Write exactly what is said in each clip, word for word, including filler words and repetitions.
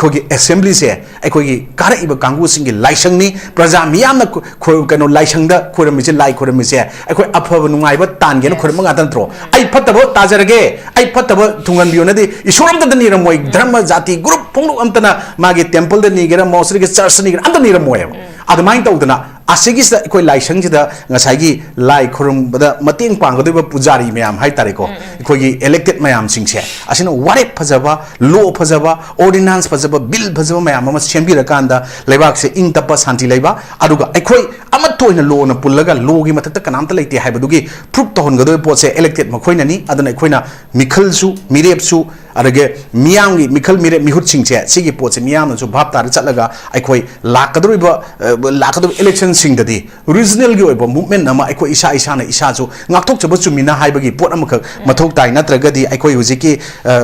ꯑꯩꯈꯣꯏꯒꯤ ꯑꯦꯁꯦꯝꯕ꯭ꯂꯤꯁꯦ ꯑꯩꯈꯣꯏꯒꯤ ꯀꯥꯔꯛꯏꯕ ꯀꯥꯡꯕꯨꯁꯤꯡꯒꯤ ꯂꯥꯏꯁꯪꯅꯤ꯫ ꯄ꯭ꯔꯖꯥ ꯃꯤꯌꯥꯝꯅ ꯈꯨ-, ꯈꯨ-, ꯀꯩꯅꯣ, ꯂꯥꯏꯁꯪꯗ ꯈꯣꯏꯔꯝꯃꯤꯁꯦ, ꯂꯥꯏ ꯈꯣꯏꯔꯝꯃꯤꯁꯦ ꯑꯩꯈꯣꯏ ꯑꯐꯕ ꯅꯨꯡꯉꯥꯏꯕ ꯇꯥꯟꯒꯦꯅ ꯈꯣꯏꯔꯝꯕ ꯉꯥꯛꯇ ꯅꯠꯇ꯭ꯔꯣ? "ꯑꯩ ꯐꯠꯇꯕ ꯇꯥꯖꯔꯒꯦ, ꯑꯩ ꯐꯠꯇꯕ ꯊꯨꯡꯍꯟꯕꯤꯌꯣꯅꯗꯤ" ꯏꯁꯣꯔ ꯑꯝꯇꯗ ꯅꯤꯔꯝꯃꯣꯏ꯫ ꯙꯔꯃ, ꯖꯥꯇꯤ, ꯒ꯭ꯔꯨꯞ ꯐꯣꯡꯗꯣꯛ ꯑꯝꯇꯅ ꯃꯥꯒꯤ ꯇꯦꯝꯄꯜꯗ ꯅꯤꯒꯦꯔꯥ, ꯃꯣꯁꯔꯤꯒꯤ ꯆꯔꯆꯇ ꯅꯤꯒꯦꯔꯥ, ꯑꯝꯇ ꯅꯤꯔꯝꯃꯣꯏꯕ꯫ ꯑꯗꯨꯃꯥꯏꯅ ꯇꯧꯗꯅ ꯑꯁꯤꯒꯤꯁꯤꯗ ꯑꯩꯈꯣꯏ ꯂꯥꯏꯁꯪꯁꯤꯗ ꯉꯁꯥꯏꯒꯤ ꯂꯥꯏ ꯈꯨꯔꯨꯝꯕꯗ ꯃꯇꯦꯡ ꯄꯥꯡꯒꯗꯧꯔꯤꯕ ꯄꯨꯖꯥꯔꯤ ꯃꯌꯥꯝ ꯍꯥꯏꯇꯥꯔꯦꯀꯣ, ꯑꯩꯈꯣꯏꯒꯤ ꯏꯂꯦꯛꯇꯦꯗ ꯃꯌꯥꯝꯁꯤꯡꯁꯦ, ꯑꯁꯤꯅ ꯋꯥꯔꯦꯞ ꯐꯖꯕ, ꯂꯣ ꯐꯖꯕ, ꯑꯣꯔꯗꯤꯅꯥꯟꯁ ꯐꯖꯕ, ꯕꯤꯜ ꯐꯖꯕ ꯃꯌꯥꯝ ꯑꯃ ꯁꯦꯝꯕꯤꯔꯀꯥꯟꯗ ꯂꯩꯕꯥꯛꯁꯦ ꯏꯪ ꯇꯞꯄ, ꯁꯥꯟꯇꯤ ꯂꯩꯕ, ꯑꯗꯨꯒ ꯑꯩꯈꯣꯏ ꯑꯃꯠꯇ ꯑꯣꯏꯅ ꯂꯣꯅ ꯄꯨꯜꯂꯒ ꯂꯣꯒꯤ ꯃꯊꯛꯇ ꯀꯅꯥꯝꯇ ꯂꯩꯇꯦ ꯍꯥꯏꯕꯗꯨꯒꯤ ꯄ꯭ꯔꯨꯞ ꯇꯧꯍꯟꯒꯗꯧꯔꯤꯕ ꯄꯣꯠꯁꯦ ꯏꯂꯦꯛꯇꯦꯗ ꯃꯈꯣꯏꯅꯅꯤ꯫ ꯑꯗꯨꯅ ꯑꯩꯈꯣꯏꯅ ꯃꯤꯈꯜꯁꯨ, ꯃꯤꯔꯦꯞꯁꯨ, ꯑꯗꯒꯤ ꯃꯤꯌꯥꯝꯒꯤ ꯃꯤꯈꯜ, ꯃꯤꯔꯦꯞ, ꯃꯤꯍꯨꯠꯁꯤꯡꯁꯦ, ꯁꯤꯒꯤ ꯄꯣꯠꯁꯦ ꯃꯤꯌꯥꯝꯅꯁꯨ ꯚꯥꯞ ꯇꯥꯔ ꯆꯠꯂꯒ ꯑꯩꯈꯣꯏ ꯂꯥꯛꯀꯗꯧꯔꯤꯕ, ꯑ, ꯂꯥꯛꯀꯗꯧꯔꯤꯕ ꯏꯂꯦꯛꯁꯟꯁꯤꯡꯗꯗꯤ ꯔꯤꯖꯅꯦꯜꯒꯤ ꯑꯣꯏꯕ ꯃꯨꯞꯃꯦꯟ ꯑꯃ ꯑꯩꯈꯣꯏ ꯏꯁꯥ ꯏꯁꯥꯅ ꯏꯁꯥꯁꯨ ꯉꯥꯛꯊꯣꯛꯆꯕ ꯆꯨꯝꯃꯤꯅ ꯍꯥꯏꯕꯒꯤ ꯄꯣꯠ ꯑꯃꯈꯛ ꯃꯊꯧ ꯇꯥꯏ꯫ ꯅꯠꯇ꯭ꯔꯒꯗꯤ ꯑꯩꯈꯣꯏ ꯍꯧꯖꯤꯛꯀꯤ, ꯑ,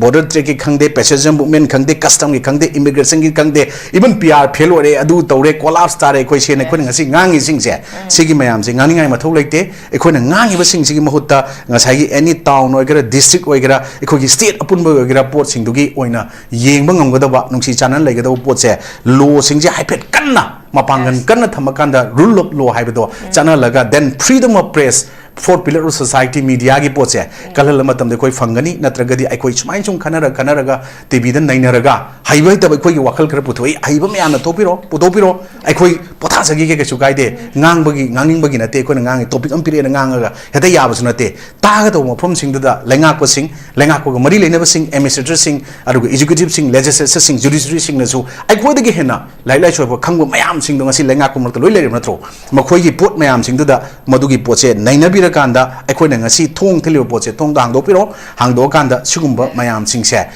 ꯕꯣꯔꯗꯔ ꯇ꯭ꯔꯦꯛꯀꯤ ꯈꯪꯗꯦ, ꯄꯦꯁꯦꯟꯖꯔ ꯃꯨꯞꯃꯦꯟ ꯈꯪꯗꯦ, ꯀꯁꯇꯝꯒꯤ ꯈꯪꯗꯦ, ꯏꯃꯤꯒ꯭ꯔꯦꯁꯟꯒꯤ ꯈꯪꯗꯦ, ꯏꯚꯟ ꯄꯤ ꯑꯥꯔ ꯐꯦꯜ ꯑꯣꯏꯔꯦ, ꯑꯗꯨ ꯇꯧꯔꯦ, ꯀꯣꯂꯥꯞꯁ ꯇꯥꯔꯦ, ꯑꯩꯈꯣꯏ ꯁꯦꯅ ꯑꯩꯈꯣꯏꯅ ꯉꯁꯤ ꯉꯥꯡꯉꯤꯁꯤꯡꯁꯦ, ꯁꯤꯒꯤ ꯃꯌꯥꯝꯁꯦ ꯉꯥꯡꯅꯤꯡꯉꯥꯏ ꯃꯊꯧ ꯂꯩꯇꯦ꯫ ꯑꯩꯈꯣꯏꯅ ꯉꯥꯡꯉꯤꯕꯁꯤꯡꯁꯤꯒꯤ ꯃꯍꯨꯠꯇ ꯉꯁꯥꯏꯒꯤ ꯑꯦꯅꯤ ꯇꯥꯎꯟ ꯑꯣꯏꯒꯦꯔꯥ, ꯗꯤꯁꯇ꯭ꯔꯤꯛ ꯑꯣꯏꯒꯦꯔꯥ, ꯑꯩꯈꯣꯏꯒꯤ ꯁ꯭ꯇꯦꯠ ꯑꯄꯨꯟꯕ ꯑꯣꯏꯒꯦꯔꯥ, ꯄꯣꯠꯁꯤꯡꯗꯨꯒꯤ ꯑꯣꯏꯅ ꯌꯦꯡꯕ ꯉꯝꯒꯗꯕ, ꯅꯨꯡꯁꯤ ꯆꯥꯟꯅꯅ ꯂꯩꯒꯗꯕ ꯄꯣꯠꯁꯦ, ꯂꯣꯁꯤꯡꯁꯦ ꯍꯥꯏꯐꯦꯠ ꯀꯟꯅ ꯃꯄꯥꯡꯒꯜ ꯀꯟꯅ ꯊꯝꯃꯀꯥꯟꯗ rule of law ꯍꯥꯏꯕꯗꯣ ꯆꯠꯅꯍꯜꯂꯒ, then freedom of press, fourth pillar of society, mediaꯒꯤ ꯄꯣꯠꯁꯦ ꯀꯜꯍꯜꯂ ꯃꯇꯝꯗ ꯑꯩꯈꯣꯏ ꯐꯪꯒꯅꯤ꯫ ꯅꯠꯇ꯭ꯔꯒꯗꯤ ꯑꯩꯈꯣꯏ ꯁꯨꯃꯥꯏꯅ ꯁꯨꯝ ꯈꯟꯅꯔ ꯈꯟꯅꯔꯒ ꯇꯤꯚꯤꯗ ꯅꯩꯅꯔꯒ, ꯍꯩꯕ ꯍꯩꯇꯕ ꯑꯩꯈꯣꯏꯒꯤ ꯋꯥꯈꯜ ꯈꯔ ꯄꯨꯊꯣꯛꯏ, ꯑꯍꯩꯕ ꯃꯌꯥꯝꯅ ꯊꯣꯛꯄꯤꯔꯣ, ꯄꯨꯊꯣꯛꯄꯤꯔꯣ, ꯑꯩꯈꯣꯏ ꯄꯣꯊꯥꯖꯈꯤꯒꯦ, ꯀꯩꯁꯨ ꯀꯥꯏꯗꯦ꯫ ꯉꯥꯡꯕꯒꯤ, ꯉꯥꯡꯅꯤꯡꯕꯒꯤ ꯅꯠꯇꯦ ꯑꯩꯈꯣꯏꯅ ꯉꯥꯡꯉꯤ, ꯇꯣꯄꯤꯛ ꯑꯃ ꯄꯤꯔꯛꯑꯦꯅ ꯉꯥꯡꯉꯒ ꯍꯦꯛꯇ ꯌꯥꯕꯁꯨ ꯅꯠꯇꯦ꯫ ꯇꯥꯒꯗꯧꯕ ꯃꯐꯝꯁꯤꯡꯗꯨꯗ ꯂꯩꯉꯥꯛꯄꯁꯤꯡ, ꯂꯩꯉꯥꯛꯄꯒ ꯃꯔꯤ ꯂꯩꯅꯕꯁꯤꯡ, ꯑꯦꯗꯃꯤꯅꯤꯁꯇ꯭ꯔꯦꯇꯔꯁꯤꯡ, ꯑꯗꯨꯒ ꯑꯦꯛꯖꯤꯀ꯭ꯌꯨꯇꯤꯚꯁꯤꯡ, ꯂꯦꯖꯤꯁꯂꯦꯆꯔꯁꯤꯡ, ꯖꯨꯗꯤꯁꯔꯤꯁꯤꯡꯅꯁꯨ ꯑꯩꯈꯣꯏꯗꯒꯤ ꯍꯦꯟꯅ ꯂꯥꯏꯔꯤꯛ ꯂꯥꯏꯁꯨ ꯍꯩꯕ ꯈꯪꯕ ꯃꯌꯥꯝꯁꯤꯡꯗꯣ ꯉꯁꯤ ꯂꯩꯉꯥꯛꯄ ꯃꯔꯛꯇ ꯂꯣꯏ ꯂꯩꯔꯤꯕ ꯅꯠꯇ꯭ꯔꯣ? ꯃꯈꯣꯏꯒꯤ ꯄꯣꯠ ꯃꯌꯥꯝꯁꯤꯡꯗꯨꯗ ꯃꯗꯨꯒꯤ ꯄꯣꯠꯁꯦ ꯅꯩꯅꯕꯤꯔꯀꯥꯟꯗ, ꯑꯩꯈꯣꯏꯅ ꯉꯁꯤ ꯊꯣꯡ ꯊꯤꯜꯂꯤꯕ ꯄꯣꯠꯁꯦ ꯊꯣꯡꯗ ꯍꯥꯡꯗꯣꯛꯄꯤꯔꯣ꯫ ꯍꯥꯡꯗꯣꯛꯑꯀꯥꯟꯗ ꯁꯤꯒꯨꯝꯕ ꯃꯌꯥꯝꯁꯤꯡꯁꯦ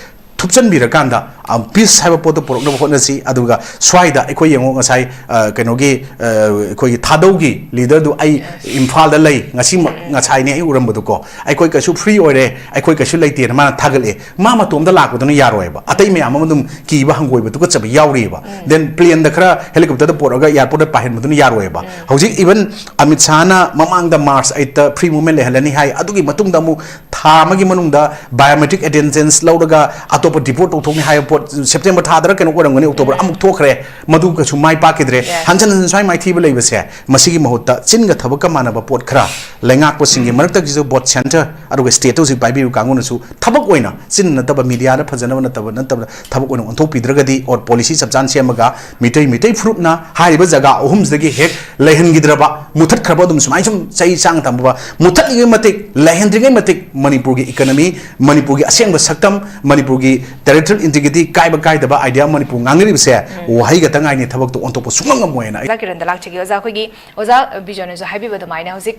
ꯊꯨꯞꯆꯟꯕꯤꯔꯀꯥꯟꯗ, ꯑ, ꯄꯤꯁ ꯍꯥꯏꯕ ꯄꯣꯠꯇꯣ ꯄꯨꯔꯛꯅꯕ ꯍꯣꯠꯅꯁꯤ꯫ ꯑꯗꯨꯒ ꯁ꯭ꯋꯥꯏꯗ ꯑꯩꯈꯣꯏ ꯌꯦꯡꯉꯣ, ꯉꯁꯥꯏ, ꯑ, ꯀꯩꯅꯣꯒꯤ, ꯑ, ꯑꯩꯈꯣꯏꯒꯤ ꯊꯥꯗꯧꯒꯤ ꯂꯤꯗꯔꯗꯨ ꯑꯩ ꯏꯝꯐꯥꯜꯗ ꯂꯩ, ꯉꯁꯤꯃꯛ, ꯉꯁꯥꯏꯅꯦ ꯑꯩ ꯎꯔꯝꯕꯗꯨꯀꯣ꯫ ꯑꯩꯈꯣꯏ ꯀꯩꯁꯨ ꯐ꯭ꯔꯤ ꯑꯣꯏꯔꯦ, ꯑꯩꯈꯣꯏ ꯀꯩꯁꯨ ꯂꯩꯇꯦꯅ ꯃꯥꯅ ꯊꯥꯒꯠꯂꯛꯑꯦ꯫ ꯃꯥ ꯃꯇꯣꯝꯗ ꯂꯥꯛꯄꯗꯨꯅ ꯌꯥꯔꯣꯏꯕ, ꯑꯇꯩ ꯃꯌꯥꯝ ꯑꯃ ꯑꯗꯨꯝ ꯀꯤꯕ, ꯍꯪꯒꯣꯏꯕ, ꯇꯨꯀꯠꯆꯕ ꯌꯥꯎꯔꯤꯑꯕ꯫ ꯗꯦꯟ ꯄ꯭ꯂꯦꯟꯗ ꯈꯔ, ꯍꯦꯂꯤꯀꯣꯞꯇꯔꯗ ꯄꯨꯔꯛꯑꯒ ꯑꯦꯌꯥꯔꯄꯣꯔꯠꯇ ꯄꯥꯏꯍꯟꯕꯗꯨꯅ ꯌꯥꯔꯣꯏꯕ꯫ ꯍꯧꯖꯤꯛ ꯏꯚꯟ ꯑꯃꯤꯠ ꯁꯥꯍꯅ ꯃꯃꯥꯡꯗ ꯃꯥꯔꯆ ꯑꯩꯠꯇ ꯐ꯭ꯔꯤ ꯃꯨꯚꯃꯦꯟ ꯂꯩꯍꯜꯂꯅꯤ ꯍꯥꯏ, ꯑꯗꯨꯒꯤ ꯃꯇꯨꯡꯗ ꯑꯃꯨꯛ ꯊꯥ ꯑꯃꯒꯤ ꯃꯅꯨꯡꯗ biometric attendance ꯂꯧꯔꯒ ꯑꯇꯣꯞꯄ deport ꯇꯧꯊꯣꯛꯅꯤ ꯍꯥꯏꯕ ꯄꯣꯠ, September ꯊꯥꯗꯔ ꯀꯩꯅꯣ ꯑꯣꯏꯔꯝꯒꯅꯤ, October, ꯑꯃꯨꯛ ꯊꯣꯛꯈ꯭ꯔꯦ, ꯃꯗꯨ ꯀꯩꯁꯨ ꯃꯥꯏ ꯄꯥꯛꯈꯤꯗ꯭ꯔꯦ꯫ Yes. ꯍꯟꯖꯟ ꯍꯟꯖꯟ ꯁ꯭ꯋꯥꯏ ꯃꯥꯏꯊꯤꯕ ꯂꯩꯕꯁꯦ, ꯃꯁꯤꯒꯤ ꯃꯍꯨꯠꯇ ꯆꯤꯟꯒ ꯊꯕꯛꯀ ꯃꯥꯟꯅꯕ ꯄꯣꯠ ꯈꯔ, ꯂꯩꯉꯥꯛꯄꯁꯤꯡꯒꯤ ꯃꯔꯛꯇꯒꯤꯁꯨ both centre ꯑꯗꯨꯒ state ꯍꯧꯖꯤꯛ ꯄꯥꯏꯕꯤꯔꯤꯕ ꯀꯥꯡꯕꯨꯅꯁꯨ ꯊꯕꯛ ꯑꯣꯏꯅ, ꯆꯤꯟꯅ ꯅꯠꯇꯕ, media ꯗ ꯐꯖꯅꯕ ꯅꯠꯇꯕ, ꯅꯠꯇꯕ ꯊꯕꯛ ꯑꯣꯏꯅ ꯑꯣꯟꯊꯣꯛꯄꯤꯗ꯭ꯔꯒꯗꯤ, or policy ꯆꯞ ꯆꯥꯅ ꯁꯦꯝꯃꯒ, ꯃꯤꯇꯩ, ꯃꯤꯇꯩ ꯐꯨꯔꯨꯞꯅ ꯍꯥꯏꯔꯤꯕ ꯖꯒꯥ ꯑꯍꯨꯝꯁꯤꯗꯒꯤ ꯍꯦꯛ ꯂꯩꯍꯟꯈꯤꯗ꯭ꯔꯕ, ꯃꯨꯊꯠꯈ꯭ꯔꯕ, ꯑꯗꯨꯝ ꯁꯨꯃꯥꯏꯅ ꯁꯨꯝ ꯆꯍꯤ ꯁꯥꯡꯅ ꯊꯝꯕ, ꯃꯨꯊꯠꯂꯤꯉꯩ ꯃꯇꯤꯛ, ꯂꯩꯍꯟꯗ꯭ꯔꯤꯉꯩ ꯃꯇꯤꯛ ꯃꯅꯤꯄꯨꯔꯒꯤ economy, ꯃꯅꯤꯄꯨꯔꯒꯤ ꯑꯁꯦꯡꯕ ꯁꯛꯇꯝ, ꯃꯅꯤꯄꯨꯔꯒꯤ territorial integrity ꯀꯥꯏꯕ ꯀꯥꯏꯗꯕ idea ꯃꯅꯤꯄꯨꯔ ꯉꯥꯡꯅꯔꯤꯕꯁꯦ ꯋꯥꯍꯩ ꯈꯛꯇ ꯉꯥꯏꯅꯤ, ꯊꯕꯛꯇꯣ ꯑꯣꯟꯊꯣꯛꯄ ꯁꯨꯡꯉꯝ ꯉꯝꯃꯣꯏꯅ ꯑꯩ ꯑꯣꯖꯥ ꯀꯤꯔꯟꯗ ꯂꯥꯛꯆꯒꯦ꯫ ꯑꯣꯖꯥ, ꯑꯩꯈꯣꯏꯒꯤ ꯑꯣꯖꯥ ꯕꯤꯖꯣꯅꯁꯨ ꯍꯥꯏꯕꯤꯕ ꯑꯗꯨꯃꯥꯏꯅ, ꯍꯧꯖꯤꯛ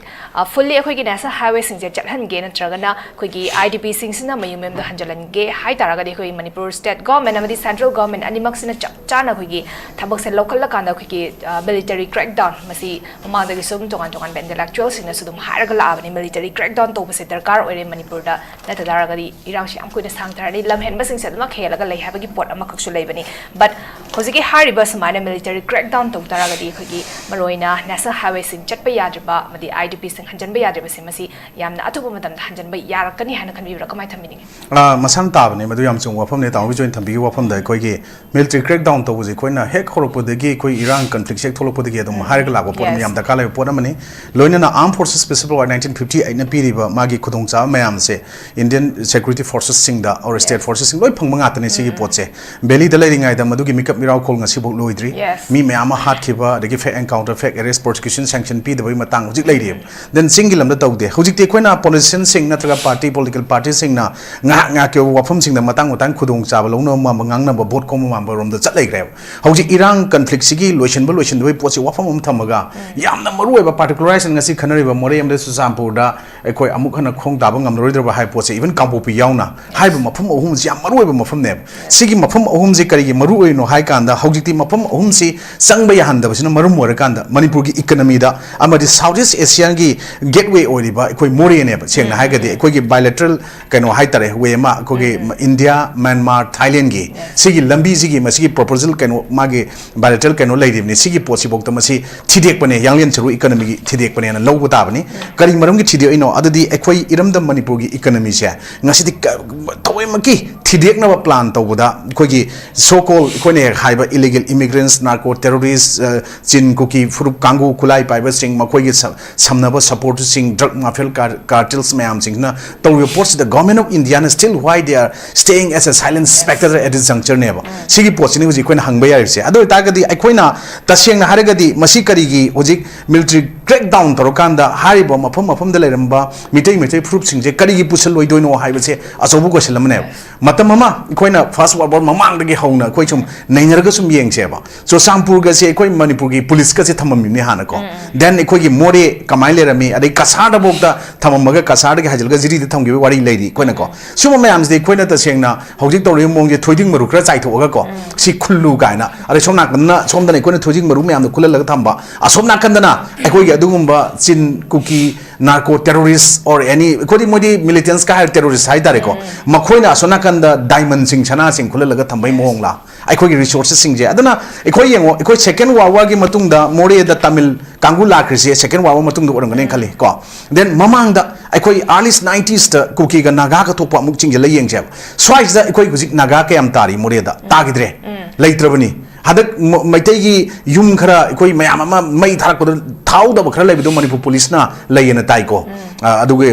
fully ꯑꯩꯈꯣꯏꯒꯤ national highway ꯁꯤꯡꯁꯦ ꯆꯠꯍꯟꯒꯦ, ꯅꯠꯇ꯭ꯔꯒꯅ ꯑꯩꯈꯣꯏꯒꯤ I D P ꯁꯤꯡꯁꯤꯅ ꯃꯌꯨꯝ ꯃꯌꯨꯝꯗ ꯍꯟꯖꯤꯜꯍꯟꯒꯦ ꯍꯥꯏ ꯇꯥꯔꯒꯗꯤ, ꯑꯩꯈꯣꯏ ꯃꯅꯤꯄꯨꯔ state government ꯑꯃꯗꯤ central government ꯑꯅꯤꯃꯛꯁꯤꯅ ꯆꯞ ꯆꯥꯅ ꯑꯩꯈꯣꯏꯒꯤ ꯊꯕꯛꯁꯦ ꯂꯧꯈꯠꯂꯀꯥꯟꯗ, ꯑꯩꯈꯣꯏꯒꯤ military crackdown, ꯃꯁꯤ ꯃꯃꯥꯡꯗꯒꯤ ꯁꯨꯝ ꯇꯣꯉꯥꯟ ꯇꯣꯉꯥꯟꯕ intellectual ꯁꯤꯡꯅꯁꯨ ꯑꯗꯨꯝ ꯍꯥꯏꯔꯒ ꯂꯥꯛꯑꯕꯅꯤ, military crackdown ꯇꯧꯕꯁꯦ ꯗꯔꯀꯥꯔ ꯑꯣꯏꯔꯦ ꯃꯅꯤꯄꯨꯔꯗ, ꯅꯠꯇ ꯇꯥꯔꯒꯗꯤ ꯏꯔꯥꯡꯁꯤ ꯌꯥꯝ ꯀꯨꯏꯅ ꯁꯥꯡꯊꯔꯅꯤ, ꯂꯝꯍꯦꯟꯕꯁꯤꯡꯁꯦ ꯑꯗꯨꯃꯛ ꯍꯦꯜꯂꯒ ꯂꯩ ꯍꯥꯏꯕꯒꯤ ꯄꯣꯠ ꯑꯃꯈꯛꯁꯨ ꯂꯩꯕꯅꯤ꯫ But ꯍꯧꯖꯤꯛꯀꯤ ꯍꯥꯏꯔꯤꯕ ꯁꯨꯃꯥꯏꯅ military crackdown ꯇꯧ ꯇꯥꯔꯒꯗꯤ, ꯑꯩꯈꯣꯏꯒꯤ ꯃꯔꯨꯑꯣꯏꯅ national highway ꯁꯤꯡ ꯆꯠꯄ ꯌꯥꯗ꯭ꯔꯤꯕ ꯑꯃꯗꯤ I D P ꯁꯤꯡ ꯍꯟꯖꯤꯟꯕ ꯌꯥꯗ꯭ꯔꯤꯕꯁꯦ, ꯃꯁꯤ ꯌꯥꯝꯅ ꯑꯊꯨꯕ ꯃꯇꯝꯗ ꯍꯟꯖꯤꯟꯕ ꯌꯥꯔꯛꯀꯅꯤ ꯍꯥꯏꯅ ꯈꯟꯕꯤꯕ꯭ꯔꯥ? ꯀꯃꯥꯏꯅ ꯊꯝꯕꯤꯅꯤꯡꯉꯤ? ꯑꯥ, ꯃꯁꯥꯅ ꯇꯥꯕꯅꯦ, ꯃꯗꯨ ꯌꯥꯝ ꯆꯨꯝꯕ ꯋꯥꯐꯝꯅꯦ꯫ ꯇꯥꯃꯣꯒꯤꯁꯨ ꯑꯩꯅ ꯊꯝꯕꯤꯈꯤꯕ ꯋꯥꯐꯝꯗ, ꯑꯩꯈꯣꯏꯒꯤ military crackdown ꯇꯧꯕꯁꯦ ꯑꯩꯈꯣꯏꯅ ꯍꯦꯛ ꯍꯧꯔꯛꯄꯗꯒꯤ, ꯑꯩꯈꯣꯏ ꯏꯔꯥꯡ conflict ꯍꯦꯛ ꯊꯣꯛꯂꯛꯄꯗꯒꯤ ꯑꯗꯨꯝ ꯍꯥꯏꯔꯒ ꯂꯥꯛꯄ ꯄꯣꯠ ꯑꯃ, Yes. ꯌꯥꯝ ꯗꯔꯀꯥꯔ ꯂꯩꯕ ꯄꯣꯠ ꯑꯃꯅꯤ꯫ ꯂꯣꯏꯅꯅ Armed Forces Special Power nineteen fifty eight ꯅ ꯄꯤꯔꯤꯕ ꯃꯥꯒꯤ ꯈꯨꯗꯣꯡꯆꯥꯕ ꯃꯌꯥꯝꯁꯦ Indian security forces ꯁꯤꯡꯗ, or state Yes. forces ꯁꯤꯡ ꯂꯣꯏ ꯐꯪꯕ ꯉꯥꯛꯇꯅꯦ ꯁꯤꯒꯤ ꯄꯣꯠꯁꯦ꯫ ꯚꯦꯂꯤꯗ ꯂꯩꯔꯤꯉꯩꯗ ꯃꯗꯨꯒꯤ ꯃꯤꯀꯞ ꯃꯤꯔꯥꯎꯈꯣꯜ ꯉꯁꯤꯐꯥꯎ ꯂꯣꯏꯗ꯭ꯔꯤ꯫ Yes. ꯃꯤ ꯃꯌꯥꯝ ꯑꯃ ꯍꯥꯠꯈꯤꯕ, ꯑꯗꯒꯤ fake encounter, fake arrest, prosecution sanction ꯄꯤꯗꯕꯒꯤ ꯃꯇꯥꯡ ꯍꯧꯖꯤꯛ ꯂꯩꯔꯤꯑꯕ꯫ Then ꯆꯤꯡꯒꯤ ꯂꯝꯗ ꯇꯧꯗꯦ꯫ ꯍꯧꯖꯤꯛꯇꯤ ꯑꯩꯈꯣꯏꯅ politician ꯁꯤꯡ ꯅꯠꯇ꯭ꯔꯒ party, political party ꯁꯤꯡꯅ ꯉꯥꯏꯍꯥꯛ ꯉꯥꯏꯍꯥꯛꯀꯤ ꯑꯣꯏꯕ ꯋꯥꯐꯝꯁꯤꯡꯗ ꯃꯇꯥꯡ ꯃꯇꯥꯡ ꯈꯨꯗꯣꯡꯆꯥꯕ ꯂꯧꯅꯕ ꯃꯥꯟꯕ, ꯉꯥꯡꯅꯕ, vote ꯈꯣꯝꯕ ꯃꯥꯟꯕ ꯔꯣꯝꯗ ꯆꯠ ꯂꯩꯈ꯭ꯔꯦꯕ꯫ ꯍꯧꯖꯤꯛ ꯏꯔꯥꯡ conflict ꯁꯤꯒꯤ ꯂꯣꯏꯁꯤꯟꯕ ꯂꯣꯏꯁꯤꯟꯗꯕꯒꯤ ꯄꯣꯠꯁꯤ ꯋꯥꯐꯝ ꯑꯃ ꯊꯝꯃꯒ, ꯌꯥꯝꯅ ꯃꯔꯨ ꯑꯣꯏꯕ, particular ꯍꯥꯏꯁꯤꯅ ꯉꯁꯤ ꯈꯟꯅꯔꯤꯕ ꯃꯣꯔꯦ ꯑꯃꯗꯤ ꯆꯨꯔꯆꯥꯟꯄꯨꯔꯗ ꯑꯩꯈꯣꯏ ꯑꯃꯨꯛ ꯍꯟꯅ ꯈꯣꯡ ꯇꯥꯕ ꯉꯝꯂꯔꯣꯏꯗ꯭ꯔꯕ ꯍꯥꯏꯕ ꯄꯣꯠꯁꯦ, even ꯀꯥꯡꯄꯣꯛꯄꯤ ꯌꯥꯎꯅ, ꯍꯥꯏꯔꯤꯕ ꯃꯐꯝ ꯑꯍꯨꯝꯁꯤ ꯌꯥꯝ ꯃꯔꯨ ꯑꯣꯏꯕ ꯃꯐꯝꯅꯦꯕ꯫ ꯁꯤꯒꯤ ꯃꯐꯝ ꯑꯍꯨꯝꯁꯤ ꯀꯔꯤꯒꯤ ꯃꯔꯨ ꯑꯣꯏꯔꯤꯅꯣ ꯍꯥꯏ ꯀꯥꯟꯗ ꯍꯧꯖꯤꯛꯇꯤ ꯃꯐꯝ ꯑꯍꯨꯝꯁꯤ ꯆꯪꯕ ꯌꯥꯍꯟꯗꯕꯁꯤꯅ ꯃꯔꯝ ꯑꯣꯏꯔꯀꯥꯟꯗ ꯃꯅꯤꯄꯨꯔꯒꯤ ꯏꯀꯅꯃꯤꯗ ꯑꯃꯗꯤ ꯁꯥꯎꯠ ꯏꯁ ꯑꯦꯁꯤꯌꯥꯒꯤ ꯒꯦꯠꯋꯦ ꯑꯣꯏꯔꯤꯕ ꯑꯩꯈꯣꯏ ꯃꯣꯔꯦꯅꯦꯕ꯫ ꯁꯦꯡꯅ ꯍꯥꯏꯔꯒꯗꯤ ꯑꯩꯈꯣꯏꯒꯤ ꯕꯥꯏꯂꯦꯇ꯭ꯔꯦꯜ ꯀꯩꯅꯣ ꯍꯥꯏꯇꯥꯔꯦ, ꯋꯦ ꯑꯃ ꯑꯩꯈꯣꯏꯒꯤ ꯏꯟꯗꯤꯌꯥ, ꯃ꯭ꯌꯥꯟꯃꯥꯔ, ꯊꯥꯏꯂꯦꯟꯒꯤ ꯁꯤꯒꯤ ꯂꯝꯕꯤꯁꯤꯒꯤ ꯃꯁꯤꯒꯤ ꯄ꯭ꯔꯣꯄꯣꯖꯦꯜ ꯀꯩꯅꯣ ꯃꯥꯒꯤ ꯕꯥꯏꯂꯦꯇ꯭ꯔꯦꯜ ꯀꯩꯅꯣ ꯂꯩꯔꯤꯕꯅꯤ꯫ ꯁꯤꯒꯤ ꯄꯣꯠꯁꯤꯐꯥꯎꯗ ꯃꯁꯤ ꯊꯤꯗꯦꯛꯄꯅꯦ, ꯌꯥꯡꯂꯦꯟ ꯁꯔꯨ ꯏꯀꯅꯃꯤꯒꯤ ꯊꯤꯗꯦꯛꯄꯅꯦꯅ ꯂꯧꯕ ꯇꯥꯕꯅꯤ꯫ ꯀꯔꯤ ꯃꯔꯝꯒꯤ ꯊꯤꯗꯦꯛꯏꯅꯣ? ꯑꯗꯨꯗꯤ ꯑꯩꯈꯣꯏ ꯏꯔꯝꯗꯝ ꯃꯅꯤꯄꯨꯔꯒꯤ ꯏꯀꯅꯃꯤꯁꯦ ꯉꯁꯤꯗꯤ ꯊꯑꯣꯏꯃꯛꯀꯤ ꯊꯤꯗꯦꯛꯅꯕ ꯄ꯭ꯂꯥꯟ ꯇꯧꯕꯗ ꯑꯩꯈꯣꯏꯒꯤ so called ꯑꯩꯈꯣꯏꯅ ꯍꯦꯛ ꯍꯥꯏꯕ illegal immigrants, narco terrorists, ꯆꯤꯟ ꯀꯨꯀꯤ ꯐꯨꯔꯨꯞ ꯀꯥꯡꯕꯨ, ꯈꯨꯠꯂꯥꯏ ꯄꯥꯏꯕꯁꯤꯡ, ꯃꯈꯣꯏꯒꯤ ꯁꯝꯅꯕ ꯁꯞꯄꯣꯔꯇꯔꯁꯤꯡ, ꯗ꯭ꯔꯒ ꯃꯥꯐꯤꯌꯥ ꯀꯥꯔꯇꯦꯜꯁ ꯃꯌꯥꯝꯁꯤꯡꯁꯤꯅ ꯇꯧꯔꯤꯕ ꯄꯣꯠꯁꯤꯗ Government of Indiaꯅ still why they are staying as a silent spectator at this junctureꯅꯦꯕ꯫ ꯁꯤꯒꯤ ꯄꯣꯠꯁꯤꯅꯤ ꯍꯧꯖꯤꯛ ꯑꯩꯈꯣꯏꯅ ꯍꯪꯕ ꯌꯥꯔꯤꯕꯁꯦ꯫ ꯑꯗꯨ ꯑꯣꯏꯇꯥꯔꯒꯗꯤ ꯑꯩꯈꯣꯏꯅ ꯇꯁꯦꯡꯅ ꯍꯥꯏꯔꯒꯗꯤ ꯃꯁꯤ ꯀꯔꯤꯒꯤ ꯍꯧꯖꯤꯛ military crackdown ꯇꯧꯔꯀꯥꯟꯗ ꯍꯥꯏꯔꯤꯕ ꯃꯐꯝ ꯃꯐꯝꯗ ꯂꯩꯔꯝꯕ ꯃꯤꯇꯩ ꯃꯩꯇꯩ ꯐꯨꯔꯨꯞꯁꯤꯡꯁꯦ ꯀꯔꯤꯒꯤ ꯄꯨꯁꯜꯂꯣꯏꯗꯣꯏꯅꯣ ꯍꯥꯏꯕꯁꯦ ꯑꯆꯧꯕ question ꯑꯃꯅꯦꯕ꯫ ꯃꯇꯝ ꯑꯃ ꯑꯩꯈꯣꯏꯅ First World War ꯃꯃꯥꯡꯗꯒꯤ ꯍꯧꯅ ꯑꯩꯈꯣꯏ ꯁꯨꯝ ꯅꯩꯅꯔꯒ ꯁꯨꯝ ꯌꯦꯡꯁꯦꯕ꯫ ꯆꯨꯔꯆꯥꯟꯄꯨꯔꯒꯁꯦ ꯑꯩꯈꯣꯏ ꯃꯅꯤꯄꯨꯔꯒꯤ ꯄꯨꯂꯤꯁꯀꯁꯦ ꯊꯝꯃꯝꯃꯤꯕꯅꯤ ꯍꯥꯟꯅꯀꯣ꯫ Then ꯑꯩꯈꯣꯏꯒꯤ ꯃꯣꯔꯦ ꯀꯃꯥꯏꯅ ꯂꯩꯔꯝꯃꯤ, ꯑꯗꯩ ꯀꯁꯥꯔꯗꯐꯥꯎꯗ ꯊꯝꯃꯝꯃꯒ ꯀꯁꯥꯔꯗꯒꯤ ꯍꯥꯏꯖꯤꯜꯂꯒ ꯖꯤꯔꯤꯗ ꯊꯝꯈꯤꯕ ꯋꯥꯔꯤ ꯂꯩꯔꯤ ꯑꯩꯈꯣꯏꯅꯀꯣ꯫ ꯁꯨꯝꯕ ꯃꯌꯥꯝꯁꯤꯗꯤ ꯑꯩꯈꯣꯏꯅ ꯇꯁꯦꯡꯅ ꯍꯧꯖꯤꯛ ꯇꯧꯔꯤꯕ ꯃꯑꯣꯡꯁꯦ ꯊꯣꯏꯗꯤꯡ ꯃꯔꯨ ꯈꯔ ꯆꯥꯏꯊꯣꯛꯑꯒꯀꯣ, ꯁꯤ ꯈꯨꯜꯂꯨ ꯀꯥꯏꯅ, ꯑꯗꯩ ꯁꯣꯝ ꯅꯥꯀꯟꯗꯅ, ꯁꯣꯝꯗꯅ ꯑꯩꯈꯣꯏꯅ ꯊꯣꯏꯗꯤꯡ ꯃꯔꯨ ꯃꯌꯥꯝꯗꯣ ꯈꯨꯜꯍꯜꯂꯒ ꯊꯝꯕ, ꯑꯁꯣꯝ ꯅꯥꯀꯟꯗꯅ ꯑꯩꯈꯣꯏꯒꯤ ꯑꯗꯨꯒꯨꯝꯕ ꯆꯤꯟ ꯀꯨꯀꯤ narco terrorist or any, ꯑꯩꯈꯣꯏꯗꯤ ꯃꯣꯏꯗꯤ militants ꯀ ꯍꯥꯏꯔ terrorist ꯍꯥꯏꯇꯥꯔꯦꯀꯣ꯫ ꯃꯈꯣꯏꯅ ꯑꯁꯣꯝ ꯅꯥꯀꯟꯗ diamond ꯁꯤꯡ, ꯁꯅꯥꯁꯤꯡ ꯈꯨꯜꯍꯜꯂꯒ ꯊꯝꯕꯩ ꯃꯑꯣꯡꯂꯥ, ꯑꯩꯈꯣꯏꯒꯤ resources ꯁꯤꯡꯁꯦ꯫ ꯑꯗꯨꯅ ꯑꯩꯈꯣꯏ ꯌꯦꯡꯉꯣ, ꯑꯩꯈꯣꯏ Second World War ꯒꯤ ꯃꯇꯨꯡꯗ ꯃꯣꯔꯦꯗ ꯇꯥꯃꯤꯜ ꯀꯥꯡꯕꯨ ꯂꯥꯛꯈ꯭ꯔꯤꯁꯦ Second World War ꯃꯇꯨꯡꯗ ꯑꯣꯏꯔꯝꯒꯅꯤ ꯈꯜꯂꯤ ꯀꯣ꯫ Then ꯃꯃꯥꯡꯗ ꯑꯩꯈꯣꯏ early nineties ꯇ ꯀꯨꯀꯤꯒ ꯅꯥꯒꯥꯒ ꯊꯣꯛꯄ ꯑꯃꯨꯛ ꯆꯤꯡꯁꯤꯜꯂ ꯌꯦꯡꯁꯦꯕ꯫ ꯁ꯭ꯋꯥꯏꯁꯤꯗ ꯑꯩꯈꯣꯏ ꯍꯧꯖꯤꯛ ꯅꯥꯒꯥ ꯀꯌꯥꯝ ꯇꯥꯔꯤ ꯃꯣꯔꯦꯗ? ꯇꯥꯈꯤꯗ꯭ꯔꯦ, ꯂꯩꯇ꯭ꯔꯕꯅꯤ꯫ ꯍꯟꯗꯛ ꯃ-, ꯃꯩꯇꯩꯒꯤ ꯌꯨꯝ ꯈꯔ ꯑꯩꯈꯣꯏ ꯃꯌꯥꯝ ꯑꯃ ꯃꯩ ꯊꯥꯔꯛꯄꯗ ꯊꯥꯍꯧꯗꯕ ꯈꯔ ꯂꯩꯕꯗꯣ ꯃꯅꯤꯄꯨꯔ ꯄꯨꯂꯤꯁꯅ ꯂꯩꯌꯦꯅ ꯇꯥꯏꯀꯣ꯫ ꯑ, ꯑꯗꯨꯒ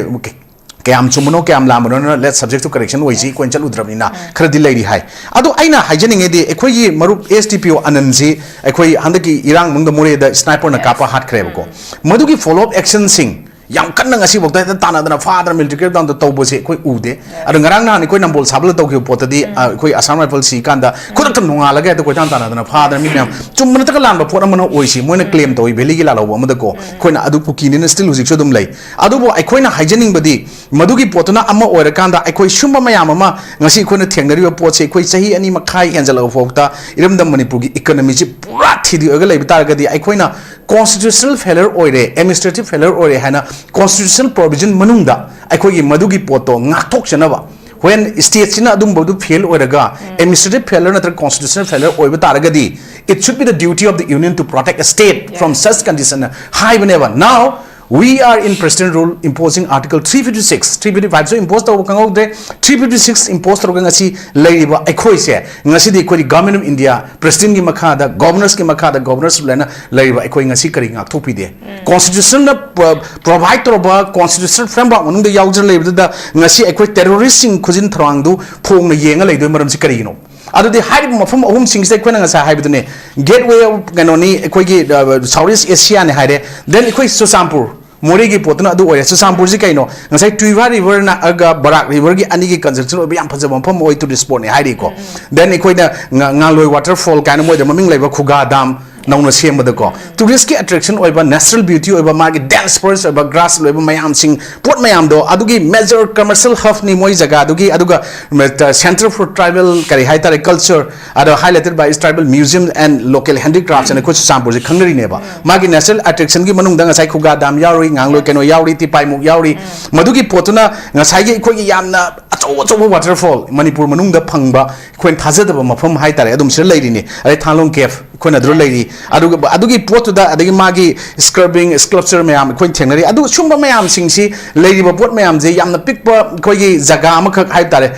ꯀꯌꯥꯝ ꯆꯨꯝꯕꯅꯣ ꯀꯌꯥꯝ ꯂꯥꯟꯕꯅꯣꯅ let subject to correction ꯑꯣꯏꯁꯤ, ꯑꯩꯈꯣꯏꯅ ꯆꯠꯂꯨꯗ꯭ꯔꯕꯅꯤꯅ꯫ ꯈꯔꯗꯤ ꯂꯩꯔꯤ ꯍꯥꯏ꯫ ꯑꯗꯣ ꯑꯩꯅ ꯍꯥꯏꯖꯅꯤꯡꯉꯤꯗꯤ ꯑꯩꯈꯣꯏꯒꯤ ꯃꯔꯨꯞ S D P O ꯑꯅꯟꯁꯤ ꯑꯩꯈꯣꯏ ꯍꯟꯗꯛꯀꯤ ꯏꯔꯥꯡ ꯃꯅꯨꯡꯗ ꯃꯣꯔꯦꯗ sniper ꯅ ꯀꯥꯞꯄ ꯍꯥꯠꯈ꯭ꯔꯦꯕꯀꯣ꯫ ꯃꯗꯨꯒꯤ follow up action ꯁꯤꯡ ꯌꯥꯝ ꯀꯟꯅ ꯉꯁꯤꯐꯥꯎꯗ ꯍꯦꯛꯇ ꯇꯥꯟꯅꯗꯅ ꯐꯥꯗꯅ military crackdown ꯇꯧꯕꯁꯦ ꯑꯩꯈꯣꯏ ꯎꯗꯦ꯫ ꯑꯗꯣ ꯉꯔꯥꯡ ꯅꯍꯥꯟ ꯑꯩꯈꯣꯏ ꯅꯝꯕꯣꯜ ꯁꯥꯕꯜꯗ ꯇꯧꯈꯤꯕ ꯄꯣꯠꯇꯗꯤ, ꯑ, ꯑꯩꯈꯣꯏ ꯑꯁꯥꯝ ꯔꯥꯏꯐꯜ ꯁꯤ ꯀꯥꯟꯗ ꯈꯨꯗꯛꯇ ꯅꯣꯡꯉꯥꯜꯂꯒ ꯍꯦꯛꯇ ꯀꯣꯏꯇꯥꯟ ꯇꯥꯟꯅꯗꯅ ꯐꯥꯗꯅ ꯃꯤ ꯃꯌꯥꯝ, ꯆꯨꯝꯕ ꯅꯠꯇ꯭ꯔꯒ ꯂꯥꯟꯕ ꯄꯣꯠ ꯑꯃꯅ ꯑꯣꯏꯁꯤ, ꯃꯣꯏꯅ claim ꯇꯧꯏ valley ꯒꯤ ꯂꯥꯜꯍꯧꯕ ꯑꯃꯗꯀꯣ꯫ ꯑꯩꯈꯣꯏꯅ ꯑꯗꯨ ꯀꯨꯀꯤꯅꯤꯅ still ꯍꯧꯖꯤꯛꯁꯨ ꯑꯗꯨꯝ ꯂꯩ꯫ ꯑꯗꯨꯕꯨ ꯑꯩꯈꯣꯏꯅ ꯍꯥꯏꯖꯅꯤꯡꯕꯗꯤ, ꯃꯗꯨꯒꯤ ꯄꯣꯠꯇꯨꯅ ꯑꯃ ꯑꯣꯏꯔꯀꯥꯟꯗ ꯑꯩꯈꯣꯏ ꯁꯨꯝꯕ ꯃꯌꯥꯝ ꯑꯃ ꯉꯁꯤ ꯑꯩꯈꯣꯏꯅ ꯊꯦꯡꯅꯔꯤꯕ ꯄꯣꯠꯁꯦ, ꯑꯩꯈꯣꯏ ꯆꯍꯤ ꯑꯅꯤ ꯃꯈꯥꯏ ꯍꯦꯟꯖꯜꯂꯛꯄ ꯐꯥꯎꯗ ꯏꯔꯝꯗꯝ ꯃꯅꯤꯄꯨꯔꯒꯤ economy ꯁꯤ ꯄꯨꯔꯥ ꯊꯤꯗꯣꯛꯑꯒ ꯂꯩꯕ ꯇꯥꯔꯒꯗꯤ, ꯑꯩꯈꯣꯏꯅ constitutional failure ꯑꯣꯏꯔꯦ, administrative failure ꯑꯣꯏꯔꯦ ꯍꯥꯏꯅ constitutional provision ꯃꯅꯨꯡꯗ ꯑꯩꯈꯣꯏꯒꯤ ꯃꯗꯨꯒꯤ ꯄꯣꯠꯇꯣ ꯉꯥꯛꯊꯣꯛꯆꯅꯕ, when state ꯁꯤꯅ ꯑꯗꯨꯝꯕꯗꯨ fail ꯑꯣꯏꯔꯒ administrative failure ꯅꯠꯇ꯭ꯔꯒ constitutional failure ꯑꯣꯏꯕ ꯇꯥꯔꯒꯗꯤ, it should be the duty of the union to protect a state from such condition ꯍꯥꯏꯕꯅꯦꯕ꯫ Now we are in president rule imposing article three fifty six, three fifty five ꯁꯨ impose ꯇꯧꯕ ꯈꯪꯍꯧꯗ꯭ꯔꯦ, three fifty six impose ꯇꯧꯔꯒ ꯉꯁꯤ ꯂꯩꯔꯤꯕ ꯑꯩꯈꯣꯏꯁꯦ, ꯉꯁꯤꯗꯤ ꯑꯩꯈꯣꯏꯗꯤ Government of India president ꯀꯤ ꯃꯈꯥꯗ, governors ꯀꯤ ꯃꯈꯥꯗ, governors rule ꯍꯥꯏꯅ ꯂꯩꯔꯤꯕ ꯑꯩꯈꯣꯏ ꯉꯁꯤ ꯀꯔꯤ ꯉꯥꯛꯊꯣꯛꯄꯤꯗꯦ? Constitution ꯅ provide ꯇꯧꯔꯕ constitutional framework ꯃꯅꯨꯡꯗ ꯌꯥꯎꯖꯔ ꯂꯩꯕꯗꯨꯗ ꯉꯁꯤ ꯑꯩꯈꯣꯏ terrorist ꯁꯤꯡ ꯈꯨꯖꯤꯟ ꯊꯧꯔꯥꯡꯗꯨ ꯐꯣꯡꯅ ꯌꯦꯡꯉ ꯂꯩꯗꯣꯏ ꯃꯔꯝꯁꯤ ꯀꯔꯤꯒꯤꯅꯣ? ꯑꯗꯨꯗꯤ ꯍꯥꯏꯔꯤꯕ ꯃꯐꯝ ꯑꯍꯨꯝꯁꯤꯡꯁꯤꯗ ꯑꯩꯈꯣꯏꯅ ꯉꯁꯥꯏ ꯍꯥꯏꯕꯗꯨꯅꯦ, gateway of ꯀꯩꯅꯣꯅꯤ, ꯑꯩꯈꯣꯏꯒꯤ, ꯑ, South East Asia ꯅꯤ ꯍꯥꯏꯔꯦ, then ꯑꯩꯈꯣꯏ ꯆꯨꯔꯆꯥꯟꯄꯨꯔ, ꯃꯣꯔꯦꯒꯤ ꯄꯣꯠꯇꯨꯅ ꯑꯗꯨ ꯑꯣꯏꯔꯦ꯫ ꯆꯨꯔꯆꯥꯟꯄꯨꯔꯁꯤ ꯀꯩꯅꯣ? ꯉꯁꯥꯏ ꯇꯨꯏꯚꯥ river ꯅꯛꯑꯒ ꯕꯔꯥꯛ river ꯒꯤ ꯑꯅꯤꯒꯤ conjunction ꯑꯣꯏꯕ ꯌꯥꯝ ꯐꯖꯕ ꯃꯐꯝ ꯑꯣꯏ, tourist spot ꯅꯤ ꯍꯥꯏꯔꯤꯀꯣ꯫ Then ꯑꯩꯈꯣꯏꯅ ꯉ-, ꯉꯥꯡꯂꯣꯏ waterfall ꯀꯥꯏꯅ ꯃꯣꯏꯗ ꯃꯃꯤꯡ ꯂꯩꯕ ꯈꯨꯒꯥ dam ꯅꯧꯅ ꯁꯦꯝꯕꯗꯀꯣ, tourist ꯀꯤ attraction ꯑꯣꯏꯕ, natural beauty ꯑꯣꯏꯕ, ꯃꯥꯒꯤ dense forest ꯑꯣꯏꯕ, grass ꯑꯣꯏꯕ ꯃꯌꯥꯝꯁꯤꯡ, ꯄꯣꯠ ꯃꯌꯥꯝꯗꯣ, ꯑꯗꯨꯒꯤ major commercial hub ꯅꯤ ꯃꯣꯏ ꯖꯒꯥꯗꯨꯒꯤ꯫ ꯑꯗꯨꯒ, ꯎꯝ, ꯇ-, Centre for Tribal, ꯀꯔꯤ ꯍꯥꯏꯇꯥꯔꯦ, Culture, ꯑꯗꯣ highlighted by tribal museum and local handicrafts ꯍꯥꯏꯅ ꯑꯩꯈꯣꯏ ꯆꯨꯔꯆꯥꯟꯄꯨꯔꯁꯦ ꯈꯪꯅꯔꯤꯅꯦꯕ꯫ ꯃꯥꯒꯤ natural attraction ꯒꯤ ꯃꯅꯨꯡꯗ ꯉꯁꯥꯏ ꯈꯨꯒꯥ dam ꯌꯥꯎꯔꯤ, ꯉꯥꯡꯂꯣꯏ ꯀꯩꯅꯣ ꯌꯥꯎꯔꯤ, ꯇꯤꯄꯥꯏꯃꯨꯛ ꯌꯥꯎꯔꯤ꯫ ꯃꯗꯨꯒꯤ ꯄꯣꯠꯇꯨꯅ ꯉꯁꯥꯏꯒꯤ ꯑꯩꯈꯣꯏꯒꯤ ꯌꯥꯝꯅ ꯑꯆꯧ ꯑꯆꯧꯕ waterfall ꯃꯅꯤꯄꯨꯔ ꯃꯅꯨꯡꯗ ꯐꯪꯕ ꯑꯩꯈꯣꯏꯅ ꯊꯥꯖꯗꯕ ꯃꯐꯝ ꯍꯥꯏꯇꯥꯔꯦ, ꯑꯗꯨꯝ ꯁꯤꯗ ꯂꯩꯔꯤꯅꯤ꯫ ꯑꯗꯩ ꯊꯥꯡꯂꯣꯡ cave ꯑꯩꯈꯣꯏꯅ ꯑꯗꯨꯗ ꯂꯩꯔꯤ꯫ ꯑꯗꯨꯒ ꯑꯗꯨꯒꯤ ꯄꯣꯠꯇꯨꯗ, ꯑꯗꯒꯤ ꯃꯥꯒꯤ scrubbing, sculpture ꯃꯌꯥꯝ ꯑꯩꯈꯣꯏꯅ ꯊꯦꯡꯅꯔꯤ꯫ ꯑꯗꯨ ꯁꯨꯝꯕ ꯃꯌꯥꯝꯁꯤꯡꯁꯤ, ꯂꯩꯔꯤꯕ ꯄꯣꯠ ꯃꯌꯥꯝꯁꯦ ꯌꯥꯝꯅ ꯄꯤꯛꯄ ꯑꯩꯈꯣꯏꯒꯤ ꯖꯒꯥ ꯑꯃꯈꯛ ꯍꯥꯏꯕ ꯇꯥꯔꯦ,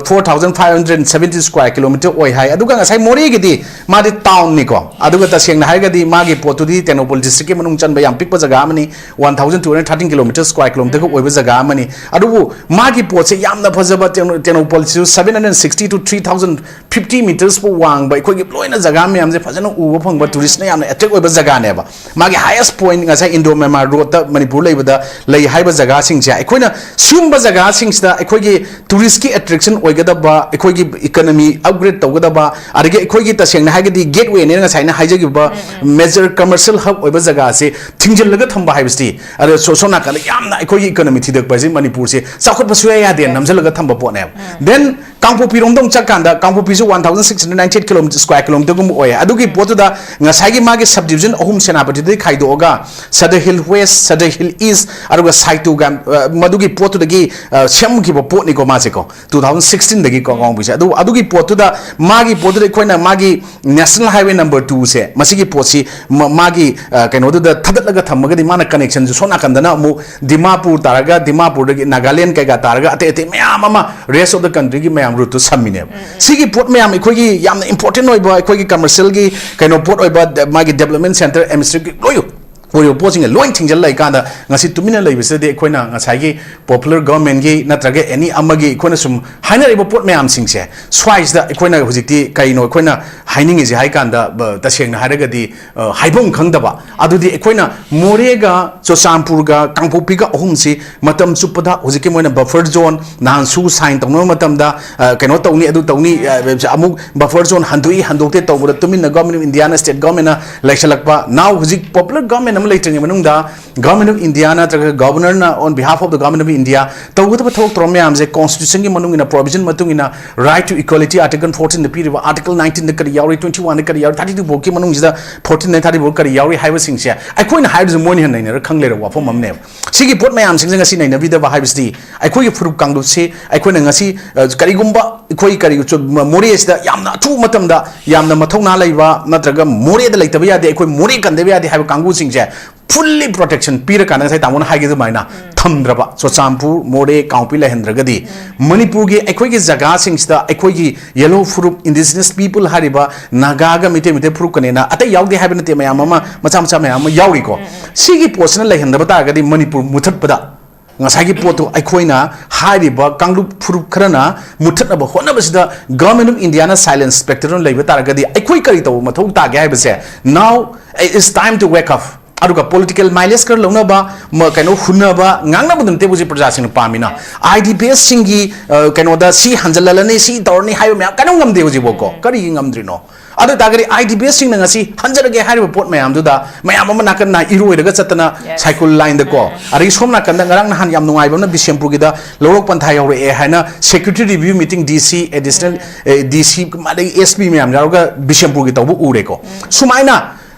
four thousand five hundred seventy square kilometer ꯑꯣꯏ ꯍꯥꯏ꯫ ꯑꯗꯨꯒ ꯉꯁꯥꯏ ꯃꯣꯔꯦꯒꯤꯗꯤ ꯃꯥꯗꯤ town ꯅꯤꯀꯣ꯫ ꯑꯗꯨꯒ ꯇꯁꯦꯡꯅ ꯍꯥꯏꯔꯒꯗꯤ ꯃꯥꯒꯤ ꯄꯣꯠꯇꯨꯗꯤ ꯇꯦꯡꯅꯧꯄꯜ district ꯀꯤ ꯃꯅꯨꯡ ꯆꯟꯕ ꯌꯥꯝ ꯄꯤꯛꯄ ꯖꯒꯥ ꯑꯃꯅꯤ, one thousand two hundred thirteen kilometer square kilometer ꯈꯛ ꯑꯣꯏꯕ ꯖꯒꯥ ꯑꯃꯅꯤ꯫ ꯑꯗꯨꯕꯨ ꯃꯥꯒꯤ ꯄꯣꯠꯁꯦ ꯌꯥꯝꯅ ꯐꯖꯕ, ꯇꯦꯡ-, ꯇꯦꯡꯅꯧꯄꯜꯁꯤꯁꯨ seven hundred sixty to three thousand fifty meters ꯐꯥꯎ ꯋꯥꯡꯕ, ꯑꯩꯈꯣꯏꯒꯤ ꯂꯣꯏꯅ ꯖꯒꯥ ꯃꯌꯥꯝꯁꯦ ꯐꯖꯅ ꯎꯕ ꯐꯪꯕ, ꯇꯨꯔꯤꯁꯅ ꯌꯥꯝꯅ ꯑꯦꯇ꯭ꯔꯦꯛ ꯑꯣꯏꯕ ꯖꯒꯥꯅꯦꯕ꯫ ꯃꯥꯒꯤ ꯍꯥꯏꯌꯦꯁ ꯄꯣꯏꯟꯠ ꯉꯁꯥꯏ ꯏꯟꯗꯣ ꯃ꯭ꯌꯥꯟꯃꯥꯔ ꯔꯣꯗꯇ ꯃꯅꯤꯄꯨꯔ ꯂꯩꯕꯗ ꯂꯩ ꯍꯥꯏꯕ ꯖꯒꯥꯁꯤꯡꯁꯦ, ꯑꯩꯈꯣꯏꯅ ꯁꯤꯒꯨꯝꯕ ꯖꯒꯥꯁꯤꯡꯁꯤꯗ ꯑꯩꯈꯣꯏꯒꯤ ꯇꯨꯔꯤꯁꯀꯤ ꯑꯦꯇ꯭ꯔꯦꯛꯁꯟ ꯑꯣꯏꯒꯗꯕ, ꯑꯩꯈꯣꯏꯒꯤ ꯏꯀꯣꯅꯣꯃꯤ ꯑꯞꯒ꯭ꯔꯦꯗ ꯇꯧꯒꯗꯕ, ꯑꯗꯒꯤ ꯑꯩꯈꯣꯏꯒꯤ ꯇꯁꯦꯡꯅ ꯍꯥꯏꯔꯒꯗꯤ ꯒꯦꯠꯋꯦꯅꯦꯅ ꯉꯁꯥꯏꯅ ꯍꯥꯏꯖꯈꯤꯕ ꯃꯦꯖꯔ ꯀꯃꯔꯁꯤꯌꯦꯜ ꯍꯕ ꯑꯣꯏꯕ ꯖꯒꯥꯁꯦ ꯊꯤꯡꯖꯤꯜꯂꯒ ꯊꯝꯕ ꯍꯥꯏꯕꯁꯤꯗꯤ, ꯑꯗ ꯁꯣ-, ꯁꯣꯝ ꯅꯥꯀꯟꯗ ꯌꯥꯝꯅ ꯑꯩꯈꯣꯏꯒꯤ ꯏꯀꯣꯅꯣꯃꯤ ꯊꯤꯗꯛꯄ ꯍꯥꯏꯁꯤ ꯃꯅꯤꯄꯨꯔꯁꯦ ꯆꯥꯎꯈꯠꯄ ꯁꯨꯡꯌꯥ ꯌꯥꯗꯦꯅ ꯅꯝꯁꯤꯜꯂꯒ ꯊꯝꯕ ꯄꯣꯠꯅꯦꯕ꯫ ꯗꯦꯟ ꯀꯥꯡꯄꯣꯛꯄꯤꯔꯣꯝꯗ ꯑꯃꯨꯛ ꯆꯠꯀꯥꯟꯗ, ꯀꯥꯡꯄꯣꯛꯄꯤꯁꯨ one thousand six hundred ninety eight kilometre, square ꯀꯤꯂꯣꯃꯤꯇꯔꯒꯨꯝꯕ ꯑꯣꯏꯌꯦ꯫ ꯑꯗꯨꯒꯤ ꯄꯣꯠꯇꯨꯗ ꯉꯁꯥꯏꯒꯤ ꯃꯥꯒꯤ ꯁꯕ ꯗꯤꯕꯤꯖꯟ ꯑꯍꯨꯝ ꯁꯦꯅꯥꯄꯇꯤꯗꯒꯤ ꯈꯥꯏꯗꯣꯛꯑꯒ, Sadar hill west, Sadar hill ꯏꯁ, ꯑꯗꯨꯒ ꯁꯥꯏꯇꯨꯒ, ꯑ, ꯃꯗꯨꯒꯤ ꯄꯣꯠꯇꯨꯗꯒꯤ, ꯑ, ꯁꯦꯝꯈꯤꯕ ꯄꯣꯠꯅꯤꯀꯣ ꯃꯥꯁꯦꯀꯣ꯫ ꯇꯨ ꯊꯥꯎꯖꯟ ꯁꯤꯛꯁꯇꯤꯟꯗꯒꯤ ꯀꯣ ꯀꯥꯡꯄꯣꯛꯄꯤꯁꯦ꯫ ꯑꯗꯨ, ꯑꯗꯨꯒꯤ ꯄꯣꯠꯇꯨꯗ, ꯃꯥꯒꯤ ꯄꯣꯠꯇꯨꯗ ꯑꯩꯈꯣꯏꯅ ꯃꯥꯒꯤ ꯅꯦꯁꯅꯦꯜ ꯍꯥꯏꯋꯦ ꯅꯝꯕꯔ ꯇꯨꯁꯦ, ꯃꯁꯤꯒꯤ ꯄꯣꯠꯁꯤ ꯃ-, ꯃꯥꯒꯤ, ꯑ, ꯀꯩꯅꯣꯗꯨꯗ ꯊꯥꯗꯠꯂꯒ ꯊꯝꯃꯒꯗꯤ ꯃꯥꯅ ꯀꯅꯦꯛꯁꯟꯁꯨ ꯁꯣꯝ ꯅꯥꯀꯟꯗꯅ ꯑꯃꯨꯛ ꯗꯤꯃꯥꯄꯨꯔ ꯇꯥꯔꯒ, ꯗꯤꯃꯥꯄꯨꯔꯗꯒꯤ ꯅꯥꯒꯥꯂꯦꯟ ꯀꯩꯀꯥ ꯇꯥꯔꯒ ꯑꯇꯩ ꯑꯇꯩ ꯃꯌꯥꯝ ꯑꯃ rest of the countryꯒꯤ ꯃꯌꯥꯝ ꯔꯨꯠꯇꯨ ꯁꯝꯃꯤꯅꯦꯕ꯫ ꯁꯤꯒꯤ ꯄꯣꯠ ꯃꯌꯥꯝ ꯑꯩꯈꯣꯏꯒꯤ ꯌꯥꯝꯅ ꯏꯝꯄꯣꯔꯇꯦꯟ ꯑꯣꯏꯕ, ꯑꯩꯈꯣꯏꯒꯤ ꯀꯃꯔꯁꯤꯌꯦꯜꯒꯤ ꯀꯩꯅꯣ ꯄꯣꯠ ꯑꯣꯏꯕ, ꯗ-, ꯃꯥꯒꯤ ꯗꯦꯕꯂꯞꯃꯦꯟ ꯁꯦꯟꯇꯔ, ꯑꯦꯗꯃꯤꯅꯤꯁꯇ꯭ꯔꯦꯇꯤꯚ ꯂꯣꯏ ꯑꯣꯏꯔꯤꯕ ꯄꯣꯠꯁꯤꯡꯁꯦ ꯂꯣꯏ ꯊꯤꯡꯖꯤꯜ ꯂꯩꯀꯥꯟꯗ ꯉꯁꯤ ꯇꯨꯃꯤꯟꯅ ꯂꯩꯕꯁꯤꯗꯗꯤ ꯑꯩꯈꯣꯏꯅ ꯉꯁꯥꯏꯒꯤ ꯄꯣꯄꯨꯂꯔ ꯒꯚꯔꯟꯃꯦꯟꯒꯤ ꯅꯠꯇ꯭ꯔꯒ ꯑꯦꯅꯤ ꯑꯃꯒꯤ ꯑꯩꯈꯣꯏꯅ ꯁꯨꯝ ꯍꯥꯏꯅꯔꯤꯕ ꯄꯣꯠ ꯃꯌꯥꯝꯁꯤꯡꯁꯦ ꯁ꯭ꯋꯥꯏꯁꯤꯗ ꯑꯩꯈꯣꯏꯅ ꯍꯧꯖꯤꯛꯇꯤ ꯀꯩꯅꯣ ꯑꯩꯈꯣꯏꯅ ꯍꯥꯏꯅꯤꯡꯉꯤꯁꯦ ꯍꯥꯏ ꯀꯥꯟꯗ, ꯕ-, ꯇꯁꯦꯡꯅ ꯍꯥꯏꯔꯒꯗꯤ, ꯑ, ꯍꯥꯏꯐꯝ ꯈꯪꯗꯕ꯫ ꯑꯗꯨꯗꯤ ꯑꯩꯈꯣꯏꯅ ꯃꯣꯔꯦꯒ ꯆꯨꯔꯆꯥꯟꯄꯨꯔꯒ ꯀꯥꯡꯄꯣꯛꯄꯤꯒ ꯑꯍꯨꯝꯁꯤ ꯃꯇꯝ ꯆꯨꯞꯄꯗ ꯍꯧꯖꯤꯛꯀꯤ ꯃꯣꯏꯅ ꯕꯐꯔ ꯖꯣꯟ ꯅꯍꯥꯟꯁꯨ ꯁꯥꯏꯟ ꯇꯧꯅꯕ ꯃꯇꯝꯗ, ꯑ, ꯀꯩꯅꯣ ꯇꯧꯅꯤ, ꯑꯗꯨ ꯇꯧꯅꯤ, ꯑ, ꯑꯃꯨꯛ ꯕꯐꯔ ꯖꯣꯟ ꯍꯟꯗꯣꯛꯏ, ꯍꯟꯗꯣꯛꯇꯦ ꯇꯧꯕꯗ ꯇꯨꯃꯤꯟꯅ ꯒꯚꯔꯟꯃꯦꯟ ꯑꯣꯐ ꯏꯟꯗꯤꯌꯥꯅ, ꯁ꯭ꯇꯦꯠ ꯒꯚꯔꯟꯃꯦꯟꯅ ꯂꯩꯁꯜꯂꯛꯄ꯫ Now ꯍꯧꯖꯤꯛ ꯄꯣꯄꯨꯂꯔ ꯒꯚꯔꯟꯃꯦꯟ ꯑꯃ ꯂꯩꯇ꯭ꯔꯤꯉꯩ ꯃꯅꯨꯡꯗ Government of India ꯅꯠꯇ꯭ꯔꯒ Governor ꯅ on behalf of the Government of India ꯇꯧꯒꯗꯕ ꯊꯕꯛ ꯊꯧꯔꯝ ꯃꯌꯥꯝꯁꯦ Constitution ꯒꯤ ꯃꯅꯨꯡ ꯏꯟꯅ, provision ꯃꯇꯨꯡ ꯏꯟꯅ, right to equality Article fourteen ꯗ ꯄꯤꯔꯤꯕ, Article nineteen ꯗ ꯀꯔꯤ ꯌꯥꯎꯔꯤ, twenty one ꯗ ꯀꯔꯤ ꯌꯥꯎꯔꯤ, thirty two ꯐꯥꯎꯒꯤ ꯃꯅꯨꯡꯁꯤꯗ, fourteen ꯗꯒꯤ thirty ꯐꯥꯎ ꯀꯔꯤ ꯌꯥꯎꯔꯤ ꯍꯥꯏꯕꯁꯤꯡꯁꯦ ꯑꯩꯈꯣꯏꯅ ꯍꯥꯏꯔꯤꯁꯦ ꯃꯣꯏꯅ ꯍꯦꯟꯅ ꯅꯩꯅꯔ ꯈꯪ ꯂꯩꯔꯕ ꯋꯥꯐꯝ ꯑꯃꯅꯦꯕ꯫ ꯁꯤꯒꯤ ꯄꯣꯠ ꯃꯌꯥꯝꯁꯤꯡꯁꯦ ꯉꯁꯤ ꯅꯩꯅꯕꯤꯗꯕ ꯍꯥꯏꯕꯁꯤꯗꯤ ꯑꯩꯈꯣꯏꯒꯤ ꯐꯨꯔꯨꯞ ꯀꯥꯡꯂꯨꯞꯁꯤ ꯑꯩꯈꯣꯏꯅ ꯉꯁꯤ, ꯑ, ꯀꯔꯤꯒꯨꯝꯕ ꯑꯩꯈꯣꯏ ꯀꯔꯤ ꯆꯨ-, ꯃ-, ꯃꯣꯔꯦꯁꯤꯗ ꯌꯥꯝꯅ ꯑꯊꯨꯕ ꯃꯇꯝꯗ ꯌꯥꯝꯅ ꯃꯊꯧꯅꯥ ꯂꯩꯕ ꯅꯠꯇ꯭ꯔꯒ ꯃꯣꯔꯦꯗ ꯂꯩꯇꯕ ꯌꯥꯗꯦ, ꯑꯩꯈꯣꯏ ꯃꯣꯔꯦ ꯀꯟꯗꯕ ꯌꯥꯗꯦ ꯍꯥꯏꯕ ꯀꯥꯡꯕꯨꯁꯤꯡꯁꯦ fully protection ꯄꯤꯔꯀꯥꯟꯗ ꯉꯁꯥꯏ ꯇꯥꯃꯣꯅ ꯍꯥꯏꯈꯤꯕ ꯑꯗꯨꯃꯥꯏꯅ ꯊꯝꯗ꯭ꯔꯕ, ꯆꯨꯔꯆꯥꯟꯄꯨꯔ, ꯃꯣꯔꯦ, ꯀꯥꯡꯄꯣꯛꯄꯤ ꯂꯩꯍꯟꯗ꯭ꯔꯒꯗꯤ ꯃꯅꯤꯄꯨꯔꯒꯤ ꯑꯩꯈꯣꯏꯒꯤ ꯖꯒꯥꯁꯤꯡꯁꯤꯗ ꯑꯩꯈꯣꯏꯒꯤ ꯌꯦꯜꯍꯧ ꯐꯨꯔꯨꯞ, indigenous people ꯍꯥꯏꯔꯤꯕ ꯅꯥꯒꯥꯒ ꯃꯩꯇꯩ, ꯃꯩꯇꯩ ꯐꯨꯔꯨꯞꯀꯅꯦꯅ ꯑꯇꯩ ꯌꯥꯎꯗꯦ ꯍꯥꯏꯕ ꯅꯠꯇꯦ, ꯃꯌꯥꯝ ꯑꯃ ꯃꯆꯥ ꯃꯆꯥ ꯃꯌꯥꯝ ꯑꯃ ꯌꯥꯎꯔꯤꯀꯣ꯫ ꯁꯤꯒꯤ ꯄꯣꯠꯁꯤꯅ ꯂꯩꯍꯟꯗꯕ ꯇꯥꯔꯒꯗꯤ ꯃꯅꯤꯄꯨꯔ ꯃꯨꯊꯠꯄꯗ ꯉꯁꯥꯏꯒꯤ ꯄꯣꯠꯇꯨ ꯑꯩꯈꯣꯏꯅ ꯍꯥꯏꯔꯤꯕ ꯀꯥꯡꯂꯨꯞ ꯐꯨꯔꯨꯞ ꯈꯔꯅ ꯃꯨꯠꯊꯠꯅꯕ ꯍꯣꯠꯅꯕꯁꯤꯗ Government of India ꯅ silent spectator ꯑꯣꯏꯅ ꯂꯩꯕ ꯇꯥꯔꯒꯗꯤ ꯑꯩꯈꯣꯏ ꯀꯔꯤ ꯇꯧꯕ ꯃꯊꯧ ꯇꯥꯒꯦ ꯍꯥꯏꯕꯁꯦ, now it's time to wake up. ꯑꯗꯨꯒ political mileage ꯈꯔ ꯂꯧꯅꯕ, ꯃ-, ꯀꯩꯅꯣ, ꯍꯨꯟꯅꯕ, ꯉꯥꯡꯅꯕꯗꯨ ꯅꯠꯇꯦ ꯍꯧꯖꯤꯛ ꯄ꯭ꯔꯖꯥꯁꯤꯡꯅ ꯄꯥꯝꯃꯤꯅ꯫ IDPs ꯁꯤꯡꯒꯤ, ꯑ, ꯀꯩꯅꯣꯗ ꯁꯤ ꯍꯟꯖꯜꯍꯜꯂꯅꯤ, ꯁꯤ ꯇꯧꯔꯅꯤ ꯍꯥꯏꯕ ꯃꯌꯥꯝ ꯀꯩꯅꯣ ꯉꯝꯗꯦ ꯍꯧꯖꯤꯛꯐꯥꯎꯀꯣ꯫ ꯀꯔꯤꯒꯤ ꯉꯝꯗ꯭ꯔꯤꯅꯣ? ꯑꯗꯨ ꯑꯣꯏꯇꯥꯔꯒꯗꯤ IDPs ꯁꯤꯡꯅ ꯉꯁꯤ ꯍꯟꯖꯔꯒꯦ ꯍꯥꯏꯔꯤꯕ ꯄꯣꯠ ꯃꯌꯥꯝꯗꯨꯗ ꯃꯌꯥꯝ ꯑꯃ ꯅꯥꯀꯟ ꯅꯥ ꯏꯔꯣꯏꯔꯒ ꯆꯠꯇꯅ, ꯁꯥꯏꯀꯨꯜ ꯂꯥꯏꯟꯗꯀꯣ, ꯑꯗꯒꯤ ꯁꯣꯝ ꯅꯥꯀꯟꯗ ꯉꯔꯥꯡ ꯅꯍꯥꯟ ꯌꯥꯝ ꯅꯨꯡꯉꯥꯏꯕ ꯑꯃꯅ ꯕꯤꯁꯦꯝꯄꯨꯔꯒꯤꯗ ꯂꯧꯔꯣꯛ ꯄꯟꯊꯥ ꯌꯧꯔꯛꯑꯦ ꯍꯥꯏꯅ security review meeting, DC, additional, ꯑꯦ, DC, ꯑꯗꯒꯤ SP ꯃꯌꯥꯝ ꯌꯥꯎꯔꯒ ꯕꯤꯁꯦꯝꯄꯨꯔꯒꯤ ꯇꯧꯕ ꯎꯔꯦꯀꯣ꯫ ꯁꯨꯃꯥꯏꯅ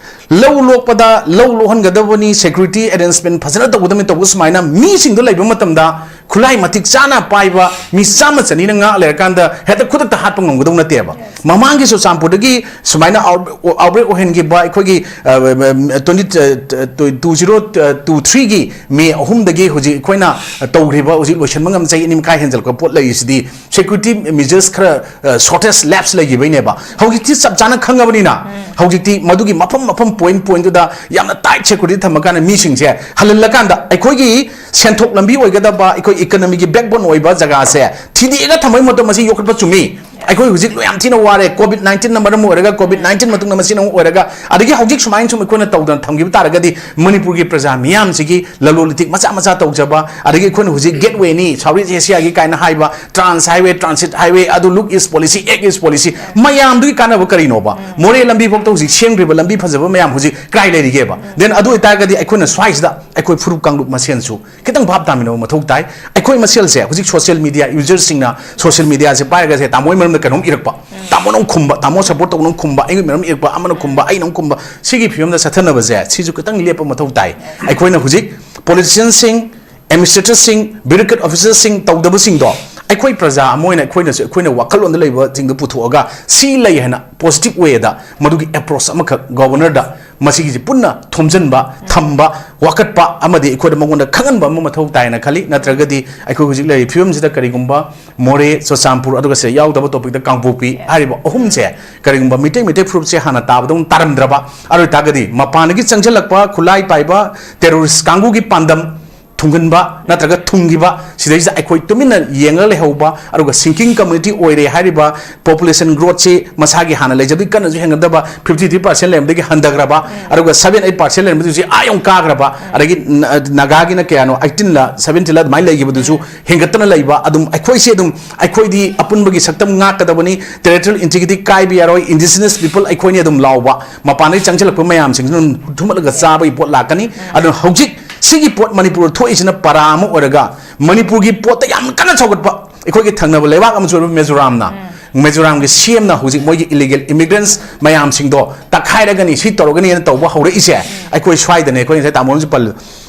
ꯂꯧ ꯂꯣꯛꯄꯗ ꯂꯧ ꯂꯣꯛꯍꯟꯒꯗꯕꯅꯤ, security arrangement ꯐꯖꯅ ꯇꯧꯒꯗꯕꯅꯤ, ꯇꯧꯕ ꯁꯨꯃꯥꯏꯅ ꯃꯤꯁꯤꯡꯗꯣ ꯂꯩꯕ ꯃꯇꯝꯗ ꯈꯨꯠꯂꯥꯏ ꯃꯇꯤꯛ ꯆꯥꯅ ꯄꯥꯏꯕ ꯃꯤ ꯆꯥꯝꯃ ꯆꯅꯤꯅ ꯉꯥꯛ ꯂꯩꯔꯀꯥꯟꯗ ꯍꯦꯛꯇ ꯈꯨꯗꯛꯇ ꯍꯥꯠꯄ ꯉꯝꯒꯗꯧ ꯅꯠꯇꯦꯕ꯫ ꯃꯃꯥꯡꯒꯤ ꯆꯨꯔꯆꯥꯟꯄꯨꯔꯗꯒꯤ ꯁꯨꯃꯥꯏꯅ outbreak ꯑꯣꯏꯍꯟꯈꯤꯕ ꯑꯩꯈꯣꯏꯒꯤ, ꯑ, twenty, ꯑ, two zero two three ꯒꯤ ꯃꯦ ꯑꯍꯨꯝꯗꯒꯤ ꯍꯧꯖꯤꯛ ꯑꯩꯈꯣꯏꯅ ꯇꯧꯈ꯭ꯔꯤꯕ, ꯍꯧꯖꯤꯛ ꯂꯣꯏꯁꯤꯟꯕ ꯉꯝ ꯆꯍꯤ ꯑꯅꯤ ꯃꯈꯥꯏ ꯍꯦꯟꯖꯜꯂꯛꯄ ꯄꯣꯠ ꯂꯩꯔꯤꯁꯤꯗꯤ security measures ꯈꯔ, ꯑ, shortage lapse ꯂꯩꯈꯤꯕꯩꯅꯦꯕ꯫ ꯍꯧꯖꯤꯛꯇꯤ ꯆꯞ ꯆꯥꯅ ꯈꯪꯉꯕꯅꯤꯅ ꯍꯧꯖꯤꯛꯇꯤ ꯃꯗꯨꯒꯤ ꯃꯐꯝ ꯃꯐꯝ point pointꯗꯨꯗ ꯌꯥꯝꯅ tight security ꯊꯝꯃꯀꯥꯟꯗ ꯃꯤꯁꯤꯡꯁꯦ ꯍꯜꯍꯜꯂꯀꯥꯟꯗ ꯑꯩꯈꯣꯏꯒꯤ ꯁꯦꯟꯊꯣꯛ ꯂꯝꯕꯤ ꯑꯣꯏꯒꯗꯕ, ꯑꯩꯈꯣꯏ economyꯒꯤ backbone ꯑꯣꯏꯕ ꯖꯒꯥꯁꯦ ꯊꯤꯗꯦꯛꯑꯒ ꯊꯝꯕꯒꯤ ꯃꯍꯨꯠꯇ ꯃꯁꯤ ꯌꯣꯛꯈꯠꯄ ꯆꯨꯝꯃꯤ꯫ ꯑꯩꯈꯣꯏ ꯍꯧꯖꯤꯛ ꯂꯣꯏ ꯌꯥꯝ ꯊꯤꯅ ꯋꯥꯔꯦ꯫ COVID nineteen ꯅ ꯃꯔꯝ ꯑꯣꯏꯔꯒ, COVID nineteen ꯃꯇꯨꯡꯗ ꯃꯁꯤꯅ ꯑꯃꯨꯛ ꯑꯣꯏꯔꯒ, ꯑꯗꯒꯤ ꯍꯧꯖꯤꯛ ꯁꯨꯃꯥꯏꯅ ꯁꯨꯝ ꯑꯩꯈꯣꯏꯅ ꯇꯧꯗꯅ ꯊꯝꯈꯤꯕ ꯇꯥꯔꯒꯗꯤ ꯃꯅꯤꯄꯨꯔꯒꯤ ꯄ꯭ꯔꯖꯥ ꯃꯤꯌꯥꯝꯁꯤꯒꯤ ꯂꯂꯣꯟ ꯏꯇꯤꯛ ꯃꯆꯥ ꯃꯆꯥ ꯇꯧꯖꯕ, ꯑꯗꯒꯤ ꯑꯩꯈꯣꯏꯅ ꯍꯧꯖꯤꯛ gatewayꯅꯤ, South East Asiaꯒꯤ ꯀꯥꯏꯅ ꯍꯥꯏꯕ, trans highway, transit highway, ꯑꯗꯨ look east policy, act east policy, ꯃꯌꯥꯝꯗꯨꯒꯤ ꯀꯥꯟꯅꯕ ꯀꯔꯤꯅꯣꯕ? ꯃꯣꯔꯦ ꯂꯝꯕꯤ ꯐꯥꯎꯗ ꯍꯧꯖꯤꯛ ꯁꯦꯝꯈ꯭ꯔꯤꯕ ꯂꯝꯕꯤ ꯐꯖꯕ ꯃꯌꯥꯝ ꯍꯧꯖꯤꯛ ꯀꯥꯏ ꯂꯩꯔꯤꯒꯦꯕ? Then ꯑꯗꯨ ꯑꯣꯏꯇꯥꯔꯒꯗꯤ ꯑꯩꯈꯣꯏꯅ ꯁ꯭ꯋꯥꯏꯁꯤꯗ ꯑꯩꯈꯣꯏ ꯐꯨꯔꯨꯞ ꯀꯥꯡꯂꯨꯞ ꯃꯁꯦꯟꯁꯨ ꯈꯤꯇꯪ ꯚꯥꯞ ꯇꯥꯃꯤꯟꯅꯕ ꯃꯊꯧ ꯇꯥꯏ꯫ ꯑꯩꯈꯣꯏ ꯃꯁꯦꯜꯁꯦ ꯍꯧꯖꯤꯛ social media userꯁꯤꯡꯅ social mediaꯁꯦ ꯄꯥꯏꯔꯒ ꯁꯦ ꯇꯥꯃꯣꯒꯤ ꯃꯔꯝꯗ ꯀꯩꯅꯣꯝ ꯏꯔꯛꯄ, ꯇꯥꯃꯣꯅ ꯑꯃꯨꯛ ꯈꯨꯝꯕ, ꯇꯥꯃꯣ support ꯇꯧꯕꯅ ꯑꯃꯨꯛ ꯈꯨꯝꯕ, ꯑꯩꯒꯤ ꯃꯔꯝ ꯏꯔꯛꯄ, ꯑꯃꯅ ꯈꯨꯝꯕ, ꯑꯩꯅ ꯑꯃꯨꯛ ꯈꯨꯝꯕ, ꯁꯤꯒꯤ ꯐꯤꯕꯝꯗ ꯆꯠꯊꯅꯕꯁꯦ ꯁꯤꯁꯨ ꯈꯤꯇꯪ ꯂꯦꯞꯄ ꯃꯊꯧ ꯇꯥꯏ꯫ ꯑꯩꯈꯣꯏꯅ ꯍꯧꯖꯤꯛ politicianꯁꯤꯡ, administratorꯁꯤꯡ, bureaucrat officerꯁꯤꯡ ꯇꯧꯗꯕꯁꯤꯡꯗꯣ ꯑꯩꯈꯣꯏ ꯄ꯭ꯔꯖꯥ ꯑꯃ ꯑꯣꯏꯅ ꯑꯩꯈꯣꯏꯅꯁꯨ, ꯑꯩꯈꯣꯏꯅ ꯋꯥꯈꯜꯂꯣꯟꯗ ꯂꯩꯕꯁꯤꯡꯗꯣ ꯄꯨꯊꯣꯛꯑꯒ ꯁꯤ ꯂꯩ ꯍꯥꯏꯅ positive wayꯗ ꯃꯗꯨꯒꯤ approach ꯑꯃꯈꯛ governorꯗ ꯃꯁꯤꯒꯤꯁꯤ ꯄꯨꯟꯅ ꯊꯣꯝꯖꯤꯟꯕ, ꯊꯝꯕ, ꯋꯥꯀꯠꯄ ꯑꯃꯗꯤ ꯑꯩꯈꯣꯏꯗ ꯃꯉꯣꯟꯗ ꯈꯪꯍꯟꯕ ꯑꯃ ꯃꯊꯧ ꯇꯥꯏꯅ ꯈꯜꯂꯤ꯫ ꯅꯠꯇ꯭ꯔꯒꯗꯤ ꯑꯩꯈꯣꯏ ꯍꯧꯖꯤꯛ ꯂꯩꯔꯤꯕ ꯐꯤꯕꯝꯁꯤꯗ ꯀꯔꯤꯒꯨꯝꯕ ꯃꯣꯔꯦ, ꯆꯨꯔꯆꯥꯟꯄꯨꯔ, ꯑꯗꯨꯒ ꯁꯤꯗ ꯌꯥꯎꯗꯕ topicꯇ ꯀꯥꯡꯄꯣꯛꯄꯤ ꯍꯥꯏꯔꯤꯕ ꯑꯍꯨꯝꯁꯦ ꯀꯔꯤꯒꯨꯝꯕ ꯃꯤꯇꯩ, ꯃꯩꯇꯩ ꯐꯨꯔꯨꯞꯁꯦ ꯍꯥꯟꯅ ꯇꯥꯕꯗꯧꯅ ꯇꯥꯔꯝꯗ꯭ꯔꯕ, ꯑꯗꯨ ꯑꯣꯏꯇꯥꯔꯒꯗꯤ ꯃꯄꯥꯟꯗꯒꯤ ꯆꯪꯁꯤꯜꯂꯛꯄ ꯈꯨꯠꯂꯥꯏ ꯄꯥꯏꯕ terrorist ꯀꯥꯡꯕꯨꯒꯤ ꯄꯥꯟꯗꯝ ꯊꯨꯡꯒꯟꯕ ꯅꯠꯇ꯭ꯔꯒ ꯊꯨꯡꯈꯤꯕ, ꯁꯤꯗꯩꯁꯤꯗ ꯑꯩꯈꯣꯏ ꯇꯨꯃꯤꯟꯅ ꯌꯦꯡꯉꯒ ꯂꯩꯍꯧꯕ, ꯑꯗꯨꯒ sinking community ꯑꯣꯏꯔꯦ ꯍꯥꯏꯔꯤꯕ population growth ꯁꯤ ꯃꯁꯥꯒꯤ ꯍꯥꯟꯅ ꯂꯩꯖꯕꯗꯒꯤ ꯀꯟꯅꯁꯨ ꯍꯦꯟꯒꯠꯇꯕ, fifty three percent ꯂꯩꯔꯝꯕꯗꯒꯤ ꯍꯟꯊꯈ꯭ꯔꯕ, ꯑꯗꯨꯒ seven eight percent ꯂꯩꯔꯝꯕꯗꯨꯁꯨ ꯑꯥ ꯌꯧꯅ ꯀꯥꯈ꯭ꯔꯕ, ꯑꯗꯒꯤ ꯅ-, ꯅꯥꯒꯥꯒꯤꯅ ꯀꯌꯥꯅꯣ, eighteen ꯂ seventeen ꯂ ꯑꯗꯨꯃꯥꯏꯅ ꯂꯩꯈꯤꯕꯗꯨꯁꯨ ꯍꯦꯟꯒꯠꯇꯅ ꯂꯩꯕ, ꯑꯗꯨꯝ ꯑꯩꯈꯣꯏꯁꯦ ꯑꯗꯨꯝ, ꯑꯩꯈꯣꯏꯗꯤ ꯑꯄꯨꯟꯕꯒꯤ ꯁꯛꯇꯝ ꯉꯥꯛꯀꯗꯕꯅꯤ, territorial integrity ꯀꯥꯏꯕ ꯌꯥꯔꯣꯏ, indigenous people ꯑꯩꯈꯣꯏꯅꯤ ꯑꯗꯨꯝ ꯂꯥꯎꯕ, ꯃꯄꯥꯟꯗꯒꯤ ꯆꯪꯁꯤꯜꯂꯛꯄ ꯃꯌꯥꯝꯁꯤꯡꯁꯤꯅ ꯑꯗꯨꯝ ꯊꯨꯝꯍꯠꯂꯒ ꯆꯥꯕꯒꯤ ꯄꯣꯠ ꯂꯥꯛꯀꯅꯤ꯫ ꯑꯗꯨꯅ ꯍꯧꯖꯤꯛ ꯁꯤꯒꯤ ꯄꯣꯠ ꯃꯅꯤꯄꯨꯔꯗ ꯊꯣꯛꯏꯁꯤꯅ ꯄꯔꯥ ꯑꯃ ꯑꯣꯏꯔꯒ, ꯃꯅꯤꯄꯨꯔꯒꯤ ꯄꯣꯠꯇ ꯌꯥꯝ ꯀꯟꯅ ꯁꯧꯒꯠꯄ ꯑꯩꯈꯣꯏꯒꯤ ꯊꯪꯅꯕ ꯂꯩꯕꯥꯛ ꯑꯃꯁꯨ ꯑꯣꯏꯔꯤꯕ ꯃꯤꯖꯣꯔꯥꯝꯅ, ꯃꯤꯖꯣꯔꯥꯝꯒꯤ C M ꯅ ꯍꯧꯖꯤꯛ ꯃꯣꯏꯒꯤ illegal immigrants ꯃꯌꯥꯝꯁꯤꯡꯗꯣ ꯇꯛꯈꯥꯏꯔꯒꯅꯤ, ꯁꯤ ꯇꯧꯔꯒꯅꯤꯅ ꯇꯧꯕ ꯍꯧꯔꯛꯏꯁꯦ꯫ ꯑꯩꯈꯣꯏ ꯁ꯭ꯋꯥꯏꯗꯅꯦ, ꯑꯩꯈꯣꯏ ꯉꯁꯥꯏ ꯇꯥꯃꯣꯅꯁꯨ ꯄꯜꯂꯤ,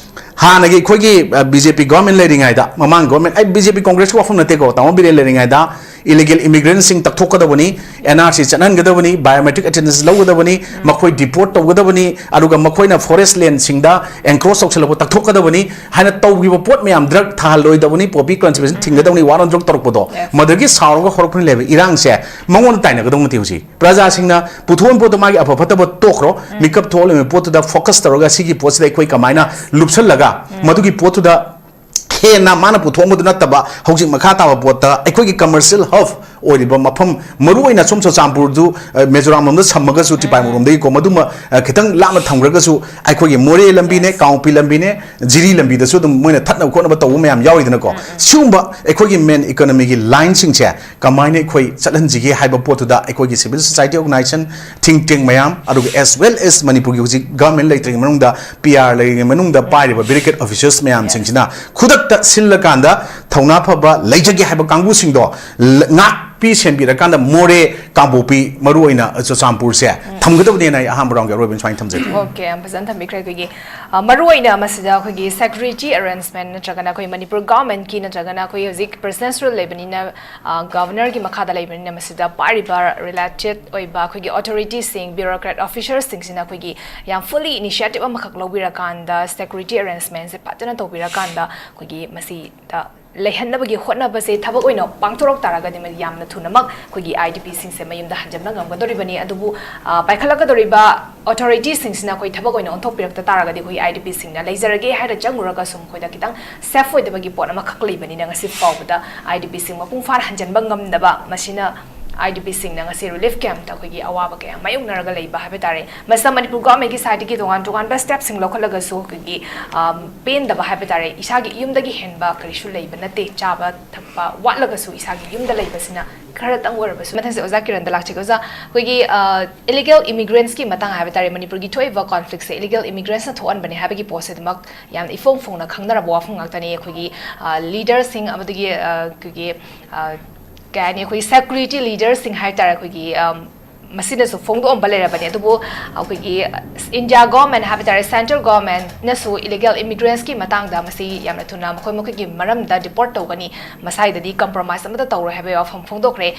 ꯍꯥꯟꯅꯒꯤ ꯑꯩꯈꯣꯏꯒꯤ, ꯑ, B J P government ꯂꯩꯔꯤꯉꯩꯗ, ꯃꯃꯥꯡ government, ꯑꯩ B J P Congress ꯀꯤ ꯋꯥꯐꯝ ꯅꯠꯇꯦꯀꯣ, ꯇꯥꯃꯣ ꯕꯤꯔꯦꯟ ꯂꯩꯔꯤꯉꯩꯗ illegal immigrant ꯁꯤꯡ ꯇꯛꯊꯣꯛꯀꯗꯕꯅꯤ, N R C ꯆꯠꯍꯟꯒꯗꯕꯅꯤ, biometric attendance ꯂꯧꯒꯗꯕꯅꯤ, ꯃꯈꯣꯏ deport ꯇꯧꯒꯗꯕꯅꯤ, ꯑꯗꯨꯒ ꯃꯈꯣꯏꯅ forest land ꯁꯤꯡꯗ encroach ꯇꯧꯁꯜꯂꯛꯄ ꯇꯛꯊꯣꯛꯀꯗꯕꯅꯤ ꯍꯥꯏꯅ ꯇꯧꯈꯤꯕ ꯄꯣꯠ ꯃꯌꯥꯝ, drug ꯊꯥꯍꯜꯂꯣꯏꯗꯕꯅꯤ, poppy cultivation ꯊꯤꯡꯒꯗꯕꯅꯤ, war on drug ꯇꯧꯔꯛꯄꯗꯣ, Yes. ꯃꯗꯨꯗꯒꯤ ꯁꯥꯎꯔꯒ ꯍꯧꯔꯛꯄꯅ ꯂꯩꯕ ꯏꯔꯥꯡꯁꯦ ꯃꯉꯣꯟꯗ ꯇꯥꯏꯅꯒꯗꯧ ꯅꯠꯇꯦ꯫ ꯍꯧꯖꯤꯛ ꯄ꯭ꯔꯖꯥꯁꯤꯡꯅ ꯄꯨꯊꯣꯛꯑꯣꯏ ꯄꯣꯠꯇꯣ ꯃꯥꯒꯤ ꯑꯐ ꯐꯠꯇꯕ ꯇꯣꯛꯈ꯭ꯔꯣ, ꯃꯤꯀꯞ ꯊꯣꯛꯍꯜꯂꯤꯕ ꯄꯣꯠꯇꯨꯗ focus ꯇꯧꯔꯒ ꯁꯤꯒꯤ ꯄꯣꯠꯁꯤꯗ ꯑꯩꯈꯣꯏ ꯀꯃꯥꯏꯅ ꯂꯨꯞꯁꯜꯂꯒ ꯃꯗꯨꯒꯤ ꯄꯣꯠꯇꯨꯗ ꯍꯦꯟꯅ ꯃꯥꯅ ꯄꯨꯊꯣꯛꯑꯝꯕꯗꯨ ꯅꯠꯇꯕ ꯍꯧꯖꯤꯛ ꯃꯈꯥ ꯇꯥꯕ ꯄꯣꯠꯇ ꯑꯩꯈꯣꯏꯒꯤ commercial hub ꯑꯣꯏꯔꯤꯕ ꯃꯐꯝ, ꯃꯔꯨꯑꯣꯏꯅ ꯁꯣꯝ ꯆꯨꯔꯆꯥꯟꯄꯨꯔꯗꯨ, ꯑ, ꯃꯤꯖꯣꯔꯥꯝ ꯂꯣꯝꯗ ꯁꯝꯃꯒꯁꯨ ꯇꯤꯄꯥꯏꯃꯨꯛ ꯂꯣꯝꯗꯒꯤꯀꯣ, ꯃꯗꯨꯃ, ꯑ, ꯈꯤꯇꯪ ꯂꯥꯞꯅ ꯊꯝꯈ꯭ꯔꯒꯁꯨ ꯑꯩꯈꯣꯏꯒꯤ ꯃꯣꯔꯦ ꯂꯝꯕꯤꯅꯦ, Yes. ꯀꯥꯡꯄꯣꯛꯄꯤ ꯂꯝꯕꯤꯅꯦ, ꯖꯤꯔꯤ ꯂꯝꯕꯤꯗꯁꯨ ꯑꯗꯨꯝ ꯃꯣꯏꯅ ꯊꯠꯅꯕ ꯈꯣꯠꯅꯕ ꯇꯧꯕ ꯃꯌꯥꯝ ꯌꯥꯎꯔꯤꯗꯅꯀꯣ꯫ ꯁꯤꯒꯨꯝꯕ ꯑꯩꯈꯣꯏꯒꯤ main economy ꯒꯤ line ꯁꯤꯡꯁꯦ ꯀꯃꯥꯏꯅ ꯑꯩꯈꯣꯏ ꯆꯠꯍꯟꯁꯤꯒꯦ ꯍꯥꯏꯕ ꯄꯣꯠꯇꯨꯗ ꯑꯩꯈꯣꯏꯒꯤ civil society organization, think tank ꯃꯌꯥꯝ, ꯑꯗꯨꯒ as well as ꯃꯅꯤꯄꯨꯔꯒꯤ ꯍꯧꯖꯤꯛ government ꯂꯩꯇ꯭ꯔꯤꯉꯩ ꯃꯅꯨꯡꯗ, P R ꯂꯩꯔꯤꯉꯩ ꯃꯅꯨꯡꯗ ꯄꯥꯏꯔꯤꯕ bureaucrat officers ꯃꯌꯥꯝꯁꯤꯡꯁꯤꯅ ꯈꯨꯗꯛꯇ ꯁꯤꯜꯂꯀꯥꯟꯗ ꯊꯧꯅꯥ ꯐꯕ ꯂꯩꯖꯒꯦ ꯍꯥꯏꯕ ꯀꯥꯡꯕꯨꯁꯤꯡꯗꯣ ꯂ-, ꯉꯥꯛꯄꯤ ꯁꯦꯟꯕꯤꯔꯀꯥꯟꯗ ꯃꯣꯔꯦ, ꯀꯥꯡꯄꯣꯛꯄꯤ, ꯃꯔꯨꯑꯣꯏꯅ ꯆꯨꯔꯆꯥꯟꯄꯨꯔꯁꯦ ꯊꯝꯒꯗꯕꯅꯦꯅ ꯑꯩ ꯑꯍꯥꯟꯕ round ꯒꯤ ꯑꯔꯣꯏꯕ ꯁꯨꯃꯥꯏꯅ ꯊꯝꯖꯒꯦ꯫ Okay, ꯌꯥꯝ ꯐꯖꯅ ꯊꯝꯕꯤꯈ꯭ꯔꯦ꯫ ꯑꯩꯈꯣꯏꯒꯤ, ꯑ, ꯃꯔꯨꯑꯣꯏꯅ ꯃꯁꯤꯗ ꯑꯩꯈꯣꯏꯒꯤ security arrangement ꯅꯠꯇ꯭ꯔꯒꯅ ꯑꯩꯈꯣꯏ ꯃꯅꯤꯄꯨꯔ government ꯀꯤ ꯅꯠꯇ꯭ꯔꯒꯅ ꯑꯩꯈꯣꯏ ꯍꯧꯖꯤꯛ presidential ꯂꯩꯕꯅꯤꯅ, ꯑ, governor ꯒꯤ ꯃꯈꯥꯗ ꯂꯩꯕꯅꯤꯅ ꯃꯁꯤꯗ ꯄꯥꯏꯔꯤꯕ related ꯑꯣꯏꯕ ꯑꯩꯈꯣꯏꯒꯤ authority ꯁꯤꯡ, bureaucrat officers ꯁꯤꯡꯁꯤꯅ ꯑꯩꯈꯣꯏꯒꯤ ꯌꯥꯝ fully initiative ꯑꯃꯈꯛ ꯂꯧꯕꯤꯔꯀꯥꯟꯗ security arrangement ꯁꯦ ꯐꯖꯅ ꯇꯧꯕꯤꯔꯀꯥꯟꯗ ꯑꯩꯈꯣꯏꯒꯤ ꯃꯁꯤꯗ ꯂꯩꯍꯟꯅꯕꯒꯤ ꯍꯣꯠꯅꯕꯁꯦ ꯊꯕꯛ ꯑꯣꯏꯅ ꯄꯥꯡꯊꯣꯔꯛ ꯇꯥꯔꯒꯗꯤ ꯃ-, ꯌꯥꯝꯅ ꯊꯨꯅꯃꯛ ꯑꯩꯈꯣꯏꯒꯤ IDPꯁꯤꯡꯁꯦ ꯃꯌꯨꯝꯗ ꯍꯟꯖꯤꯟꯕ ꯉꯝꯒꯗꯧꯔꯤꯕꯅꯤ꯫ ꯑꯗꯨꯕꯨ, ꯑ, ꯄꯥꯏꯈꯠꯂꯛꯀꯗꯧꯔꯤꯕ authorityꯁꯤꯡꯁꯤꯅ ꯑꯩꯈꯣꯏ ꯊꯕꯛ ꯑꯣꯏꯅ ꯑꯣꯟꯊꯣꯛꯄꯤꯔꯛꯇ ꯇꯥꯔꯒꯗꯤ ꯑꯩꯈꯣꯏꯒꯤ IDPꯁꯤꯡꯅ ꯂꯩꯖꯔꯒꯦ ꯍꯥꯏꯔ ꯆꯪꯉꯨꯔꯒꯁꯨ ꯃꯈꯣꯏꯗ ꯈꯤꯇꯪ safe ꯑꯣꯏꯗꯕꯒꯤ ꯄꯣꯠ ꯑꯃꯈꯛ ꯂꯩꯕꯅꯤꯅ ꯉꯁꯤ ꯐꯥꯎꯕꯗ IDPꯁꯤꯡ ꯃꯄꯨꯡ ꯐꯥꯅ ꯍꯟꯖꯤꯟꯕ ꯉꯝꯗꯕ, ꯃꯁꯤꯅ IDPꯁꯤꯡꯅ ꯉꯁꯤ relief campꯇ ꯑꯩꯈꯣꯏꯒꯤ ꯑꯋꯥꯕ ꯀꯌꯥ ꯃꯥꯌꯣꯛꯅꯔꯒ ꯂꯩꯕ ꯍꯥꯏꯕ ꯇꯥꯔꯦ꯫ ꯃꯁꯤꯗ ꯃꯅꯤꯄꯨꯔ governmentꯀꯤ sideꯇꯒꯤ ꯇꯣꯉꯥꯟ ꯇꯣꯉꯥꯟꯕ stepꯁꯤꯡ ꯂꯧꯈꯠꯂꯒꯁꯨ ꯑꯩꯈꯣꯏꯒꯤ, ꯑꯝ, ꯄꯦꯟꯗꯕ ꯍꯥꯏꯕ ꯇꯥꯔꯦ, ꯏꯁꯥꯒꯤ ꯌꯨꯝꯗꯒꯤ ꯍꯦꯟꯕ ꯀꯔꯤꯁꯨ ꯂꯩꯕ ꯅꯠꯇꯦ꯫ ꯆꯥꯕ ꯊꯛꯄ ꯋꯥꯠꯂꯒꯁꯨ ꯏꯁꯥꯒꯤ ꯌꯨꯝꯗ ꯂꯩꯕꯁꯤꯅ ꯈꯔꯇꯪ ꯑꯣꯏꯔꯕꯁꯨ꯫ ꯃꯊꯪꯁꯦ ꯑꯣꯖꯥ ꯀꯤꯔꯟꯗ ꯂꯥꯛꯆꯒꯦ꯫ ꯑꯣꯖꯥ, ꯑꯩꯈꯣꯏꯒꯤ, ꯑ, illegal immigrantꯀꯤ ꯃꯇꯥꯡ ꯍꯥꯏꯕ ꯇꯥꯔꯦ, ꯃꯅꯤꯄꯨꯔꯒꯤ ꯊꯣꯛꯏꯕ conflictꯁꯦ illegal immigrantsꯅ ꯊꯣꯛꯍꯟꯕꯅꯦ ꯍꯥꯏꯕꯒꯤ ꯄꯣꯠꯁꯤꯗꯃꯛ ꯌꯥꯝꯅ ꯏꯐꯣꯡ ꯐꯣꯡꯅ ꯈꯪꯅꯔꯕ ꯋꯥꯐꯝ ꯉꯥꯛꯇꯅꯤ꯫ ꯑꯩꯈꯣꯏꯒꯤ, ꯑ, leaderꯁꯤꯡ ꯑꯃꯗꯒꯤ, ꯑ, ꯑꯩꯈꯣꯏꯒꯤ, ꯑ, ꯀꯩ ꯍꯥꯏꯅꯤ, ꯑꯩꯈꯣꯏꯒꯤ security leaderꯁꯤꯡ ꯍꯥꯏ ꯇꯥꯔꯦ, ꯑꯩꯈꯣꯏꯒꯤ, ꯑꯝ, ꯃꯁꯤꯅꯁꯨ ꯐꯣꯡꯗꯣꯛꯑꯝꯕ ꯂꯩꯔꯕꯅꯤ꯫ ꯑꯗꯨꯕꯨ ꯑꯩꯈꯣꯏꯒꯤ India government ꯍꯥꯏꯕ ꯇꯥꯔꯦ, central governmentꯅꯁꯨ illegal immigrantꯀꯤ ꯃꯇꯥꯡꯗ ꯃꯁꯤ ꯌꯥꯝꯅ ꯊꯨꯅ ꯃꯈꯣꯏ ꯃꯈꯣꯏꯒꯤ ꯃꯔꯝꯗ deport ꯇꯧꯒꯅꯤ, ꯃꯁꯥꯏꯗꯗꯤ compromise ꯑꯃꯠꯇ ꯇꯧꯔꯣꯏ ꯍꯥꯏꯕꯒꯤ ꯋꯥꯐꯝ ꯐꯣꯡꯗꯣꯛꯈ꯭ꯔꯦ꯫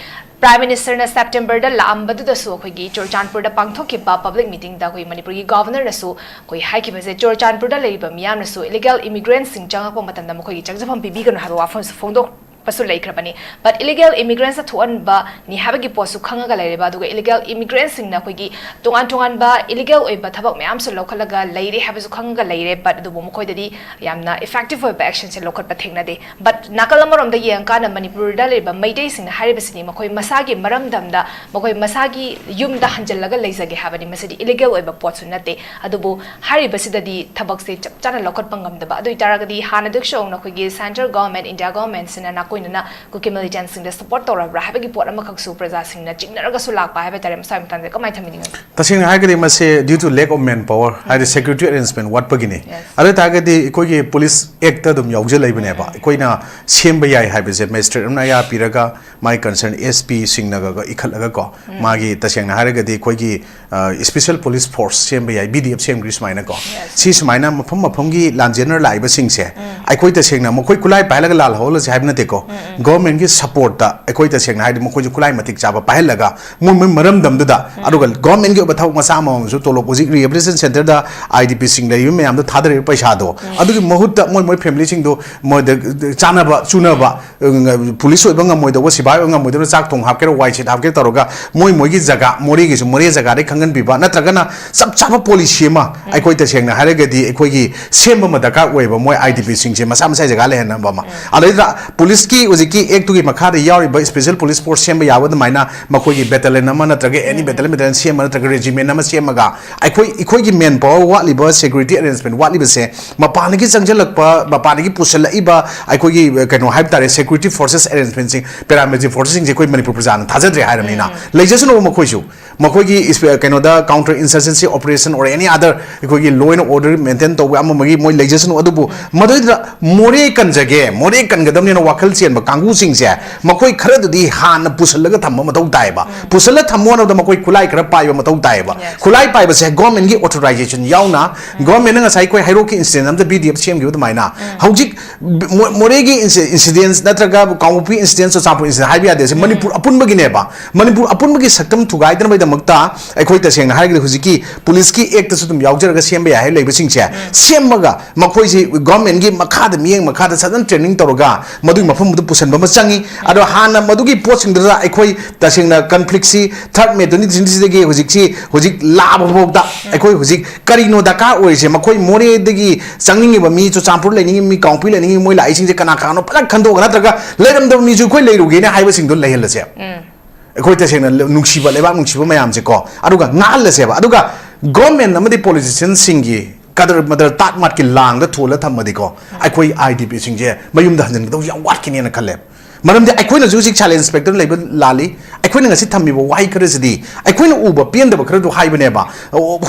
Prime Ministerꯅ Septemberꯗ ꯂꯥꯛꯑꯝꯕꯗꯨꯗꯁꯨ ꯑꯩꯈꯣꯏꯒꯤ ꯆꯨꯔꯆꯥꯟꯄꯨꯔꯗ ꯄꯥꯡꯊꯣꯛꯈꯤꯕ public meetingꯗ ꯑꯩꯈꯣꯏ ꯃꯅꯤꯄꯨꯔꯒꯤ Governorꯅꯁꯨ ꯑꯩꯈꯣꯏ ꯍꯥꯏꯈꯤꯕꯁꯦ, ꯆꯨꯔꯆꯥꯟꯄꯨꯔꯗ ꯂꯩꯔꯤꯕ ꯃꯤꯌꯥꯝꯅꯁꯨ illegal immigrantꯁꯤꯡ ꯆꯪꯉꯛꯄ ꯃꯇꯝꯗ ꯃꯈꯣꯏꯒꯤ ꯆꯪꯖꯐꯝ ꯄꯤꯕꯤꯒꯅꯨ ꯍꯥꯏꯕ ꯋꯥꯐꯝꯁꯨ ꯐꯣꯡꯗꯣꯛ ꯄꯁꯨ ꯂꯩꯈ꯭ꯔꯕꯅꯤ꯫ But illegal immigrants ꯊꯣꯛꯍꯟꯕꯅꯤ ꯍꯥꯏꯕꯒꯤ ꯄꯣꯠꯁꯨ ꯈꯪꯉꯒ ꯂꯩꯔꯦꯕ, ꯑꯗꯨꯒ illegal immigrantꯁꯤꯡꯅ ꯑꯩꯈꯣꯏꯒꯤ ꯇꯣꯉꯥꯟ ꯇꯣꯉꯥꯟꯕ illegal ꯑꯣꯏꯕ ꯊꯕꯛ ꯃꯌꯥꯝꯁꯨ ꯂꯧꯈꯠꯂꯒ ꯂꯩꯔꯦ ꯍꯥꯏꯕꯁꯨ ꯈꯪꯉꯒ ꯂꯩꯔꯦ꯫ But ꯑꯗꯨꯕꯨ ꯃꯈꯣꯏꯗꯗꯤ ꯌꯥꯝꯅ effective ꯑꯣꯏꯕ actionꯁꯦ ꯂꯧꯈꯠꯄ ꯊꯦꯡꯅꯗꯦ꯫ But ꯅꯥꯀꯜ ꯑꯃꯔꯣꯝꯗ ꯌꯦꯡꯉꯀꯥꯟꯗ ꯃꯅꯤꯄꯨꯔꯗ ꯂꯩꯔꯤꯕ ꯃꯩꯇꯩꯁꯤꯡꯅ ꯍꯥꯏꯔꯤꯕꯁꯤꯗꯤ ꯃꯈꯣꯏ ꯃꯁꯥꯒꯤ ꯃꯔꯝꯗꯝꯗ ꯃꯈꯣꯏ ꯃꯁꯥꯒꯤ ꯌꯨꯝꯗ ꯍꯟꯖꯤꯜꯂꯒ ꯂꯩꯖꯒꯦ ꯍꯥꯏꯕꯅꯤ꯫ ꯃꯁꯤꯗꯤ illegal ꯑꯣꯏꯕ ꯄꯣꯠꯁꯨ ꯅꯠꯇꯦ꯫ ꯑꯗꯨꯕꯨ ꯍꯥꯏꯔꯤꯕꯁꯤꯗꯗꯤ ꯊꯕꯛꯁꯦ ꯆꯞ ꯆꯥꯅ ꯂꯧꯈꯠꯄ ꯉꯝꯗꯕ꯫ ꯑꯗꯨ ꯑꯣꯏꯇꯥꯔꯒꯗꯤ ꯍꯥꯟꯅꯗꯒꯤꯁꯨ ꯍꯧꯅ ꯑꯩꯈꯣꯏꯒꯤ central government, India governmentꯁꯤꯅ ꯅꯥꯀꯣꯏꯅꯅ ꯀꯨꯀꯤ militantꯁꯤꯡꯗ support ꯇꯧꯔꯕ꯭ꯔꯥ ꯍꯥꯏꯕꯒꯤ ꯄꯣꯠ ꯑꯃꯈꯛꯁꯨ ꯄ꯭ꯔꯖꯥꯁꯤꯡꯅ ꯆꯤꯡꯅꯔꯒꯁꯨ ꯂꯥꯛꯄ ꯍꯥꯏꯕ ꯇꯥꯔꯦ꯫ ꯃꯁꯥꯒꯤ ꯃꯇꯥꯡꯗ ꯀꯃꯥꯏꯅ ꯊꯝꯕꯤꯅꯤꯡꯉꯤ? ꯇꯁꯦꯡꯅ ꯍꯥꯏꯔꯒꯗꯤ ꯃꯁꯤ due to lack of manpower, ꯍꯥꯏꯗꯤ security arrangement ꯋꯥꯠꯄꯒꯤꯅꯤ꯫ Yes. ꯑꯗꯨ ꯑꯣꯏꯇꯥꯔꯒꯗꯤ ꯑꯩꯈꯣꯏꯒꯤ police actꯇ ꯑꯗꯨꯝ ꯌꯥꯎꯖ ꯂꯩꯕꯅꯦꯕ꯫ ꯑꯩꯈꯣꯏꯅ ꯁꯦꯝꯕ ꯌꯥꯏ ꯍꯥꯏꯕꯁꯦ magistrate ꯑꯃꯅ ꯑꯌꯥ ꯄꯤꯔꯒ ꯃꯥꯒꯤ concern SPꯁꯤꯡꯅꯒ ꯏꯈꯠꯂꯒ ꯀꯣ, ꯃꯥꯒꯤ ꯇꯁꯦꯡꯅ ꯍꯥꯏꯔꯒꯗꯤ ꯑꯩꯈꯣꯏꯒꯤ, ꯑ, special police force ꯁꯦꯝꯕ ꯌꯥꯏ, BDF ꯁꯦꯝꯈ꯭ꯔꯤ ꯁꯨꯃꯥꯏꯅꯀꯣ꯫ Yes. ꯁꯤ ꯁꯨꯃꯥꯏꯅ ꯃꯐꯝ ꯃꯐꯝꯒꯤ ꯂꯥꯟꯖꯦꯟꯅꯔ ꯂꯥꯛꯏꯕꯁꯤꯡꯁꯦ ꯑꯩꯈꯣꯏ ꯇꯁꯦꯡꯅ ꯃꯈꯣꯏ ꯈꯨꯠꯂꯥꯏ ꯄꯥꯏꯍꯜꯂꯒ ꯂꯥꯜꯍꯧꯍꯜꯂꯁꯤ ꯍꯥꯏꯕ ꯅꯠꯇꯦꯀꯣ꯫ ꯒꯣꯔꯃꯦꯟꯒꯤ ꯁꯄꯣꯔꯠꯇ ꯑꯩꯈꯣꯏ ꯇꯁꯦꯡꯅ ꯍꯥꯏꯔꯗꯤ ꯃꯈꯣꯏꯁꯨ ꯈꯨꯠꯂꯥꯏ ꯃꯇꯤꯛ ꯆꯥꯕ ꯄꯥꯏꯍꯜꯂꯒ ꯃꯣꯏ ꯃꯣꯏ ꯃꯔꯝꯗꯝꯗꯨꯗ, ꯑꯗꯨꯒ ꯒꯣꯔꯃꯦꯟꯒꯤ ꯑꯣꯏꯕ ꯊꯕꯛ ꯃꯆꯥ ꯑꯃꯃꯝꯁꯨ, ꯇꯣꯂꯣꯞ ꯍꯧꯖꯤꯛ ꯔꯤꯍꯦꯕꯤꯂꯤꯇꯦꯁꯟ ꯁꯦꯟꯇꯔꯗ ꯑꯥꯏ ꯗꯤ ꯄꯤꯁꯤꯡ ꯂꯩꯔꯤꯕ ꯃꯌꯥꯝꯗꯣ ꯊꯥꯗꯔꯤꯕ ꯄꯩꯁꯥꯗꯣ, ꯑꯗꯨꯒꯤ ꯃꯍꯨꯠꯇ ꯃꯣꯏ ꯃꯣꯏ ꯐꯦꯃꯤꯂꯤꯁꯤꯡꯗꯣ ꯃꯣꯏꯗ ꯆꯥꯅꯕ ꯆꯨꯅꯕ, ꯎꯝ, ꯄꯨꯂꯤꯁ ꯑꯣꯏꯕ ꯉꯝꯃꯣꯏꯗꯧꯕ, ꯁꯤꯐꯥꯏ ꯑꯣꯏꯕ ꯉꯝꯃꯣꯏꯗꯧꯕ, ꯆꯥꯛ ꯊꯣꯡ ꯍꯥꯞꯀꯦꯔꯥ, ꯋꯥꯏ ꯁꯤꯠ ꯍꯥꯞꯀꯦꯔꯥ ꯇꯧꯔꯒ ꯃꯣꯏ ꯃꯣꯏꯒꯤ ꯖꯒꯥ, ꯃꯣꯔꯦꯒꯤꯁꯨ ꯃꯣꯔꯦ ꯖꯒꯥꯗꯩ ꯈꯪꯍꯟꯕꯤꯕ, ꯅꯠꯇ꯭ꯔꯒꯅ ꯆꯞ ꯆꯥꯕ ꯄꯣꯂꯤꯁꯤ ꯑꯃ ꯑꯩꯈꯣꯏ ꯇꯁꯦꯡꯅ ꯍꯥꯏꯔꯒꯗꯤ ꯑꯩꯈꯣꯏꯒꯤ ꯁꯦꯝꯕ ꯑꯃ ꯗꯔꯀꯥꯔ ꯑꯣꯏꯌꯦꯕ, ꯃꯣꯏ ꯑꯥꯏ ꯗꯤ ꯄꯤꯁꯤꯡꯁꯦ ꯃꯁꯥ ꯃꯁꯥꯒꯤ ꯖꯒꯥ ꯂꯩꯍꯟꯅꯕ ꯑꯃ꯫ ꯑꯗꯩꯗ ꯄꯨꯂꯤꯁꯀꯤ ꯍꯧꯖꯤꯛꯀꯤ ꯑꯦꯛꯇꯨꯒꯤ ꯃꯈꯥꯗ ꯌꯥꯎꯔꯤꯕ ꯁ꯭ꯄꯦꯁꯦꯜ ꯄꯨꯂꯤꯁ ꯐꯣꯔꯁ ꯁꯦꯝꯕ ꯌꯥꯕ ꯑꯗꯨꯃꯥꯏꯅ ꯃꯈꯣꯏꯒꯤ ꯕꯦꯇꯥꯂꯤꯌꯟ ꯑꯃ ꯅꯠꯇ꯭ꯔꯒ ꯑꯦꯅꯤ ꯕꯦꯇꯥꯂꯤꯌꯟ, ꯕꯦꯇꯥꯂꯤꯌꯟ ꯁꯦꯝꯕ ꯅꯠꯇ꯭ꯔꯒ ꯔꯦꯖꯤꯃꯦꯟ ꯑꯃ ꯁꯦꯝꯃꯒ ꯑꯩꯈꯣꯏ, ꯑꯩꯈꯣꯏꯒꯤ ꯃꯦꯟ ꯄꯥꯋꯔ ꯋꯥꯠꯂꯤꯕ, ꯁꯦꯀ꯭ꯌꯨꯔꯤꯇꯤ ꯑꯦꯔꯦꯟꯖꯃꯦꯟ ꯋꯥꯠꯂꯤꯕꯁꯦ ꯃꯄꯥꯟꯗꯒꯤ ꯆꯪꯁꯤꯜꯂꯛꯄ, ꯃꯄꯥꯟꯗꯒꯤ ꯄꯨꯁꯜꯂꯛꯏꯕ ꯑꯩꯈꯣꯏꯒꯤ, ꯀꯩꯅꯣ ꯍꯥꯏꯕ ꯇꯥꯔꯦ, ꯁꯦꯀ꯭ꯌꯨꯔꯤꯇꯤ ꯐꯣꯔꯁꯦꯁ ꯑꯦꯔꯦꯟꯖꯃꯦꯟꯁꯤꯡ, ꯄꯦꯔꯥꯃꯤꯂꯤꯇꯔꯤ ꯐꯣꯔꯁꯦꯁꯁꯤꯡꯁꯦ ꯑꯩꯈꯣꯏ ꯃꯅꯤꯄꯨꯔ ꯄ꯭ꯔꯖꯥꯅ ꯊꯥꯖꯗ꯭ꯔꯦ ꯍꯥꯏꯔꯕꯅꯤꯅ, ꯂꯩꯖꯁꯅꯨ ꯃꯈꯣꯏꯁꯨ꯫ ꯃꯈꯣꯏꯒꯤ ꯏꯁ-, ꯀꯩꯅꯣꯗ counter insurgency operation or any other ꯑꯩꯈꯣꯏꯒꯤ law and order maintain ꯇꯧꯕ ꯑꯃ ꯑꯃꯒꯤ ꯃꯣꯏ ꯂꯩꯖꯁꯅꯨ, ꯑꯗꯨꯕꯨ ꯃꯗꯨꯗ ꯃꯣꯔꯦ ꯀꯟꯖꯒꯦ, ꯃꯣꯔꯦ ꯀꯟꯒꯗꯕꯅꯦꯅ ꯋꯥꯈꯜ ꯆꯦꯟꯕ ꯀꯥꯡꯕꯨꯁꯤꯡꯁꯦ ꯃꯈꯣꯏ ꯈꯔꯗꯨꯗꯤ ꯍꯥꯟꯅ ꯄꯨꯁꯜꯂꯒ ꯊꯝꯕ ꯃꯊꯧ ꯇꯥꯏꯌꯦꯕ꯫ ꯄꯨꯁꯜꯂ ꯊꯝꯃꯣ ꯍꯥꯏꯕꯗ ꯃꯈꯣꯏ ꯈꯨꯠꯂꯥꯏ ꯈꯔ ꯄꯥꯏꯕ ꯃꯊꯧ ꯇꯥꯏꯌꯦꯕ꯫ Yes. ꯈꯨꯠꯂꯥꯏ ꯄꯥꯏꯕꯁꯦ ꯒꯣꯔꯃꯦꯟꯒꯤ authorization ꯌꯥꯎꯅ, ꯒꯣꯔꯃꯦꯟꯅ ꯉꯁꯥꯏ ꯑꯩꯈꯣꯏ ꯍꯩꯔꯣꯛꯀꯤ incident ꯑꯃꯗ ꯕꯤ ꯗꯤ ꯑꯦꯐ ꯁꯦꯝꯈꯤꯕ ꯑꯗꯨꯃꯥꯏꯅ ꯍꯧꯖꯤꯛ ꯃꯣ-, ꯃꯣꯔꯦꯒꯤ inci-, incidents ꯅꯠꯇ꯭ꯔꯒ ꯀꯥꯡꯄꯣꯛꯄꯤ incidents, ꯆꯨꯔꯆꯥꯟꯄꯨꯔ incident ꯍꯥꯏꯕ ꯌꯥꯗꯦ꯫ ꯁꯤ ꯃꯅꯤꯄꯨꯔ ꯑꯄꯨꯟꯕꯒꯤꯅꯦꯕ꯫ ꯃꯅꯤꯄꯨꯔ ꯑꯄꯨꯟꯕꯒꯤ ꯁꯛꯇꯝ ꯊꯨꯒꯥꯏꯗꯅꯕꯒꯤꯗꯃꯛꯇ ꯑꯩꯈꯣꯏ ꯇꯁꯦꯡꯅ ꯍꯥꯏꯔꯒꯗꯤ ꯍꯧꯖꯤꯛꯀꯤ ꯄꯨꯂꯤꯁꯀꯤ ꯑꯦꯛꯇꯁꯨ ꯑꯗꯨꯝ ꯌꯥꯎꯖꯔꯒ ꯁꯦꯝꯕ ꯌꯥꯏ ꯍꯥꯏꯕ ꯂꯩꯕꯁꯤꯡꯁꯦ ꯁꯦꯝꯃꯒ ꯃꯈꯣꯏꯁꯤ ꯒꯣꯔꯃꯦꯟꯒꯤ ꯃꯈꯥꯗ, ꯃꯤꯠꯌꯦꯡ ꯃꯈꯥꯗ ꯁꯗꯟ ꯇ꯭ꯔꯦꯅꯤꯡ ꯇꯧꯔꯒ ꯃꯗꯨꯒꯤ ꯃꯐꯝꯗꯨꯗ ꯄꯨꯁꯤꯟꯕ ꯑꯃ ꯆꯪꯉꯤ꯫ ꯑꯗꯣ ꯍꯥꯟꯅ ꯃꯗꯨꯒꯤ ꯄꯣꯠꯁꯤꯡꯗꯨꯗ ꯑꯩꯈꯣꯏ ꯇꯁꯦꯡꯅ ꯀꯟꯐ꯭ꯂꯤꯛꯁꯤ ꯊꯥꯔꯠ ꯃꯦ ꯇ꯭ꯋꯦꯟꯇꯤ ꯇ꯭ꯋꯦꯟꯇꯤ ꯁꯤꯛꯁꯇꯒꯤ ꯍꯧꯖꯤꯛꯁꯤ, ꯍꯧꯖꯤꯛ ꯂꯥꯛꯑꯕ ꯐꯥꯎꯗ ꯑꯩꯈꯣꯏ ꯍꯧꯖꯤꯛ ꯀꯔꯤꯅꯣ ꯗꯔꯀꯥꯔ ꯑꯣꯏꯔꯤꯁꯦ? ꯃꯈꯣꯏ ꯃꯣꯔꯦꯗꯒꯤ ꯆꯪꯅꯤꯡꯉꯤꯕ ꯃꯤ, ꯆꯨꯔꯆꯥꯟꯄꯨꯔ ꯂꯩꯅꯤꯡꯉꯤꯕ ꯃꯤ, ꯀꯥꯡꯄꯣꯛꯄꯤ ꯂꯩꯅꯤꯡꯉꯤꯕ, ꯃꯣꯏ ꯂꯥꯛꯏꯁꯤꯡꯁꯦ ꯀꯅꯥ ꯀꯅꯥꯅꯣ ꯐꯖꯅ ꯈꯟꯗꯣꯛꯑꯒ, ꯅꯠꯇ꯭ꯔꯒ ꯂꯩꯔꯝꯗꯕ ꯃꯤꯁꯨ ꯑꯩꯈꯣꯏ ꯂꯩꯔꯨꯒꯦꯅ ꯍꯥꯏꯕꯁꯤꯡꯗꯣ ꯂꯩꯍꯜꯂꯁꯦ꯫ ꯑꯩꯈꯣꯏ ꯇꯁꯦꯡꯅ ꯅꯨꯡꯁꯤꯕ, ꯂꯩꯕꯥꯛ ꯅꯨꯡꯁꯤꯕ ꯃꯌꯥꯝꯁꯦꯀꯣ, ꯑꯗꯨꯒ ꯉꯥꯛꯍꯜꯂꯁꯦꯕ꯫ ꯑꯗꯨꯒ ꯒꯣꯔꯃꯦꯟ ꯑꯃꯗꯤ ꯄꯣꯂꯤꯇꯤꯁꯤꯌꯟꯁꯤꯡꯒꯤ ꯀꯗꯔ ꯃꯗꯔ, ꯇꯥꯠ ꯃꯥꯠꯀꯤ ꯂꯥꯡꯗ ꯊꯣꯜꯂ ꯊꯝꯃꯗꯤꯀꯣ, ꯑꯩꯈꯣꯏ ꯑꯥꯏ ꯗꯤ ꯄꯤꯁꯤꯡꯁꯦ ꯃꯌꯨꯝꯗ ꯍꯟꯖꯤꯟꯒꯗꯧꯁꯦ ꯌꯥꯝ ꯋꯥꯠꯈꯤꯅꯦꯅ ꯈꯜꯂꯦ꯫ ꯃꯔꯝꯗꯤ ꯑꯩꯈꯣꯏꯅꯁꯨ ꯍꯧꯖꯤꯛ ꯁꯥꯏꯂꯦꯟꯁ ꯐꯦꯛꯇꯔ ꯂꯩꯕ ꯂꯥꯜꯂꯤ꯫ ꯑꯩꯈꯣꯏꯅ ꯉꯁꯤ ꯊꯝꯃꯤꯕ ꯋꯥꯍꯩ ꯈꯔꯁꯤꯗꯤ ꯑꯩꯈꯣꯏꯅ ꯎꯕ ꯄꯦꯟꯗꯕ ꯈꯔꯗꯨ ꯍꯥꯏꯕꯅꯦꯕ꯫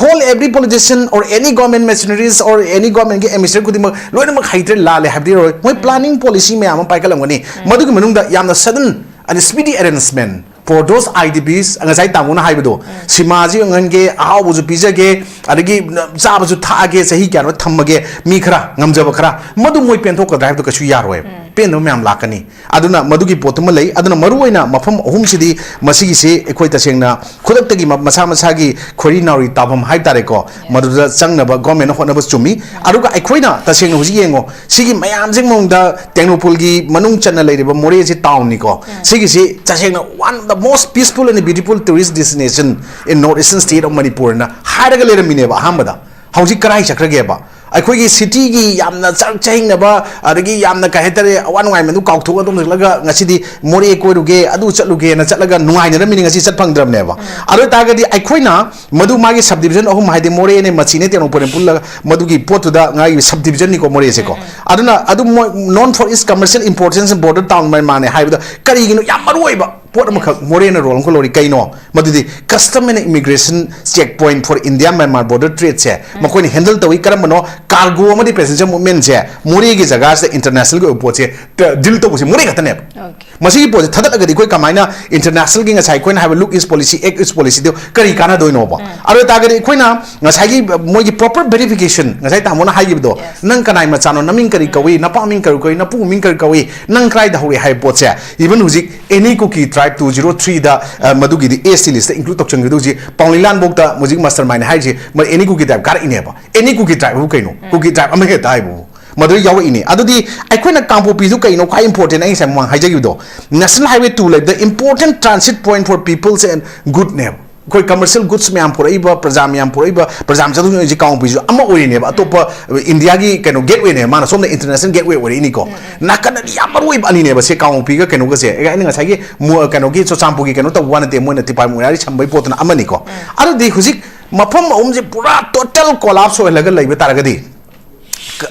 Hold every politician or any government machineries or any government ꯒꯤ administrator ꯈꯨꯗꯤꯡꯃꯛ ꯂꯣꯏꯅꯃꯛ ꯍꯩꯇ꯭ꯔꯦ, ꯂꯥꯜꯂꯦ ꯍꯥꯏꯕꯗꯤ ꯌꯥꯔꯣꯏ꯫ ꯃꯣꯏ planning policy ꯃꯌꯥꯝ ꯑꯃ ꯄꯥꯏꯈꯠꯂꯝꯒꯅꯤ꯫ ꯃꯗꯨꯒꯤ ꯃꯅꯨꯡꯗ ꯌꯥꯝꯅ sudden and speedy arrangement for those I D Ps, ꯉꯁꯥꯏ ꯇꯥꯃꯣꯅ ꯍꯥꯏꯕꯗꯣ, ꯁꯤꯃꯥꯁꯨ ꯌꯦꯡꯍꯟꯒꯦ, ꯑꯍꯥꯎꯕꯁꯨ ꯄꯤꯖꯒꯦ, ꯑꯗꯒꯤ ꯆꯥꯕꯁꯨ ꯊꯛꯑꯒꯦ, ꯆꯍꯤ ꯀꯌꯥꯅꯣ ꯊꯝꯃꯒꯦ, ꯃꯤ ꯈꯔ, ꯉꯝꯖꯕ ꯈꯔ, ꯃꯗꯨ ꯃꯣꯏ ꯄꯦꯟꯊꯣꯛꯀꯗ꯭ꯔꯥ ꯍꯥꯏꯕꯗꯣ ꯀꯩꯁꯨ ꯌꯥꯔꯣꯏ꯫ ꯄꯦꯟꯗꯕ ꯃꯌꯥꯝ ꯂꯥꯛꯀꯅꯤ꯫ ꯑꯗꯨꯅ ꯃꯗꯨꯒꯤ ꯄꯣꯠꯇꯨꯃ ꯂꯩ꯫ ꯑꯗꯨꯅ ꯃꯔꯨꯑꯣꯏꯅ ꯃꯐꯝ ꯑꯍꯨꯝꯁꯤꯗꯤ ꯃꯁꯤꯒꯤꯁꯤ ꯑꯩꯈꯣꯏ ꯇꯁꯦꯡꯅ ꯈꯨꯗꯛꯇꯒꯤ ꯃ-, ꯃꯁꯥ ꯃꯁꯥꯒꯤ ꯈꯣꯏꯔꯤ ꯅꯥꯎꯔꯤ ꯇꯥꯐꯝ ꯍꯥꯏ ꯇꯥꯔꯦꯀꯣ, ꯃꯗꯨꯗ ꯆꯪꯅꯕ ꯒꯣꯔꯃꯦꯟꯅ ꯍꯣꯠꯅꯕ ꯆꯨꯝꯃꯤ꯫ ꯑꯗꯨꯒ ꯑꯩꯈꯣꯏꯅ ꯇꯁꯦꯡꯅ ꯍꯧꯖꯤꯛ ꯌꯦꯡꯉꯣ, ꯁꯤꯒꯤ ꯃꯌꯥꯝꯁꯤ ꯃꯅꯨꯡꯗ ꯇꯦꯡꯅꯧꯄꯜꯒꯤ ꯃꯅꯨꯡ ꯆꯟꯅ ꯂꯩꯔꯤꯕ ꯃꯣꯔꯦꯁꯤ ꯇꯥꯎꯟꯅꯤꯀꯣ꯫ ꯁꯤꯒꯤꯁꯤ ꯇꯁꯦꯡꯅ one of the most peaceful and beautiful tourist destination in North Eastern state of Manipur ꯅ ꯍꯥꯏꯔꯒ ꯂꯩꯔꯝꯃꯤꯅꯦꯕ ꯑꯍꯥꯟꯕꯗ꯫ ꯍꯧꯖꯤꯛ ꯀꯔꯥꯏ ꯆꯠꯈ꯭ꯔꯒꯦꯕ? ꯑꯩꯈꯣꯏꯒꯤ ꯁꯤꯇꯤꯒꯤ ꯌꯥꯝꯅ ꯆꯔꯛ ꯆꯍꯤꯡꯅꯕ, ꯑꯗꯒꯤ ꯌꯥꯝꯅ ꯀꯩ ꯍꯥꯏꯇꯥꯔꯦ, ꯑꯋꯥ ꯅꯨꯡꯉꯥꯏ ꯃꯗꯨ ꯀꯥꯎꯊꯣꯛꯑꯒ ꯑꯗꯨꯝ ꯆꯠꯂꯒ ꯉꯁꯤꯗꯤ ꯃꯣꯔꯦ ꯀꯣꯏꯔꯨꯒꯦ, ꯑꯗꯨ ꯆꯠꯂꯨꯒꯦꯅ ꯆꯠꯂꯒ ꯅꯨꯡꯉꯥꯏꯅꯔꯝꯃꯤꯅꯤ, ꯉꯁꯤ ꯆꯠ ꯐꯪꯗ꯭ꯔꯕꯅꯦꯕ꯫ ꯑꯗꯨ ꯑꯣꯏꯇꯥꯔꯒꯗꯤ ꯑꯩꯈꯣꯏꯅ ꯃꯗꯨ ꯃꯥꯒꯤ subdivision ꯑꯍꯨꯝ, ꯍꯥꯏꯗꯤ ꯃꯣꯔꯦꯅꯦ, ꯃꯆꯤꯅꯦ, ꯇꯦꯡꯅꯧꯄꯜꯅꯦ ꯄꯨꯜꯂꯒ ꯃꯗꯨꯒꯤ ꯄꯣꯠꯇꯨꯗ ꯉꯥꯒꯤ subdivision ꯅꯤꯀꯣ ꯃꯣꯔꯦꯁꯦꯀꯣ꯫ ꯑꯗꯨꯅ ꯑꯗꯨꯝ ꯃꯣꯏ known for its commercial importance and border town ꯃꯌꯥꯝꯅꯦ ꯍꯥꯏꯕꯗ ꯀꯔꯤꯒꯤꯅꯣ ꯌꯥꯝ ꯃꯔꯨ ꯑꯣꯏꯕ ꯄꯣꯠ ꯑꯃꯈꯛ ꯃꯣꯔꯦꯅ role ꯑꯃꯈꯛ ꯂꯧꯔꯤ? ꯀꯩꯅꯣ? ꯃꯗꯨꯗꯤ Custom and Immigration Checkpoint for India Myanmar Border Trade ꯁꯦ ꯃꯈꯣꯏꯅ handle ꯇꯧꯏ꯫ ꯀꯔꯝꯕꯅꯣ? Cargo ꯑꯃꯗꯤ passenger movement ꯁꯦ ꯃꯣꯔꯦꯒꯤ ꯖꯒꯥꯁꯤꯗ international ꯒꯤ ꯑꯣꯏꯕ ꯄꯣꯠꯁꯦ ꯇ-, deal ꯇꯧꯕꯁꯦ ꯃꯣꯔꯦ ꯈꯛꯇꯅꯦꯕ꯫ Okay. ꯃꯁꯤꯒꯤ ꯄꯣꯠꯁꯦ ꯊꯥꯗꯠꯂꯒꯗꯤ ꯑꯩꯈꯣꯏ ꯀꯃꯥꯏꯅ international ꯒꯤ ꯉꯁꯥꯏ ꯑꯩꯈꯣꯏꯅ ꯍꯥꯏꯕ look east policy, act east policy ꯗꯨ ꯀꯔꯤ ꯀꯥꯟꯅꯗꯣꯏꯅꯣꯕ? ꯑꯗꯨ ꯑꯣꯏꯇꯥꯔꯒꯗꯤ ꯑꯩꯈꯣꯏꯅ ꯉꯁꯥꯏꯒꯤ ꯃꯣꯏꯒꯤ proper verification, ꯉꯁꯥꯏ ꯇꯥꯃꯣꯅ ꯍꯥꯏꯈꯤꯕꯗꯣ, Yes. ꯅꯪ ꯀꯅꯥꯏ ꯃꯆꯥꯅꯣ, ꯅꯃꯤꯡ ꯀꯔꯤ ꯀꯧꯏ, ꯅꯄꯥ ꯃꯤꯡ ꯀꯔꯤ ꯀꯧꯏ, ꯅꯄꯨ ꯃꯤꯡ ꯀꯔꯤ ꯀꯧꯏ, ꯅꯪ ꯀꯗꯥꯏꯗ ꯍꯧꯔꯛꯏ ꯍꯥꯏꯕ ꯄꯣꯠꯁꯦ, even ꯍꯧꯖꯤꯛ Any Kuki Tribe two zero three ꯗ, ꯑ, ꯃꯗꯨꯒꯤꯗꯤ S T list ꯇ include ꯇꯧꯁꯟꯈꯤꯗꯧꯁꯤ, ꯄꯥꯎꯅꯤꯂꯥꯟꯐꯧꯗ ꯍꯧꯖꯤꯛ mastermind ꯍꯥꯏꯔꯤꯁꯦ, ꯃ-, Any Kuki Tribe ꯀꯥꯔꯛꯏꯅꯦꯕ꯫ Any Kuki Tribe ꯍꯥꯏꯕꯨ ꯀꯩꯅꯣ? Kuki Tribe ꯑꯃ ꯍꯦꯛꯇ ꯍꯥꯏꯕꯨ꯫ ꯃꯗꯨ ꯌꯥꯎꯔꯛꯏꯅꯦ꯫ ꯑꯗꯨꯗꯤ ꯑꯩꯈꯣꯏꯅ ꯀꯥꯡꯄꯣꯛꯄꯤꯗꯨ ꯀꯩꯅꯣ ꯈ꯭ꯋꯥꯏ important? ꯑꯩ ꯉꯁꯥꯏ ꯃꯃꯥꯡ ꯍꯥꯏꯖꯈꯤꯕꯗꯣ, National Highway two ꯂꯩꯕꯗ important transit point for peoples and good ꯅꯦꯕ꯫ ꯑꯩꯈꯣꯏ commercial goods ꯃꯌꯥꯝ ꯄꯨꯔꯛꯏꯕ, ꯄ꯭ꯔꯖꯥ ꯃꯌꯥꯝ ꯄꯨꯔꯛꯏꯕ, ꯄ꯭ꯔꯖꯥ ꯃꯌꯥꯝ ꯆꯠꯊꯣꯛ ꯆꯠꯁꯤꯟ ꯀꯥꯡꯄꯣꯛꯄꯤꯁꯨ ꯑꯃ ꯑꯣꯏꯔꯤꯅꯦꯕ꯫ ꯑꯇꯣꯞꯄ India ꯒꯤ ꯀꯩꯅꯣ gateway ꯅꯦꯕ, ꯃꯥꯅ ꯁꯣꯝꯗ international gateway ꯑꯣꯏꯔꯛꯏꯅꯤꯀꯣ꯫ ꯅꯥꯀꯟꯗꯗꯤ ꯌꯥꯝ ꯃꯔꯨ ꯑꯣꯏꯕ ꯑꯅꯤꯅꯦꯕ ꯁꯦ, ꯀꯥꯡꯄꯣꯛꯄꯤꯒ ꯀꯩꯅꯣꯒꯁꯦ꯫ ꯑꯩ, ꯑꯩꯅ ꯉꯁꯥꯏꯒꯤ ꯃꯣ-, ꯀꯩꯅꯣꯒꯤ ꯆꯨꯔꯆꯥꯟꯄꯨꯔꯒꯤ ꯀꯩꯅꯣ ꯇꯧꯕ ꯋꯥ ꯅꯠꯇꯦ, ꯃꯣꯏꯅ ꯇꯤꯄꯥꯏ ꯃꯣꯏꯔꯥꯡ ꯁꯝꯕꯩ ꯄꯣꯠꯇꯨꯅ ꯑꯃꯅꯤꯀꯣ꯫ ꯑꯗꯨꯗꯤ ꯍꯧꯖꯤꯛ ꯃꯐꯝ ꯑꯍꯨꯝꯁꯦ ꯄꯨꯔꯥ total collapse ꯑꯣꯏꯍꯜꯂꯒ ꯂꯩꯕ ꯇꯥꯔꯒꯗꯤ,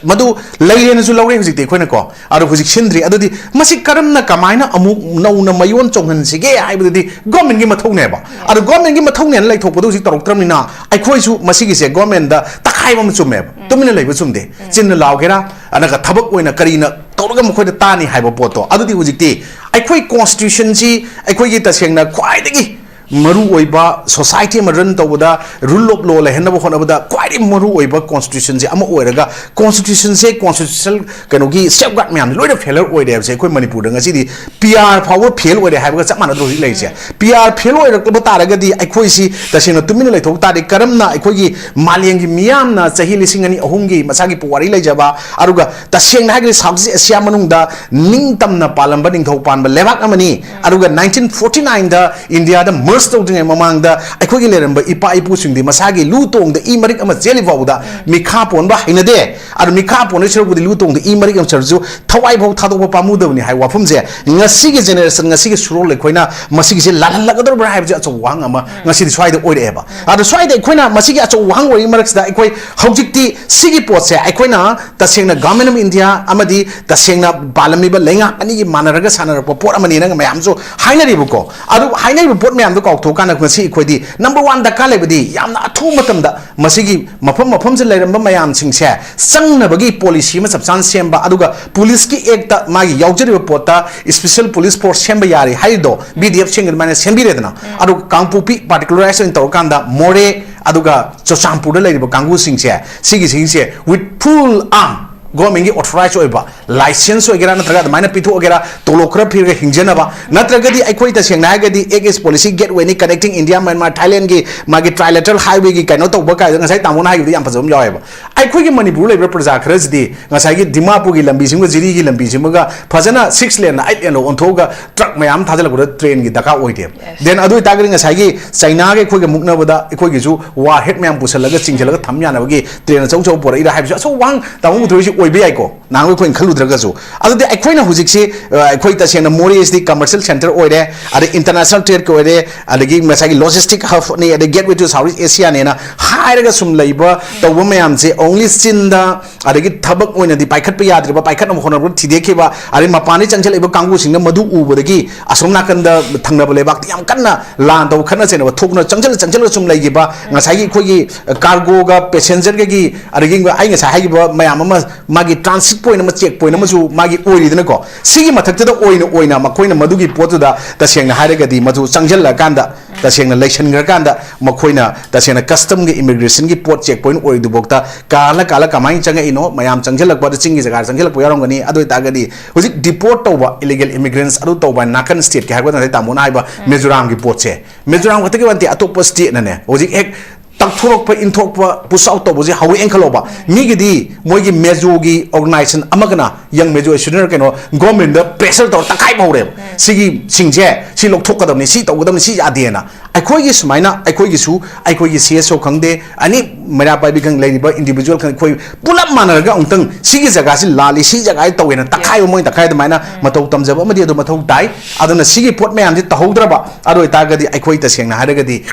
ꯃꯗꯨ ꯂꯩꯔꯦꯅꯁꯨ ꯂꯧꯔꯦ ꯍꯧꯖꯤꯛꯇꯤ ꯑꯩꯈꯣꯏꯅꯀꯣ, ꯑꯗꯣ ꯍꯧꯖꯤꯛ ꯁꯤꯟꯗ꯭ꯔꯤ꯫ ꯑꯗꯨꯗꯤ ꯃꯁꯤ ꯀꯔꯝꯅ, ꯀꯃꯥꯏꯅ ꯑꯃꯨꯛ ꯅꯧꯅ ꯃꯌꯣꯟ ꯆꯣꯡꯍꯟꯁꯤꯒꯦ ꯍꯥꯏꯕꯗꯨꯗꯤ government ꯀꯤ ꯃꯊꯧꯅꯦꯕ꯫ ꯑꯗꯣ government ꯀꯤ ꯃꯊꯧꯅꯦꯅ ꯂꯩꯊꯣꯛꯄꯗꯣ ꯍꯧꯖꯤꯛ ꯇꯧꯔꯛꯇ꯭ꯔꯕꯅꯤꯅ, ꯑꯩꯈꯣꯏꯁꯨ ꯃꯁꯤꯒꯤꯁꯦ government ꯗ ꯇꯛꯈꯥꯏꯕ ꯑꯃ ꯆꯨꯝꯃꯦꯕ꯫ ꯇꯨꯃꯤꯟꯅ ꯂꯩꯕ ꯆꯨꯝꯗꯦ꯫ ꯆꯤꯟꯅ ꯂꯥꯎꯒꯦꯔꯥ, ꯑꯗꯨꯒ ꯊꯕꯛ ꯑꯣꯏꯅ ꯀꯔꯤꯅ ꯇꯧꯔꯒ ꯃꯈꯣꯏꯗ ꯇꯥꯅꯤ ꯍꯥꯏꯕ ꯄꯣꯠꯇꯣ꯫ ꯑꯗꯨꯗꯤ ꯍꯧꯖꯤꯛꯇꯤ ꯑꯩꯈꯣꯏ constitution ꯁꯤ, ꯑꯩꯈꯣꯏꯒꯤ ꯇꯁꯦꯡꯅ ꯈ꯭ꯋꯥꯏꯗꯒꯤ ꯃꯔꯨꯑꯣꯏꯕ society ꯑꯃ run ꯇꯧꯕꯗ rule of law ꯂꯩꯍꯟꯅꯕ ꯍꯣꯠꯅꯕꯗ ꯈ꯭ꯋꯥꯏꯗꯒꯤ ꯃꯔꯨꯑꯣꯏꯕ constitution ꯁꯦ ꯑꯃ ꯑꯣꯏꯔꯒ, constitution ꯁꯦ constitutional ꯀꯩꯅꯣꯒꯤ safeguard ꯃꯌꯥꯝꯁꯦ ꯂꯣꯏꯅ failure ꯑꯣꯏꯔꯦ ꯍꯥꯏꯕꯁꯦ ꯑꯩꯈꯣꯏ ꯃꯅꯤꯄꯨꯔꯗ ꯉꯁꯤꯗꯤ P R ꯐꯥꯎꯕ fail ꯑꯣꯏꯔꯦ ꯍꯥꯏꯕꯒ ꯆꯞ ꯃꯥꯟꯅꯗ꯭ꯔꯣ ꯍꯧꯖꯤꯛ ꯂꯩꯔꯤꯁꯦ? P R fail ꯑꯣꯏꯔꯛꯂꯕ ꯇꯥꯔꯒꯗꯤ ꯑꯩꯈꯣꯏꯁꯤ ꯇꯁꯦꯡꯅ ꯇꯨꯃꯤꯟꯅ ꯂꯩꯊꯣꯛ ꯇꯥꯔꯗꯤ ꯀꯔꯝꯅ ꯑꯩꯈꯣꯏꯒꯤ ꯃꯥꯂꯦꯝꯒꯤ ꯃꯤꯌꯥꯝꯅ ꯆꯍꯤ ꯂꯤꯁꯤꯡ ꯑꯅꯤ ꯑꯍꯨꯝꯒꯤ ꯃꯁꯥꯒꯤ ꯄꯨꯋꯥꯔꯤ ꯂꯩꯖꯕ, ꯑꯗꯨꯒ ꯇꯁꯦꯡꯅ ꯍꯥꯏꯔꯒꯗꯤ South East Asia ꯃꯅꯨꯡꯗ ꯅꯤꯡꯇꯝꯅ ꯄꯥꯜꯂꯝꯕ ꯅꯤꯡꯊꯧ ꯄꯥꯟꯕ ꯂꯩꯕꯥꯛ ꯑꯃꯅꯤ꯫ ꯑꯗꯨꯒ nineteen forty nine ꯗ ꯏꯟꯗꯤꯌꯥꯗ merge ꯇꯧꯗ꯭ꯔꯤꯉꯩ ꯃꯃꯥꯡꯗ ꯑꯩꯈꯣꯏꯒꯤ ꯂꯩꯔꯝꯕ ꯏꯄꯥ ꯏꯄꯨꯁꯤꯡꯗꯤ ꯃꯁꯥꯒꯤ ꯂꯨ ꯇꯣꯡꯗ ꯏ ꯃꯔꯤꯛ ꯑꯃ ꯆꯦꯜꯂꯤ ꯐꯥꯎꯕꯗ ꯃꯤꯈꯥ ꯄꯣꯟꯕ ꯍꯩꯅꯗꯦ꯫ ꯑꯗꯨ ꯃꯤꯈꯥ ꯄꯣꯟꯗꯣꯏ ꯁꯔꯨꯛꯄꯨꯗꯤ ꯂꯨ ꯇꯣꯡꯗ ꯏ ꯃꯔꯤꯛ ꯑꯃ ꯆꯠꯂꯁꯨ ꯊꯋꯥꯏ ꯐꯥꯎ ꯊꯥꯗꯣꯛꯄ ꯄꯥꯝꯃꯨꯗꯕꯅꯤ ꯍꯥꯏꯕ ꯋꯥꯐꯝꯁꯦ ꯉꯁꯤꯒꯤ generation, ꯉꯁꯤꯒꯤ ꯁꯨꯔꯣꯜ ꯑꯩꯈꯣꯏꯅ ꯃꯁꯤꯒꯤꯁꯦ ꯂꯥꯜꯍꯜꯂꯒꯗꯧꯔꯤꯕ꯭ꯔꯥ ꯍꯥꯏꯕꯁꯦ ꯑꯆꯧꯕ ꯋꯥꯍꯪ ꯑꯃ ꯉꯁꯤꯗꯤ ꯁ꯭ꯋꯥꯏꯗ ꯑꯣꯏꯔꯛꯑꯦꯕ꯫ ꯑꯗꯣ ꯁ꯭ꯋꯥꯏꯗ ꯑꯩꯈꯣꯏꯅ ꯃꯁꯤꯒꯤ ꯑꯆꯧꯕ ꯋꯥꯍꯪ ꯑꯣꯏꯔꯤꯉꯩ ꯃꯔꯛꯁꯤꯗ ꯑꯩꯈꯣꯏ ꯍꯧꯖꯤꯛꯇꯤ ꯁꯤꯒꯤ ꯄꯣꯠꯁꯦ ꯑꯩꯈꯣꯏꯅ ꯇꯁꯦꯡꯅ Government of India ꯑꯃꯗꯤ ꯇꯁꯦꯡꯅ ꯄꯥꯜꯂꯝꯃꯤꯕ ꯂꯩꯉꯥꯛ ꯑꯅꯤꯒꯤ ꯃꯥꯟꯅꯔꯒ ꯁꯥꯟꯅꯔꯛꯄ ꯄꯣꯠ ꯑꯃꯅꯤꯅ ꯃꯌꯥꯝꯁꯨ ꯍꯥꯏꯅꯔꯤꯕꯀꯣ꯫ ꯑꯗꯨ ꯍꯥꯏꯅꯔꯤꯕ ꯄꯣꯠ ꯃꯌꯥꯝꯗꯣ ꯀꯥꯎꯊꯣꯛꯑꯀꯥꯟꯗ ꯉꯁꯤ ꯑꯩꯈꯣꯏꯗꯤ number one ꯗꯔꯀꯥꯔ ꯂꯩꯕꯗꯤ ꯌꯥꯝꯅ ꯑꯊꯨꯕ ꯃꯇꯝꯗ ꯃꯁꯤꯒꯤ ꯃꯐꯝ ꯃꯐꯝꯁꯤꯗ ꯂꯩꯔꯝꯕ ꯃꯌꯥꯝꯁꯤꯡꯁꯦ ꯆꯪꯅꯕꯒꯤ policy ꯑꯃ ꯆꯞ ꯆꯥꯅ ꯁꯦꯝꯕ, ꯑꯗꯨꯒ police ꯀꯤ act ꯇ ꯃꯥꯒꯤ ꯌꯥꯎꯖꯔꯤꯕ ꯄꯣꯠꯇ special police force ꯁꯦꯝꯕ ꯌꯥꯔꯦ ꯍꯥꯏꯔꯤꯗꯣ B D F ꯁꯦꯝꯒꯤ ꯑꯗꯨꯃꯥꯏꯅ ꯁꯦꯝꯕꯤꯔꯦꯗꯅ꯫ ꯑꯗꯨꯒ ꯀꯥꯡꯄꯣꯛꯄꯤ particularize ꯑꯣꯏꯅ ꯇꯧꯔꯀꯥꯟꯗ ꯃꯣꯔꯦ ꯑꯗꯨꯒ ꯆꯨꯔꯆꯥꯟꯄꯨꯔꯗ ꯂꯩꯔꯤꯕ ꯀꯥꯡꯕꯨꯁꯤꯡꯁꯦ, ꯁꯤꯒꯤꯁꯤꯡꯁꯦ with full arm government ꯀꯤ authorize ꯑꯣꯏꯕ license ꯑꯣꯏꯒꯦꯔꯥ ꯅꯠꯇ꯭ꯔꯒ ꯑꯗꯨꯃꯥꯏꯅ ꯄꯤꯊꯣꯛꯑꯒꯦꯔꯥ, ꯇꯣꯂꯣꯞ ꯈꯔ ꯄꯤꯔꯒ ꯍꯤꯡꯖꯅꯕ, ꯅꯠꯇ꯭ꯔꯒꯗꯤ ꯑꯩꯈꯣꯏ ꯇꯁꯦꯡꯅ ꯍꯥꯏꯔꯒꯗꯤ Act is policy, gateway ꯅꯤ, connecting India, Myanmar, Thailand ꯒꯤ ꯃꯥꯒꯤ trilateral highway ꯒꯤ ꯀꯩꯅꯣ ꯇꯧꯕ ꯀꯥꯏꯗꯣ ꯉꯁꯥꯏ ꯇꯥꯃꯣꯅ ꯍꯥꯏꯈꯤꯕꯗ ꯌꯥꯝ ꯐꯖꯕ ꯑꯃ ꯌꯥꯎꯋꯦꯕ꯫ ꯑꯩꯈꯣꯏꯒꯤ ꯃꯅꯤꯄꯨꯔꯗ ꯂꯩꯕ ꯄ꯭ꯔꯖꯥ ꯈꯔꯁꯤꯗꯤ ꯉꯁꯥꯏꯒꯤ ꯗꯤꯃꯥꯄꯨꯔꯒꯤ ꯂꯝꯕꯤꯁꯤꯃꯒ ꯖꯤꯔꯤꯒꯤ ꯂꯝꯕꯤꯁꯤꯃꯒ ꯐꯖꯅ six lane ꯅ eight lane ꯂꯣ ꯑꯣꯟꯊꯣꯛꯑꯒ truck ꯃꯌꯥꯝ ꯊꯥꯖꯤꯜꯂꯛꯄꯗ train ꯒꯤ ꯗꯔꯀꯥꯔ ꯑꯣꯏꯗꯦꯕ꯫ Then ꯑꯗꯨ ꯑꯣꯏꯇꯥꯔꯒꯗꯤ ꯉꯁꯥꯏꯒꯤ ꯆꯩꯅꯥꯒ ꯑꯩꯈꯣꯏꯒ ꯃꯨꯛꯅꯕꯗ ꯑꯩꯈꯣꯏꯒꯤꯁꯨ warhead ꯃꯌꯥꯝ ꯄꯨꯁꯜꯂꯒ ꯆꯤꯡꯁꯤꯜꯂꯒ ꯊꯝ ꯌꯥꯅꯕꯒꯤ train ꯑꯆꯧ ꯑꯆꯧꯕ ꯄꯨꯔꯛꯏꯔꯥ ꯍꯥꯏꯕꯁꯨ ꯑꯆꯧꯕ ꯋꯥꯍꯪ ꯇꯥꯃꯣ ꯃꯨꯊꯣꯏꯁꯤ ꯑꯣꯏꯕ ꯌꯥꯏꯀꯣ꯫ ꯅꯍꯥꯟ ꯑꯩꯈꯣꯏꯅ ꯈꯜꯂꯨꯗ꯭ꯔꯒꯁꯨ꯫ ꯑꯗꯨꯗꯤ ꯑꯩꯈꯣꯏꯅ ꯍꯧꯖꯤꯛꯁꯤ, ꯑ, ꯑꯩꯈꯣꯏ ꯇꯁꯦꯡꯅ ꯃꯣꯔꯦꯁꯤꯗꯤ commercial centre ꯑꯣꯏꯔꯦ, ꯑꯗꯩ international trade ꯀꯤ ꯑꯣꯏꯔꯦ, ꯑꯗꯒꯤ ꯉꯁꯥꯏꯒꯤ logistic hub ꯅꯤ, ꯑꯗꯩ gateway to South East Asia ꯅꯦꯅ ꯍꯥꯏꯔꯒ ꯁꯨꯝ ꯂꯩꯕ ꯇꯧꯕ ꯃꯌꯥꯝꯁꯦ only ꯆꯤꯟꯗ, ꯑꯗꯒꯤ ꯊꯕꯛ ꯑꯣꯏꯅꯗꯤ ꯄꯥꯏꯈꯠꯄ ꯌꯥꯗ꯭ꯔꯤꯕ, ꯄꯥꯏꯈꯠꯅꯕ ꯍꯣꯠꯅꯕꯗ ꯊꯤꯗꯦꯛꯈꯤꯕ, ꯑꯗꯩ ꯃꯄꯥꯟꯗꯒꯤ ꯆꯪꯁꯤꯜꯂꯛꯏꯕ ꯀꯥꯡꯕꯨꯁꯤꯡꯅ ꯃꯗꯨ ꯎꯕꯗꯒꯤ ꯑꯁꯣꯝ ꯅꯥꯀꯟꯗ ꯊꯪꯅꯕ ꯂꯩꯕꯥꯛꯇ ꯌꯥꯝ ꯀꯟꯅ ꯂꯥꯟ ꯇꯧ ꯈꯠꯅ ꯆꯩꯅꯕ ꯊꯣꯛꯇꯨꯅ ꯆꯪꯁꯤꯜꯂ ꯆꯪꯁꯤꯜꯂꯒ ꯁꯨꯝ ꯂꯩꯈꯤꯕ, ꯉꯁꯥꯏꯒꯤ ꯑꯩꯈꯣꯏꯒꯤ cargo ꯒ passenger ꯒꯒꯤ, ꯑꯗꯒꯤ ꯑꯩ ꯉꯁꯥꯏ ꯍꯥꯏꯈꯤꯕ ꯃꯌꯥꯝ ꯑꯃ, ꯃꯥꯒꯤ transit point ꯑꯃ, check point ꯑꯃꯁꯨ ꯃꯥꯒꯤ ꯑꯣꯏꯔꯤꯗꯅꯀꯣ꯫ ꯁꯤꯒꯤ ꯃꯊꯛꯇꯗ ꯑꯣꯏꯅ ꯑꯣꯏꯅ ꯃꯈꯣꯏꯅ ꯃꯗꯨꯒꯤ ꯄꯣꯠꯇꯨꯗ ꯇꯁꯦꯡꯅ ꯍꯥꯏꯔꯒꯗꯤ ꯃꯗꯨ ꯆꯪꯁꯤꯜꯂꯀꯥꯟꯗ ꯇꯁꯦꯡꯅ ꯂꯩꯁꯟꯈ꯭ꯔꯀꯥꯟꯗ ꯃꯈꯣꯏꯅ ꯇꯁꯦꯡꯅ ꯀꯁꯇꯝꯒꯤ ꯏꯃꯤꯒ꯭ꯔꯦꯁꯟꯒꯤ ꯄꯣꯠ ꯆꯦꯛ ꯄꯣꯏꯟ ꯑꯣꯏꯔꯤꯗꯨꯐꯥꯎꯗ ꯀꯥꯜꯂ ꯀꯥꯜꯂ ꯀꯃꯥꯏꯅ ꯆꯪꯉꯛꯏꯅꯣ? ꯃꯌꯥꯝ ꯆꯪꯁꯤꯜꯂꯛꯄꯗ ꯆꯤꯡꯒꯤ ꯖꯒꯥꯗ ꯆꯪꯁꯤꯜꯂꯛꯄ ꯌꯥꯎꯔꯝꯒꯅꯤ꯫ ꯑꯗꯨ ꯑꯣꯏꯇꯥꯔꯒꯗꯤ ꯍꯧꯖꯤꯛ ꯗꯤꯄꯣꯔꯠ ꯇꯧꯕ ꯏꯂꯤꯒꯦꯜ ꯏꯃꯤꯒ꯭ꯔꯦꯟꯁ ꯑꯗꯨ ꯇꯧꯕ ꯅꯥꯀꯟ ꯁ꯭ꯇꯦꯠꯀꯤ ꯍꯥꯏꯕ ꯉꯁꯥꯏ ꯇꯥꯃꯣꯅ ꯍꯥꯏꯕ ꯃꯤꯖꯣꯔꯥꯝꯒꯤ ꯄꯣꯠꯁꯦ, ꯃꯤꯖꯣꯔꯥꯝ ꯈꯛꯇꯒꯤ ꯋꯥ ꯅꯠꯇꯦ, ꯑꯇꯣꯞꯄ ꯁ꯭ꯇꯦꯠꯅꯅꯦ ꯍꯧꯖꯤꯛ ꯍꯦꯛ ꯇꯛꯊꯣꯔꯛꯄ, ꯏꯟꯊꯣꯛꯄ, ꯄꯨꯁ ꯑꯥꯎꯠ ꯇꯧꯕꯁꯦ ꯍꯧꯔꯛꯑꯦꯅ ꯈꯜꯂꯣꯕ꯫ ꯃꯤꯒꯤꯗꯤ ꯃꯣꯏꯒꯤ ꯃꯦꯖꯣꯒꯤ ꯑꯣꯔꯒꯅꯥꯏꯖꯦꯁꯟ ꯑꯃꯒꯅ ꯌꯪ ꯃꯦꯖꯣ ꯁ꯭ꯇꯨꯗꯦꯟꯠ ꯀꯩꯅꯣ ꯒꯣꯔꯃꯦꯟꯗ ꯄ꯭ꯔꯦꯁꯔ ꯇꯧꯔ ꯇꯛꯈꯥꯏꯕ ꯍꯧꯔꯦꯕ꯫ ꯁꯤꯒꯤꯁꯤꯡꯁꯦ ꯁꯤ ꯂꯧꯊꯣꯛꯀꯗꯕꯅꯤ, ꯁꯤ ꯇꯧꯒꯗꯕꯅꯤ, ꯁꯤ ꯌꯥꯗꯦꯅ꯫ ꯑꯩꯈꯣꯏꯒꯤ ꯁꯨꯃꯥꯏꯅ ꯑꯩꯈꯣꯏꯒꯤꯁꯨ, ꯑꯩꯈꯣꯏꯒꯤ ꯁꯤ ꯑꯦꯁ ꯑꯣ ꯈꯪꯗꯦ, ꯑꯅꯤ ꯃꯩꯔꯥ ꯄꯥꯏꯕꯤ ꯈꯪꯗꯦ, ꯂꯩꯔꯤꯕ ꯏꯟꯗꯤꯕꯤꯖꯨꯋꯦꯜ ꯈꯪꯗꯦ, ꯑꯩꯈꯣꯏ ꯄꯨꯂꯞ ꯃꯥꯟꯅꯔꯒ ꯑꯃꯨꯛꯇꯪ ꯁꯤꯒꯤ ꯖꯒꯥꯁꯤ ꯂꯥꯜꯂꯤ, ꯁꯤ ꯖꯒꯥꯁꯤ ꯇꯧꯋꯦꯅ ꯇꯛꯈꯥꯏꯕ, ꯃꯣꯏꯅ ꯇꯛꯈꯥꯏ ꯑꯗꯨꯃꯥꯏꯅ ꯃꯇꯧ ꯇꯝꯖꯕ ꯑꯃꯗꯤ ꯑꯗꯨ ꯃꯊꯧ ꯇꯥꯏ꯫ ꯑꯗꯨꯅ ꯁꯤꯒꯤ ꯄꯣꯠ ꯃꯌꯥꯝꯁꯤ ꯇꯧꯍꯧꯗ꯭ꯔꯕ, ꯑꯗꯨ ꯑꯣꯏꯇꯥꯔꯒꯗꯤ ꯑꯩꯈꯣꯏ ꯇꯁꯦꯡꯅ ꯍꯥꯏꯔꯒꯗꯤ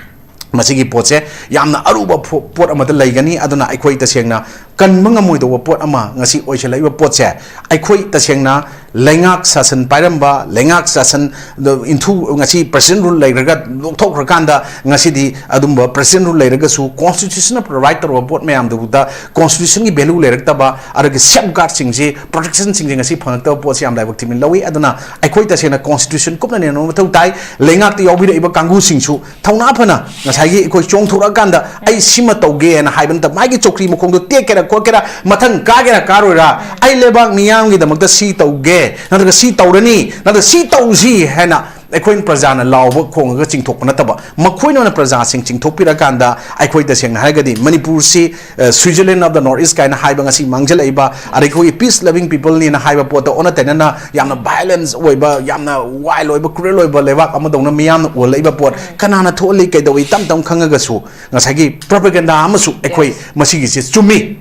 ꯃꯁꯤꯒꯤ ꯄꯣꯠꯁꯦ ꯌꯥꯝꯅ ꯑꯔꯨꯕ ꯐꯣ-, ꯄꯣꯠ ꯑꯃꯗ ꯂꯩꯒꯅꯤ꯫ ꯑꯗꯨꯅ ꯑꯩꯈꯣꯏ ꯇꯁꯦꯡꯅ ꯀꯟꯕ ꯉꯝꯃꯣꯏꯗꯧꯕ ꯄꯣꯠ ꯑꯃ ꯉꯁꯤ ꯑꯣꯏꯁꯤꯜꯂꯛꯏꯕ ꯄꯣꯠꯁꯦ, ꯑꯩꯈꯣꯏ ꯇꯁꯦꯡꯅ ꯂꯩꯉꯥꯛ ꯁꯥꯁꯟ ꯄꯥꯏꯔꯝꯕ, ꯂꯩꯉꯥꯛ ꯁꯥꯁꯟ ꯏꯟꯊꯨ-, ꯉꯁꯤ ꯄ꯭ꯔꯁꯤꯗꯦꯟ ꯔꯨꯜ ꯂꯩꯈ꯭ꯔꯒ ꯂꯧꯊꯣꯛꯈ꯭ꯔꯀꯥꯟꯗ ꯉꯁꯤꯗꯤ ꯑꯗꯨꯝꯕ ꯄ꯭ꯔꯁꯤꯗꯦꯟ ꯔꯨꯜ ꯂꯩꯔꯒꯁꯨ ꯀꯣꯟꯁꯇꯤꯇ꯭ꯌꯨꯁꯟꯅ ꯄ꯭ꯔꯣꯚꯥꯏꯗ ꯇꯧꯔꯕ ꯄꯣꯠ ꯃꯌꯥꯝꯗꯨꯗ ꯀꯣꯟꯁꯇꯤꯇ꯭ꯌꯨꯁꯟꯒꯤ ꯚꯦꯂꯨ ꯂꯩꯔꯛꯇꯕ, ꯑꯗꯨꯒ ꯁꯦꯐ ꯒꯥꯔꯗꯁꯤꯡꯁꯤ, ꯄ꯭ꯔꯣꯇꯦꯛꯁꯟꯁꯤꯡꯁꯤ ꯉꯁꯤ ꯐꯪꯉꯛꯇꯕ ꯄꯣꯠꯁꯤ ꯌꯥꯝ ꯂꯥꯏꯕꯛ ꯊꯤꯕ ꯂꯧꯏ꯫ ꯑꯗꯨꯅ ꯑꯩꯈꯣꯏ ꯇꯁꯦꯡꯅ ꯀꯣꯟꯁꯇꯤꯇ꯭ꯌꯨꯁꯟ ꯀꯨꯞꯅ ꯅꯦꯝꯅꯕ ꯃꯊꯧ ꯇꯥꯏ꯫ ꯂꯩꯉꯥꯛꯇ ꯌꯥꯎꯕꯤꯔꯛꯏꯕ ꯀꯥꯡꯕꯨꯁꯤꯡꯁꯨ ꯊꯧꯅꯥ ꯐꯅ ꯉꯁꯥꯏꯒꯤ ꯑꯩꯈꯣꯏ ꯆꯣꯡꯊꯣꯔꯛꯑꯀꯥꯟꯗ ꯑꯩ ꯁꯤꯃ ꯇꯧꯒꯦꯅ ꯍꯥꯏꯕ ꯅꯠꯇꯕ, ꯃꯥꯒꯤ ꯆꯧꯀ꯭ꯔꯤ ꯃꯈꯣꯡꯗꯣ ꯇꯦꯛꯀꯦꯔꯥ ꯈꯣꯠꯀꯦꯔꯥ, ꯃꯊꯪ ꯀꯥꯒꯦꯔꯥ ꯀꯥꯔꯣꯏꯔꯥ, ꯑꯩ ꯂꯩꯕꯥꯛ ꯃꯤꯌꯥꯝꯒꯤꯗꯃꯛꯇ ꯁꯤ ꯇꯧꯒꯦ, ꯅꯠꯇ꯭ꯔꯒ ꯁꯤ ꯇꯧꯔꯅꯤ, ꯅꯠꯇ꯭ꯔꯒ ꯁꯤ ꯇꯧꯁꯤ ꯍꯥꯏꯅ ꯑꯩꯈꯣꯏꯅ ꯄ꯭ꯔꯖꯥꯅ ꯂꯥꯎꯕ ꯈꯣꯡꯉꯒ ꯆꯤꯡꯊꯣꯛꯄ ꯅꯠꯇꯕ, ꯃꯈꯣꯏꯅ ꯑꯣꯏꯅ ꯄ꯭ꯔꯖꯥꯁꯤꯡ ꯆꯤꯡꯊꯣꯛꯄꯤꯔꯀꯥꯟꯗ ꯑꯩꯈꯣꯏ ꯇꯁꯦꯡꯅ ꯍꯥꯏꯔꯒꯗꯤ ꯃꯅꯤꯄꯨꯔꯁꯤ, ꯑ, Switzerland of the North East ꯀꯥꯏꯅ ꯍꯥꯏꯕ ꯉꯁꯤ ꯃꯥꯡꯖꯜꯂꯛꯏꯕ, ꯑꯗꯩ ꯑꯩꯈꯣꯏꯒꯤ peace loving people ꯅꯤꯅ ꯍꯥꯏꯕ ꯄꯣꯠꯇ ꯑꯣꯟꯅ ꯇꯩꯅꯅ ꯌꯥꯝꯅ violence ꯑꯣꯏꯕ, ꯌꯥꯝꯅ wild ꯑꯣꯏꯕ, cruel ꯑꯣꯏꯕ ꯂꯩꯕꯥꯛ ꯑꯃꯗꯧꯅ ꯃꯤꯌꯥꯝꯅ ꯎꯍꯜꯂꯛꯏꯕ ꯄꯣꯠ, ꯀꯅꯥꯅ ꯊꯣꯛꯍꯜꯂꯤ, ꯀꯩꯗꯧꯏ, ꯇꯞ ꯇꯞ ꯈꯪꯉꯒꯁꯨ ꯉꯁꯥꯏꯒꯤ propaganda ꯑꯃꯁꯨ ꯑꯩꯈꯣꯏ ꯃꯁꯤꯒꯤꯁꯦ ꯆꯨꯝꯃꯤ꯫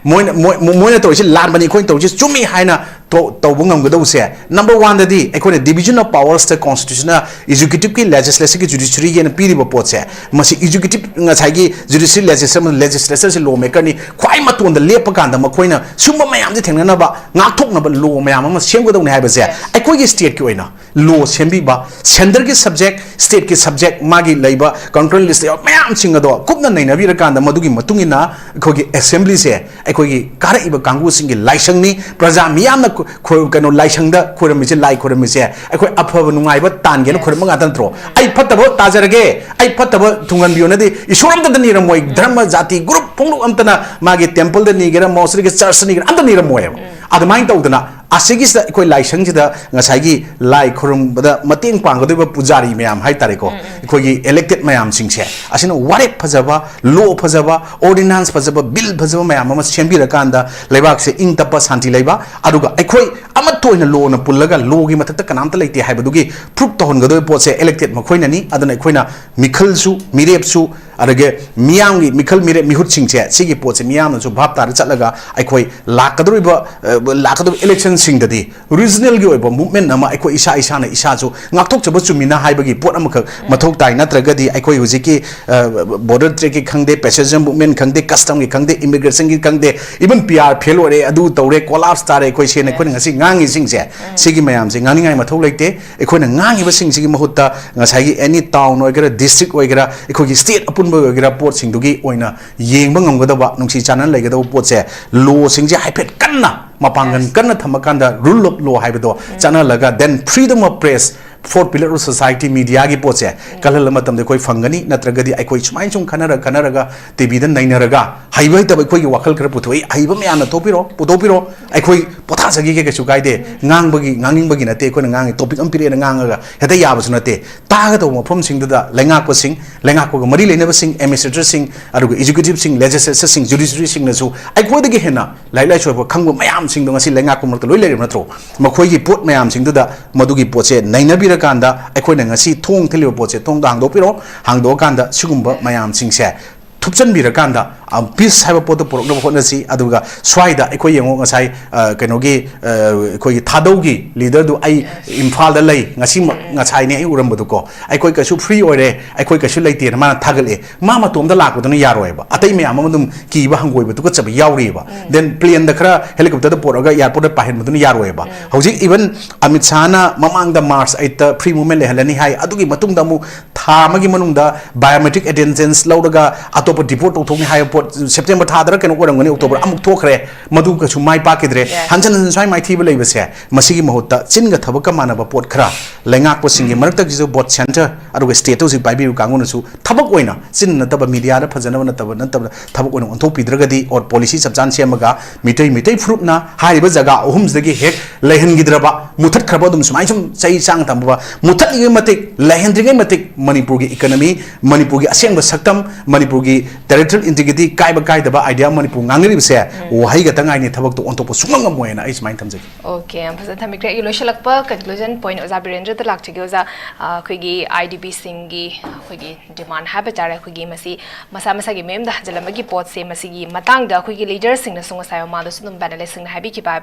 ꯃꯣꯏꯅ, ꯃꯣꯏ-, ꯃꯣꯏꯅ ꯇꯧꯔꯤꯁꯤ ꯂꯥꯟꯕꯅꯤ, ꯑꯩꯈꯣꯏꯅ ꯇꯧꯔꯤꯁꯤ ꯆꯨꯝꯃꯤ ꯍꯥꯏꯅ ꯇꯧ-, ꯇꯧꯕ ꯉꯝꯒꯗꯧꯕꯁꯦ, number one ꯗꯗꯤ ꯑꯩꯈꯣꯏꯅ division of powers ꯇ constitution ꯅ executive ꯀꯤ, legislative ꯀꯤ, judiciary ꯒꯤ ꯍꯥꯏꯅ ꯄꯤꯔꯤꯕ ꯄꯣꯠꯁꯦ, ꯃꯁꯤ executive, ꯉꯁꯥꯏꯒꯤ judiciary, legislature, legislature ꯁꯤ law maker ꯅꯤ, ꯈ꯭ꯋꯥꯏ ꯃꯇꯣꯟꯗ ꯂꯦꯞꯄ ꯀꯥꯟꯗ ꯃꯈꯣꯏꯅ ꯁꯨꯝꯕ ꯃꯌꯥꯝꯁꯦ ꯊꯦꯡꯅꯅꯕ ꯉꯥꯛꯊꯣꯛꯅꯕ law ꯃꯌꯥꯝ ꯑꯃ ꯁꯦꯝꯒꯗꯧꯅꯤ ꯍꯥꯏꯕꯁꯦ ꯑꯩꯈꯣꯏꯒꯤ state ꯀꯤ ꯑꯣꯏꯅ law ꯁꯦꯝꯕꯤꯕ, centre ꯒꯤ subject, state ꯀꯤ subject, ꯃꯥꯒꯤ ꯂꯩꯕ concurrent list ꯌꯥꯎꯕ ꯃꯌꯥꯝꯁꯤꯡ ꯑꯗꯣ ꯀꯨꯞꯅ ꯅꯩꯅꯕꯤꯔꯀꯥꯟꯗ ꯃꯗꯨꯒꯤ ꯃꯇꯨꯡ ꯏꯟꯅ ꯑꯩꯈꯣꯏꯒꯤ assembly ꯁꯦ ꯑꯩꯈꯣꯏꯒꯤ ꯀꯥꯔꯛꯏꯕ ꯀꯥꯡꯕꯨꯁꯤꯡꯒꯤ ꯂꯥꯏꯁꯪꯅꯤ꯫ ꯄ꯭ꯔꯖꯥ ꯃꯤꯌꯥꯝꯅ ꯈꯨ-, ꯈꯨ-, ꯀꯩꯅꯣ, ꯂꯥꯏꯁꯪꯗ ꯈꯣꯏꯔꯝꯃꯤꯁꯦ, ꯂꯥꯏ ꯈꯣꯏꯔꯝꯃꯤꯁꯦ ꯑꯩꯈꯣꯏ ꯑꯐꯕ ꯅꯨꯡꯉꯥꯏꯕ ꯇꯥꯟꯒꯦꯅ ꯈꯣꯏꯔꯝꯕ ꯉꯥꯛꯇ ꯅꯠꯇ꯭ꯔꯣ? "ꯑꯩ ꯐꯠꯇꯕ ꯇꯥꯖꯔꯒꯦ, ꯑꯩ ꯐꯠꯇꯕ ꯊꯨꯡꯍꯟꯕꯤꯌꯣꯅꯗꯤ ꯏꯁꯣꯔ ꯑꯝꯇꯗ ꯅꯤꯔꯝꯃꯣꯏ꯫ ꯙꯔꯃ, ꯖꯥꯇꯤ, ꯒ꯭ꯔꯨꯞ, ꯄꯨꯡꯂꯨꯞ ꯑꯝꯇꯅ ꯃꯥꯒꯤ ꯇꯦꯝꯄꯜꯗ ꯅꯤꯒꯦꯔꯥ, ꯃꯣꯁꯔꯤꯒ ꯆꯔꯆꯇ ꯅꯤꯒꯦꯔꯥ, ꯑꯝꯇ ꯅꯤꯔꯝꯃꯣꯏꯕ꯫ ꯑꯗꯨꯃꯥꯏꯅ ꯇꯧꯗꯅ ꯑꯁꯤꯒꯤꯁꯤꯗ ꯑꯩꯈꯣꯏ ꯂꯥꯏꯁꯪꯁꯤꯗ ꯉꯁꯥꯏꯒꯤ ꯂꯥꯏ ꯈꯨꯔꯨꯝꯕꯗ ꯃꯇꯦꯡ ꯄꯥꯡꯒꯗꯧꯔꯤꯕ ꯄꯨꯖꯥꯔꯤ ꯃꯌꯥꯝ ꯍꯥꯏ ꯇꯥꯔꯦꯀꯣ, ꯑꯩꯈꯣꯏꯒꯤ ꯏꯂꯦꯛꯇꯦꯗ ꯃꯌꯥꯝꯁꯤꯡꯁꯦ, ꯑꯁꯤꯅ ꯋꯥꯔꯦꯞ ꯐꯖꯕ, ꯂꯣ ꯐꯖꯕ, ꯑꯣꯔꯗꯤꯅꯥꯟꯁ ꯐꯖꯕ, ꯕꯤꯜ ꯐꯖꯕ ꯃꯌꯥꯝ ꯑꯃ ꯁꯦꯝꯕꯤꯔꯀꯥꯟꯗ ꯂꯩꯕꯥꯛꯁꯦ ꯏꯪ ꯇꯞꯄ, ꯁꯥꯟꯇꯤ ꯂꯩꯕ, ꯑꯗꯨꯒ ꯑꯩꯈꯣꯏ ꯑꯃꯠꯇ ꯑꯣꯏꯅ ꯂꯣꯅ ꯄꯨꯜꯂꯒ ꯂꯣꯒꯤ ꯃꯊꯛꯇ ꯀꯅꯥꯝꯇ ꯂꯩꯇꯦ ꯍꯥꯏꯕꯗꯨꯒꯤ ꯄ꯭ꯔꯨꯞ ꯇꯧꯍꯟꯒꯗꯧꯔꯤꯕ ꯄꯣꯠꯁꯦ ꯏꯂꯦꯛꯇꯦꯗ ꯃꯈꯣꯏꯅꯅꯤ꯫ ꯑꯗꯨꯅ ꯑꯩꯈꯣꯏꯅ ꯃꯤꯈꯜꯁꯨ, ꯃꯤꯔꯦꯞꯁꯨ, ꯑꯗꯒꯤ ꯃꯤꯌꯥꯝꯒꯤ ꯃꯤꯈꯜ, ꯃꯤꯔꯦꯞ, ꯃꯤꯍꯨꯠꯁꯤꯡꯁꯦ, ꯁꯤꯒꯤ ꯄꯣꯠꯁꯦ ꯃꯤꯌꯥꯝꯅꯁꯨ ꯚꯥꯞ ꯇꯥꯔ ꯆꯠꯂꯒ ꯑꯩꯈꯣꯏ ꯂꯥꯛꯀꯗꯧꯔꯤꯕ, ꯑ, ꯂꯥꯛꯀꯗꯧꯔꯤꯕ ꯏꯂꯦꯛꯁꯟꯁꯤꯡꯗꯗꯤ ꯔꯤꯖꯅꯦꯜꯒꯤ ꯑꯣꯏꯕ ꯃꯨꯞꯃꯦꯟ ꯑꯃ ꯑꯩꯈꯣꯏ ꯏꯁꯥ ꯏꯁꯥꯅ ꯏꯁꯥꯁꯨ ꯉꯥꯛꯊꯣꯛꯆꯕ ꯆꯨꯝꯃꯤꯅ ꯍꯥꯏꯕꯒꯤ ꯄꯣꯠ ꯑꯃꯈꯛ ꯃꯊꯧ ꯇꯥꯏ꯫ ꯅꯠꯇ꯭ꯔꯒꯗꯤ ꯑꯩꯈꯣꯏ ꯍꯧꯖꯤꯛꯀꯤ, ꯑ, ꯕꯣꯔꯗꯔ ꯇ꯭ꯔꯦꯛꯀꯤ ꯈꯪꯗꯦ, ꯄꯦꯁꯦꯟꯖꯔ ꯃꯨꯞꯃꯦꯟ ꯈꯪꯗꯦ, ꯀꯁꯇꯝꯒꯤ ꯈꯪꯗꯦ, ꯏꯃꯤꯒ꯭ꯔꯦꯁꯟꯒꯤ ꯈꯪꯗꯦ, ꯏꯚꯟ ꯄꯤ ꯑꯥꯔ ꯐꯦꯜ ꯑꯣꯏꯔꯦ, ꯑꯗꯨ ꯇꯧꯔꯦ, ꯀꯣꯂꯥꯞꯁ ꯇꯥꯔꯦ, ꯑꯩꯈꯣꯏ ꯁꯦꯅ ꯑꯩꯈꯣꯏꯅ ꯉꯁꯤ ꯉꯥꯡꯉꯤꯁꯤꯡꯁꯦ, ꯁꯤꯒꯤ ꯃꯌꯥꯝꯁꯦ ꯉꯥꯡꯅꯤꯡꯉꯥꯏ ꯃꯊꯧ ꯂꯩꯇꯦ꯫ ꯑꯩꯈꯣꯏꯅ ꯉꯥꯡꯉꯤꯕꯁꯤꯡꯁꯤꯒꯤ ꯃꯍꯨꯠꯇ ꯉꯁꯥꯏꯒꯤ ꯑꯦꯅꯤ ꯇꯥꯎꯟ ꯑꯣꯏꯒꯦꯔꯥ, ꯗꯤꯁꯇ꯭ꯔꯤꯛ ꯑꯣꯏꯒꯦꯔꯥ, ꯑꯩꯈꯣꯏꯒꯤ ꯁ꯭ꯇꯦꯠ ꯑꯄꯨꯟꯕ ꯑꯣꯏꯒꯦꯔꯥ, ꯄꯣꯠꯁꯤꯡꯗꯨꯒꯤ ꯑꯣꯏꯅ ꯌꯦꯡꯕ ꯉꯝꯒꯗꯕ, ꯅꯨꯡꯁꯤ ꯆꯥꯟꯅꯅ ꯂꯩꯒꯗꯕ ꯄꯣꯠꯁꯦ, ꯂꯣꯁꯤꯡꯁꯦ ꯍꯥꯏꯐꯦꯠ ꯀꯟꯅ, ꯃꯄꯥꯡꯒꯜ ꯀꯟꯅ ꯊꯝꯃꯀꯥꯟꯗ, ꯔꯨꯜ ꯑꯣꯐ ꯂꯣ ꯍꯥꯏꯕꯗꯣ ꯆꯠꯅꯍꯜꯂꯒ, then freedom of press, fourth pillar of society, mediaꯒꯤ ꯄꯣꯠꯁꯦ ꯀꯜꯍꯜꯂ ꯃꯇꯝꯗ ꯑꯩꯈꯣꯏ ꯐꯪꯒꯅꯤ꯫ ꯅꯠꯇ꯭ꯔꯒꯗꯤ ꯑꯩꯈꯣꯏ ꯁꯨꯃꯥꯏꯅ ꯁꯨꯝ ꯈꯟꯅꯔ ꯈꯟꯅꯔꯒ, ꯇꯤꯚꯤꯗ ꯅꯩꯅꯔꯒ, ꯍꯩꯕ ꯍꯩꯇꯕ ꯑꯩꯈꯣꯏꯒꯤ ꯋꯥꯈꯜ ꯈꯔ ꯄꯨꯊꯣꯛꯏ, ꯑꯍꯩꯕ ꯃꯌꯥꯝꯅ ꯊꯣꯛꯄꯤꯔꯣ, ꯄꯨꯊꯣꯛꯄꯤꯔꯣ, ꯑꯩꯈꯣꯏ ꯄꯣꯊꯥꯖꯈꯤꯒꯦ, ꯀꯩꯁꯨ ꯀꯥꯏꯗꯦ꯫ ꯉꯥꯡꯕꯒꯤ, ꯉꯥꯡꯅꯤꯡꯕꯒꯤ ꯅꯠꯇꯦ, ꯑꯩꯈꯣꯏꯅ ꯉꯥꯡꯉꯤ ꯇꯣꯄꯤꯛ ꯑꯃ ꯄꯤꯔꯛꯑꯦꯅ ꯉꯥꯡꯉꯒ ꯍꯦꯛꯇ ꯌꯥꯕꯁꯨ ꯅꯠꯇꯦ꯫ ꯇꯥꯒꯗꯧꯕ ꯃꯐꯝꯁꯤꯡꯗꯨꯗ ꯂꯩꯉꯥꯛꯄꯁꯤꯡ, ꯂꯩꯉꯥꯛꯄꯒ ꯃꯔꯤ ꯂꯩꯅꯕꯁꯤꯡ, ꯑꯦꯗꯃꯤꯅꯤꯁꯇ꯭ꯔꯦꯇꯔꯁꯤꯡ, ꯑꯗꯨꯒ ꯑꯦꯛꯖꯤꯀ꯭ꯌꯨꯇꯤꯕꯁꯤꯡ, ꯂꯦꯖꯤꯁꯂꯦꯆꯔꯁꯤꯡ, ꯖꯨꯗꯤꯁꯔꯤꯁꯤꯡꯅꯁꯨ ꯑꯩꯈꯣꯏꯗꯒꯤ ꯍꯦꯟꯅ ꯂꯥꯏꯔꯤꯛ ꯂꯥꯏꯁꯨ ꯍꯩꯕ ꯈꯪꯕ ꯃꯌꯥꯝꯁꯤꯡꯗꯣ ꯉꯁꯤ ꯂꯩꯉꯥꯛꯄ ꯃꯔꯛꯇ ꯂꯣꯏ ꯂꯩꯔꯤꯕ ꯅꯠꯇ꯭ꯔꯣ? ꯃꯈꯣꯏꯒꯤ ꯄꯣꯠ ꯃꯌꯥꯝꯁꯤꯡꯗꯨꯗ ꯃꯗꯨꯒꯤ ꯄꯣꯠꯁꯦ ꯅꯩꯅꯕꯤꯔꯀꯥꯟꯗ ꯑꯩꯈꯣꯏꯅ ꯉꯁꯤ ꯊꯣꯡ ꯊꯤꯜꯂꯤꯕ ꯄꯣꯠꯁꯦ ꯊꯣꯡꯗꯣ ꯍꯥꯡꯗꯣꯛꯄꯤꯔꯣ, ꯍꯥꯡꯗꯣꯛꯑꯀꯥꯟꯗ ꯁꯤꯒꯨꯝꯕ ꯃꯌꯥꯝꯁꯤꯡꯁꯦ ꯊꯨꯞꯆꯟꯕꯤꯔꯀꯥꯟꯗ, ꯑ, ꯄꯤꯁ ꯍꯥꯏꯕ ꯄꯣꯠꯇꯣ ꯄꯨꯔꯛꯅꯕ ꯍꯣꯠꯅꯁꯤ꯫ ꯑꯗꯨꯒ ꯁ꯭ꯋꯥꯏꯗ ꯑꯩꯈꯣꯏ ꯌꯦꯡꯉꯣ, ꯉꯁꯥꯏ, ꯑ, ꯀꯩꯅꯣꯒꯤ, ꯑ, ꯑꯩꯈꯣꯏꯒꯤ ꯊꯥꯗꯧꯒꯤ ꯂꯤꯗꯔꯗꯨ ꯑꯩ ꯏꯝꯐꯥꯜꯗ ꯂꯩ, ꯉꯁꯤ, ꯉꯁꯥꯏꯅꯦ ꯑꯩ ꯎꯔꯝꯕꯗꯨꯀꯣ, "ꯑꯩꯈꯣꯏ ꯀꯩꯁꯨ ꯐ꯭ꯔꯤ ꯑꯣꯏꯔꯦ, ꯑꯩꯈꯣꯏ ꯀꯩꯁꯨ ꯂꯩꯇꯦꯅ" ꯃꯥꯅ ꯊꯥꯒꯠꯂꯛꯑꯦ꯫ ꯃꯥ ꯃꯇꯣꯝꯗ ꯂꯥꯛꯄꯗꯨꯅ ꯌꯥꯔꯣꯏꯕ, ꯑꯇꯩ ꯃꯌꯥꯝ ꯑꯃ ꯑꯗꯨꯝ ꯀꯤꯕ, ꯍꯪꯒꯣꯏꯕ, ꯇꯨꯀꯠꯆꯕ ꯌꯥꯎꯔꯤꯑꯕ꯫ ꯗꯦꯟ ꯄ꯭ꯂꯦꯟꯗ ꯈꯔ, ꯍꯦꯂꯤꯀꯣꯞꯇꯔꯗ ꯄꯨꯔꯛꯑꯒ ꯑꯦꯌꯥꯔꯄꯣꯔꯠꯇ ꯄꯥꯏꯍꯟꯕꯗꯨꯅ ꯌꯥꯔꯣꯏꯕ꯫ ꯍꯧꯖꯤꯛ ꯏꯚꯟ ꯑꯃꯤꯠ ꯁꯥꯍꯅ ꯃꯃꯥꯡꯗ ꯃꯥꯔꯆ ꯑꯩꯠꯇ ꯐ꯭ꯔꯤ ꯃꯨꯚꯃꯦꯟ ꯂꯩꯍꯜꯂꯅꯤ ꯍꯥꯏ, ꯑꯗꯨꯒꯤ ꯃꯇꯨꯡꯗ ꯑꯃꯨꯛ ꯊꯥ ꯑꯃꯒꯤ ꯃꯅꯨꯡꯗ ꯕꯥꯏꯑꯣꯃꯦꯇ꯭ꯔꯤꯛ ꯑꯦꯇꯦꯟꯗꯦꯟꯁ ꯂꯧꯔꯒ ꯑꯇꯣꯞꯄ ꯑꯇꯣꯞꯄ ꯗꯤꯄꯣꯔꯠ ꯇꯧꯊꯣꯛꯅꯤ ꯍꯥꯏꯕ ꯄꯣꯠ ꯁꯦꯞꯇꯦꯝꯕꯔ ꯊꯥꯗꯔ ꯀꯩꯅꯣ ꯑꯣꯏꯔꯝꯒꯅꯤ, ꯑꯣꯛꯇꯣꯕꯔ ꯑꯃꯨꯛ ꯊꯣꯛꯈ꯭ꯔꯦ, ꯃꯗꯨ ꯀꯩꯁꯨ ꯃꯥꯏ ꯄꯥꯛꯈꯤꯗ꯭ꯔꯦ꯫ Yes. ꯍꯟꯖꯟ ꯍꯟꯖꯟ ꯁꯨꯃꯥꯏ ꯃꯥꯏꯊꯤꯕ ꯂꯩꯕꯁꯦ, ꯃꯁꯤꯒꯤ ꯃꯍꯨꯠꯇ ꯆꯤꯟꯒ ꯊꯕꯛꯀ ꯃꯥꯟꯅꯕ ꯄꯣꯠ ꯈꯔ, ꯂꯩꯉꯥꯛꯄꯁꯤꯡꯒꯤ ꯃꯔꯛꯇꯒꯤꯁꯨ ꯕꯣꯠ ꯁꯦꯟꯇꯔ ꯑꯗꯨꯒ ꯁ꯭ꯇꯦꯠꯇ ꯍꯧꯖꯤꯛ ꯄꯥꯏꯕꯤꯔꯤꯕ ꯀꯥꯡꯕꯨꯅꯁꯨ ꯊꯕꯛ ꯑꯣꯏꯅ, ꯆꯤꯟ ꯅꯠꯇꯕ, ꯃꯤꯗꯤꯌꯥꯗ ꯐꯖꯅꯕ ꯅꯠꯇꯕ, ꯅꯠꯇꯕ ꯊꯕꯛ ꯑꯣꯏꯅ ꯑꯣꯟꯊꯣꯛꯄꯤꯗ꯭ꯔꯒꯗꯤ, ꯑꯣꯔ ꯄꯣꯂꯤꯁꯤ ꯆꯞ ꯆꯥꯅ ꯁꯦꯝꯃꯒ ꯃꯤꯇꯩ, ꯃꯤꯇꯩ ꯐꯨꯔꯨꯞꯅ ꯍꯥꯏꯔꯤꯕ ꯖꯒꯥ ꯑꯍꯨꯝꯁꯤꯗꯒꯤ ꯍꯦꯛ ꯂꯩꯍꯟꯈꯤꯗ꯭ꯔꯕ, ꯃꯨꯊꯠꯈ꯭ꯔꯕ, ꯑꯗꯨꯝ ꯁꯨꯃꯥꯏꯅ ꯁꯨꯝ ꯆꯩ ꯆꯥꯡ ꯇꯝꯕ, ꯃꯨꯊꯠꯂꯤꯉꯩ ꯃꯇꯤꯛ, ꯂꯩꯍꯟꯗ꯭ꯔꯤꯉꯩ ꯃꯇꯤꯛ ꯃꯅꯤꯄꯨꯔꯒꯤ ꯏꯀꯅꯃꯤ, ꯃꯅꯤꯄꯨꯔꯒꯤ ꯑꯁꯦꯡꯕ ꯁꯛꯇꯝ, ꯃꯅꯤꯄꯨꯔꯒꯤ ꯇꯦꯔꯤꯇꯣꯔꯤꯌꯦꯜ ꯏꯟꯇꯤꯒ꯭ꯔꯤꯇꯤ ꯀꯥꯏꯕ ꯀꯥꯏꯗꯕ ꯑꯥꯏꯗꯤꯌꯥ ꯃꯅꯤꯄꯨꯔ ꯉꯥꯡꯅꯔꯤꯕꯁꯦ ꯋꯥꯍꯩ ꯈꯛꯇ ꯉꯥꯏꯅꯤ, ꯊꯕꯛꯇꯣ ꯑꯣꯟꯊꯣꯛꯄ ꯁꯨꯡꯉꯝ ꯉꯝꯃꯣꯏꯅ ꯑꯩ ꯁꯨꯃꯥꯏꯅ ꯊꯝꯖꯒꯦ꯫ ꯑꯣꯀꯦ, ꯌꯥꯝ ꯐꯖꯅ ꯊꯝꯕꯤꯈ꯭ꯔꯦ꯫ ꯑꯩꯒꯤ ꯂꯣꯏꯁꯤꯜꯂꯛꯄ ꯀꯟꯀ꯭ꯂꯨꯖꯟ ꯄꯣꯏꯟꯠ ꯑꯣꯖꯥ ꯕꯤꯔꯦꯟꯗ꯭ꯔꯗ ꯂꯥꯛꯆꯒꯦ꯫ ꯑꯣꯖꯥ, ꯑ, ꯑꯩꯈꯣꯏꯒꯤ ꯑꯥꯏ ꯗꯤ ꯄꯤꯁꯤꯡꯒꯤ ꯑꯩꯈꯣꯏꯒꯤ ꯗꯤꯃꯥꯟ ꯍꯥꯏꯕ ꯇꯥꯔꯦ, ꯑꯩꯈꯣꯏꯒꯤ ꯃꯁꯤ ꯃꯁꯥ ꯃꯁꯥꯒꯤ ꯃꯌꯨꯝꯗ ꯍꯟꯖꯤꯜꯂꯝꯕꯒꯤ ꯄꯣꯠꯁꯦ, ꯃꯁꯤꯒꯤ ꯃꯇꯥꯡꯗ ꯑꯩꯈꯣꯏꯒꯤ ꯂꯤꯗꯔꯁꯤꯡꯅꯁꯨ ꯉꯁꯥꯏ ꯃꯃꯥꯡꯗꯁꯨ ꯑꯗꯨꯝ ꯄꯦꯅꯦꯂꯤꯁꯁꯤꯡꯅ ꯍꯥꯏꯕꯤꯈꯤꯕ ꯍꯥꯏꯕ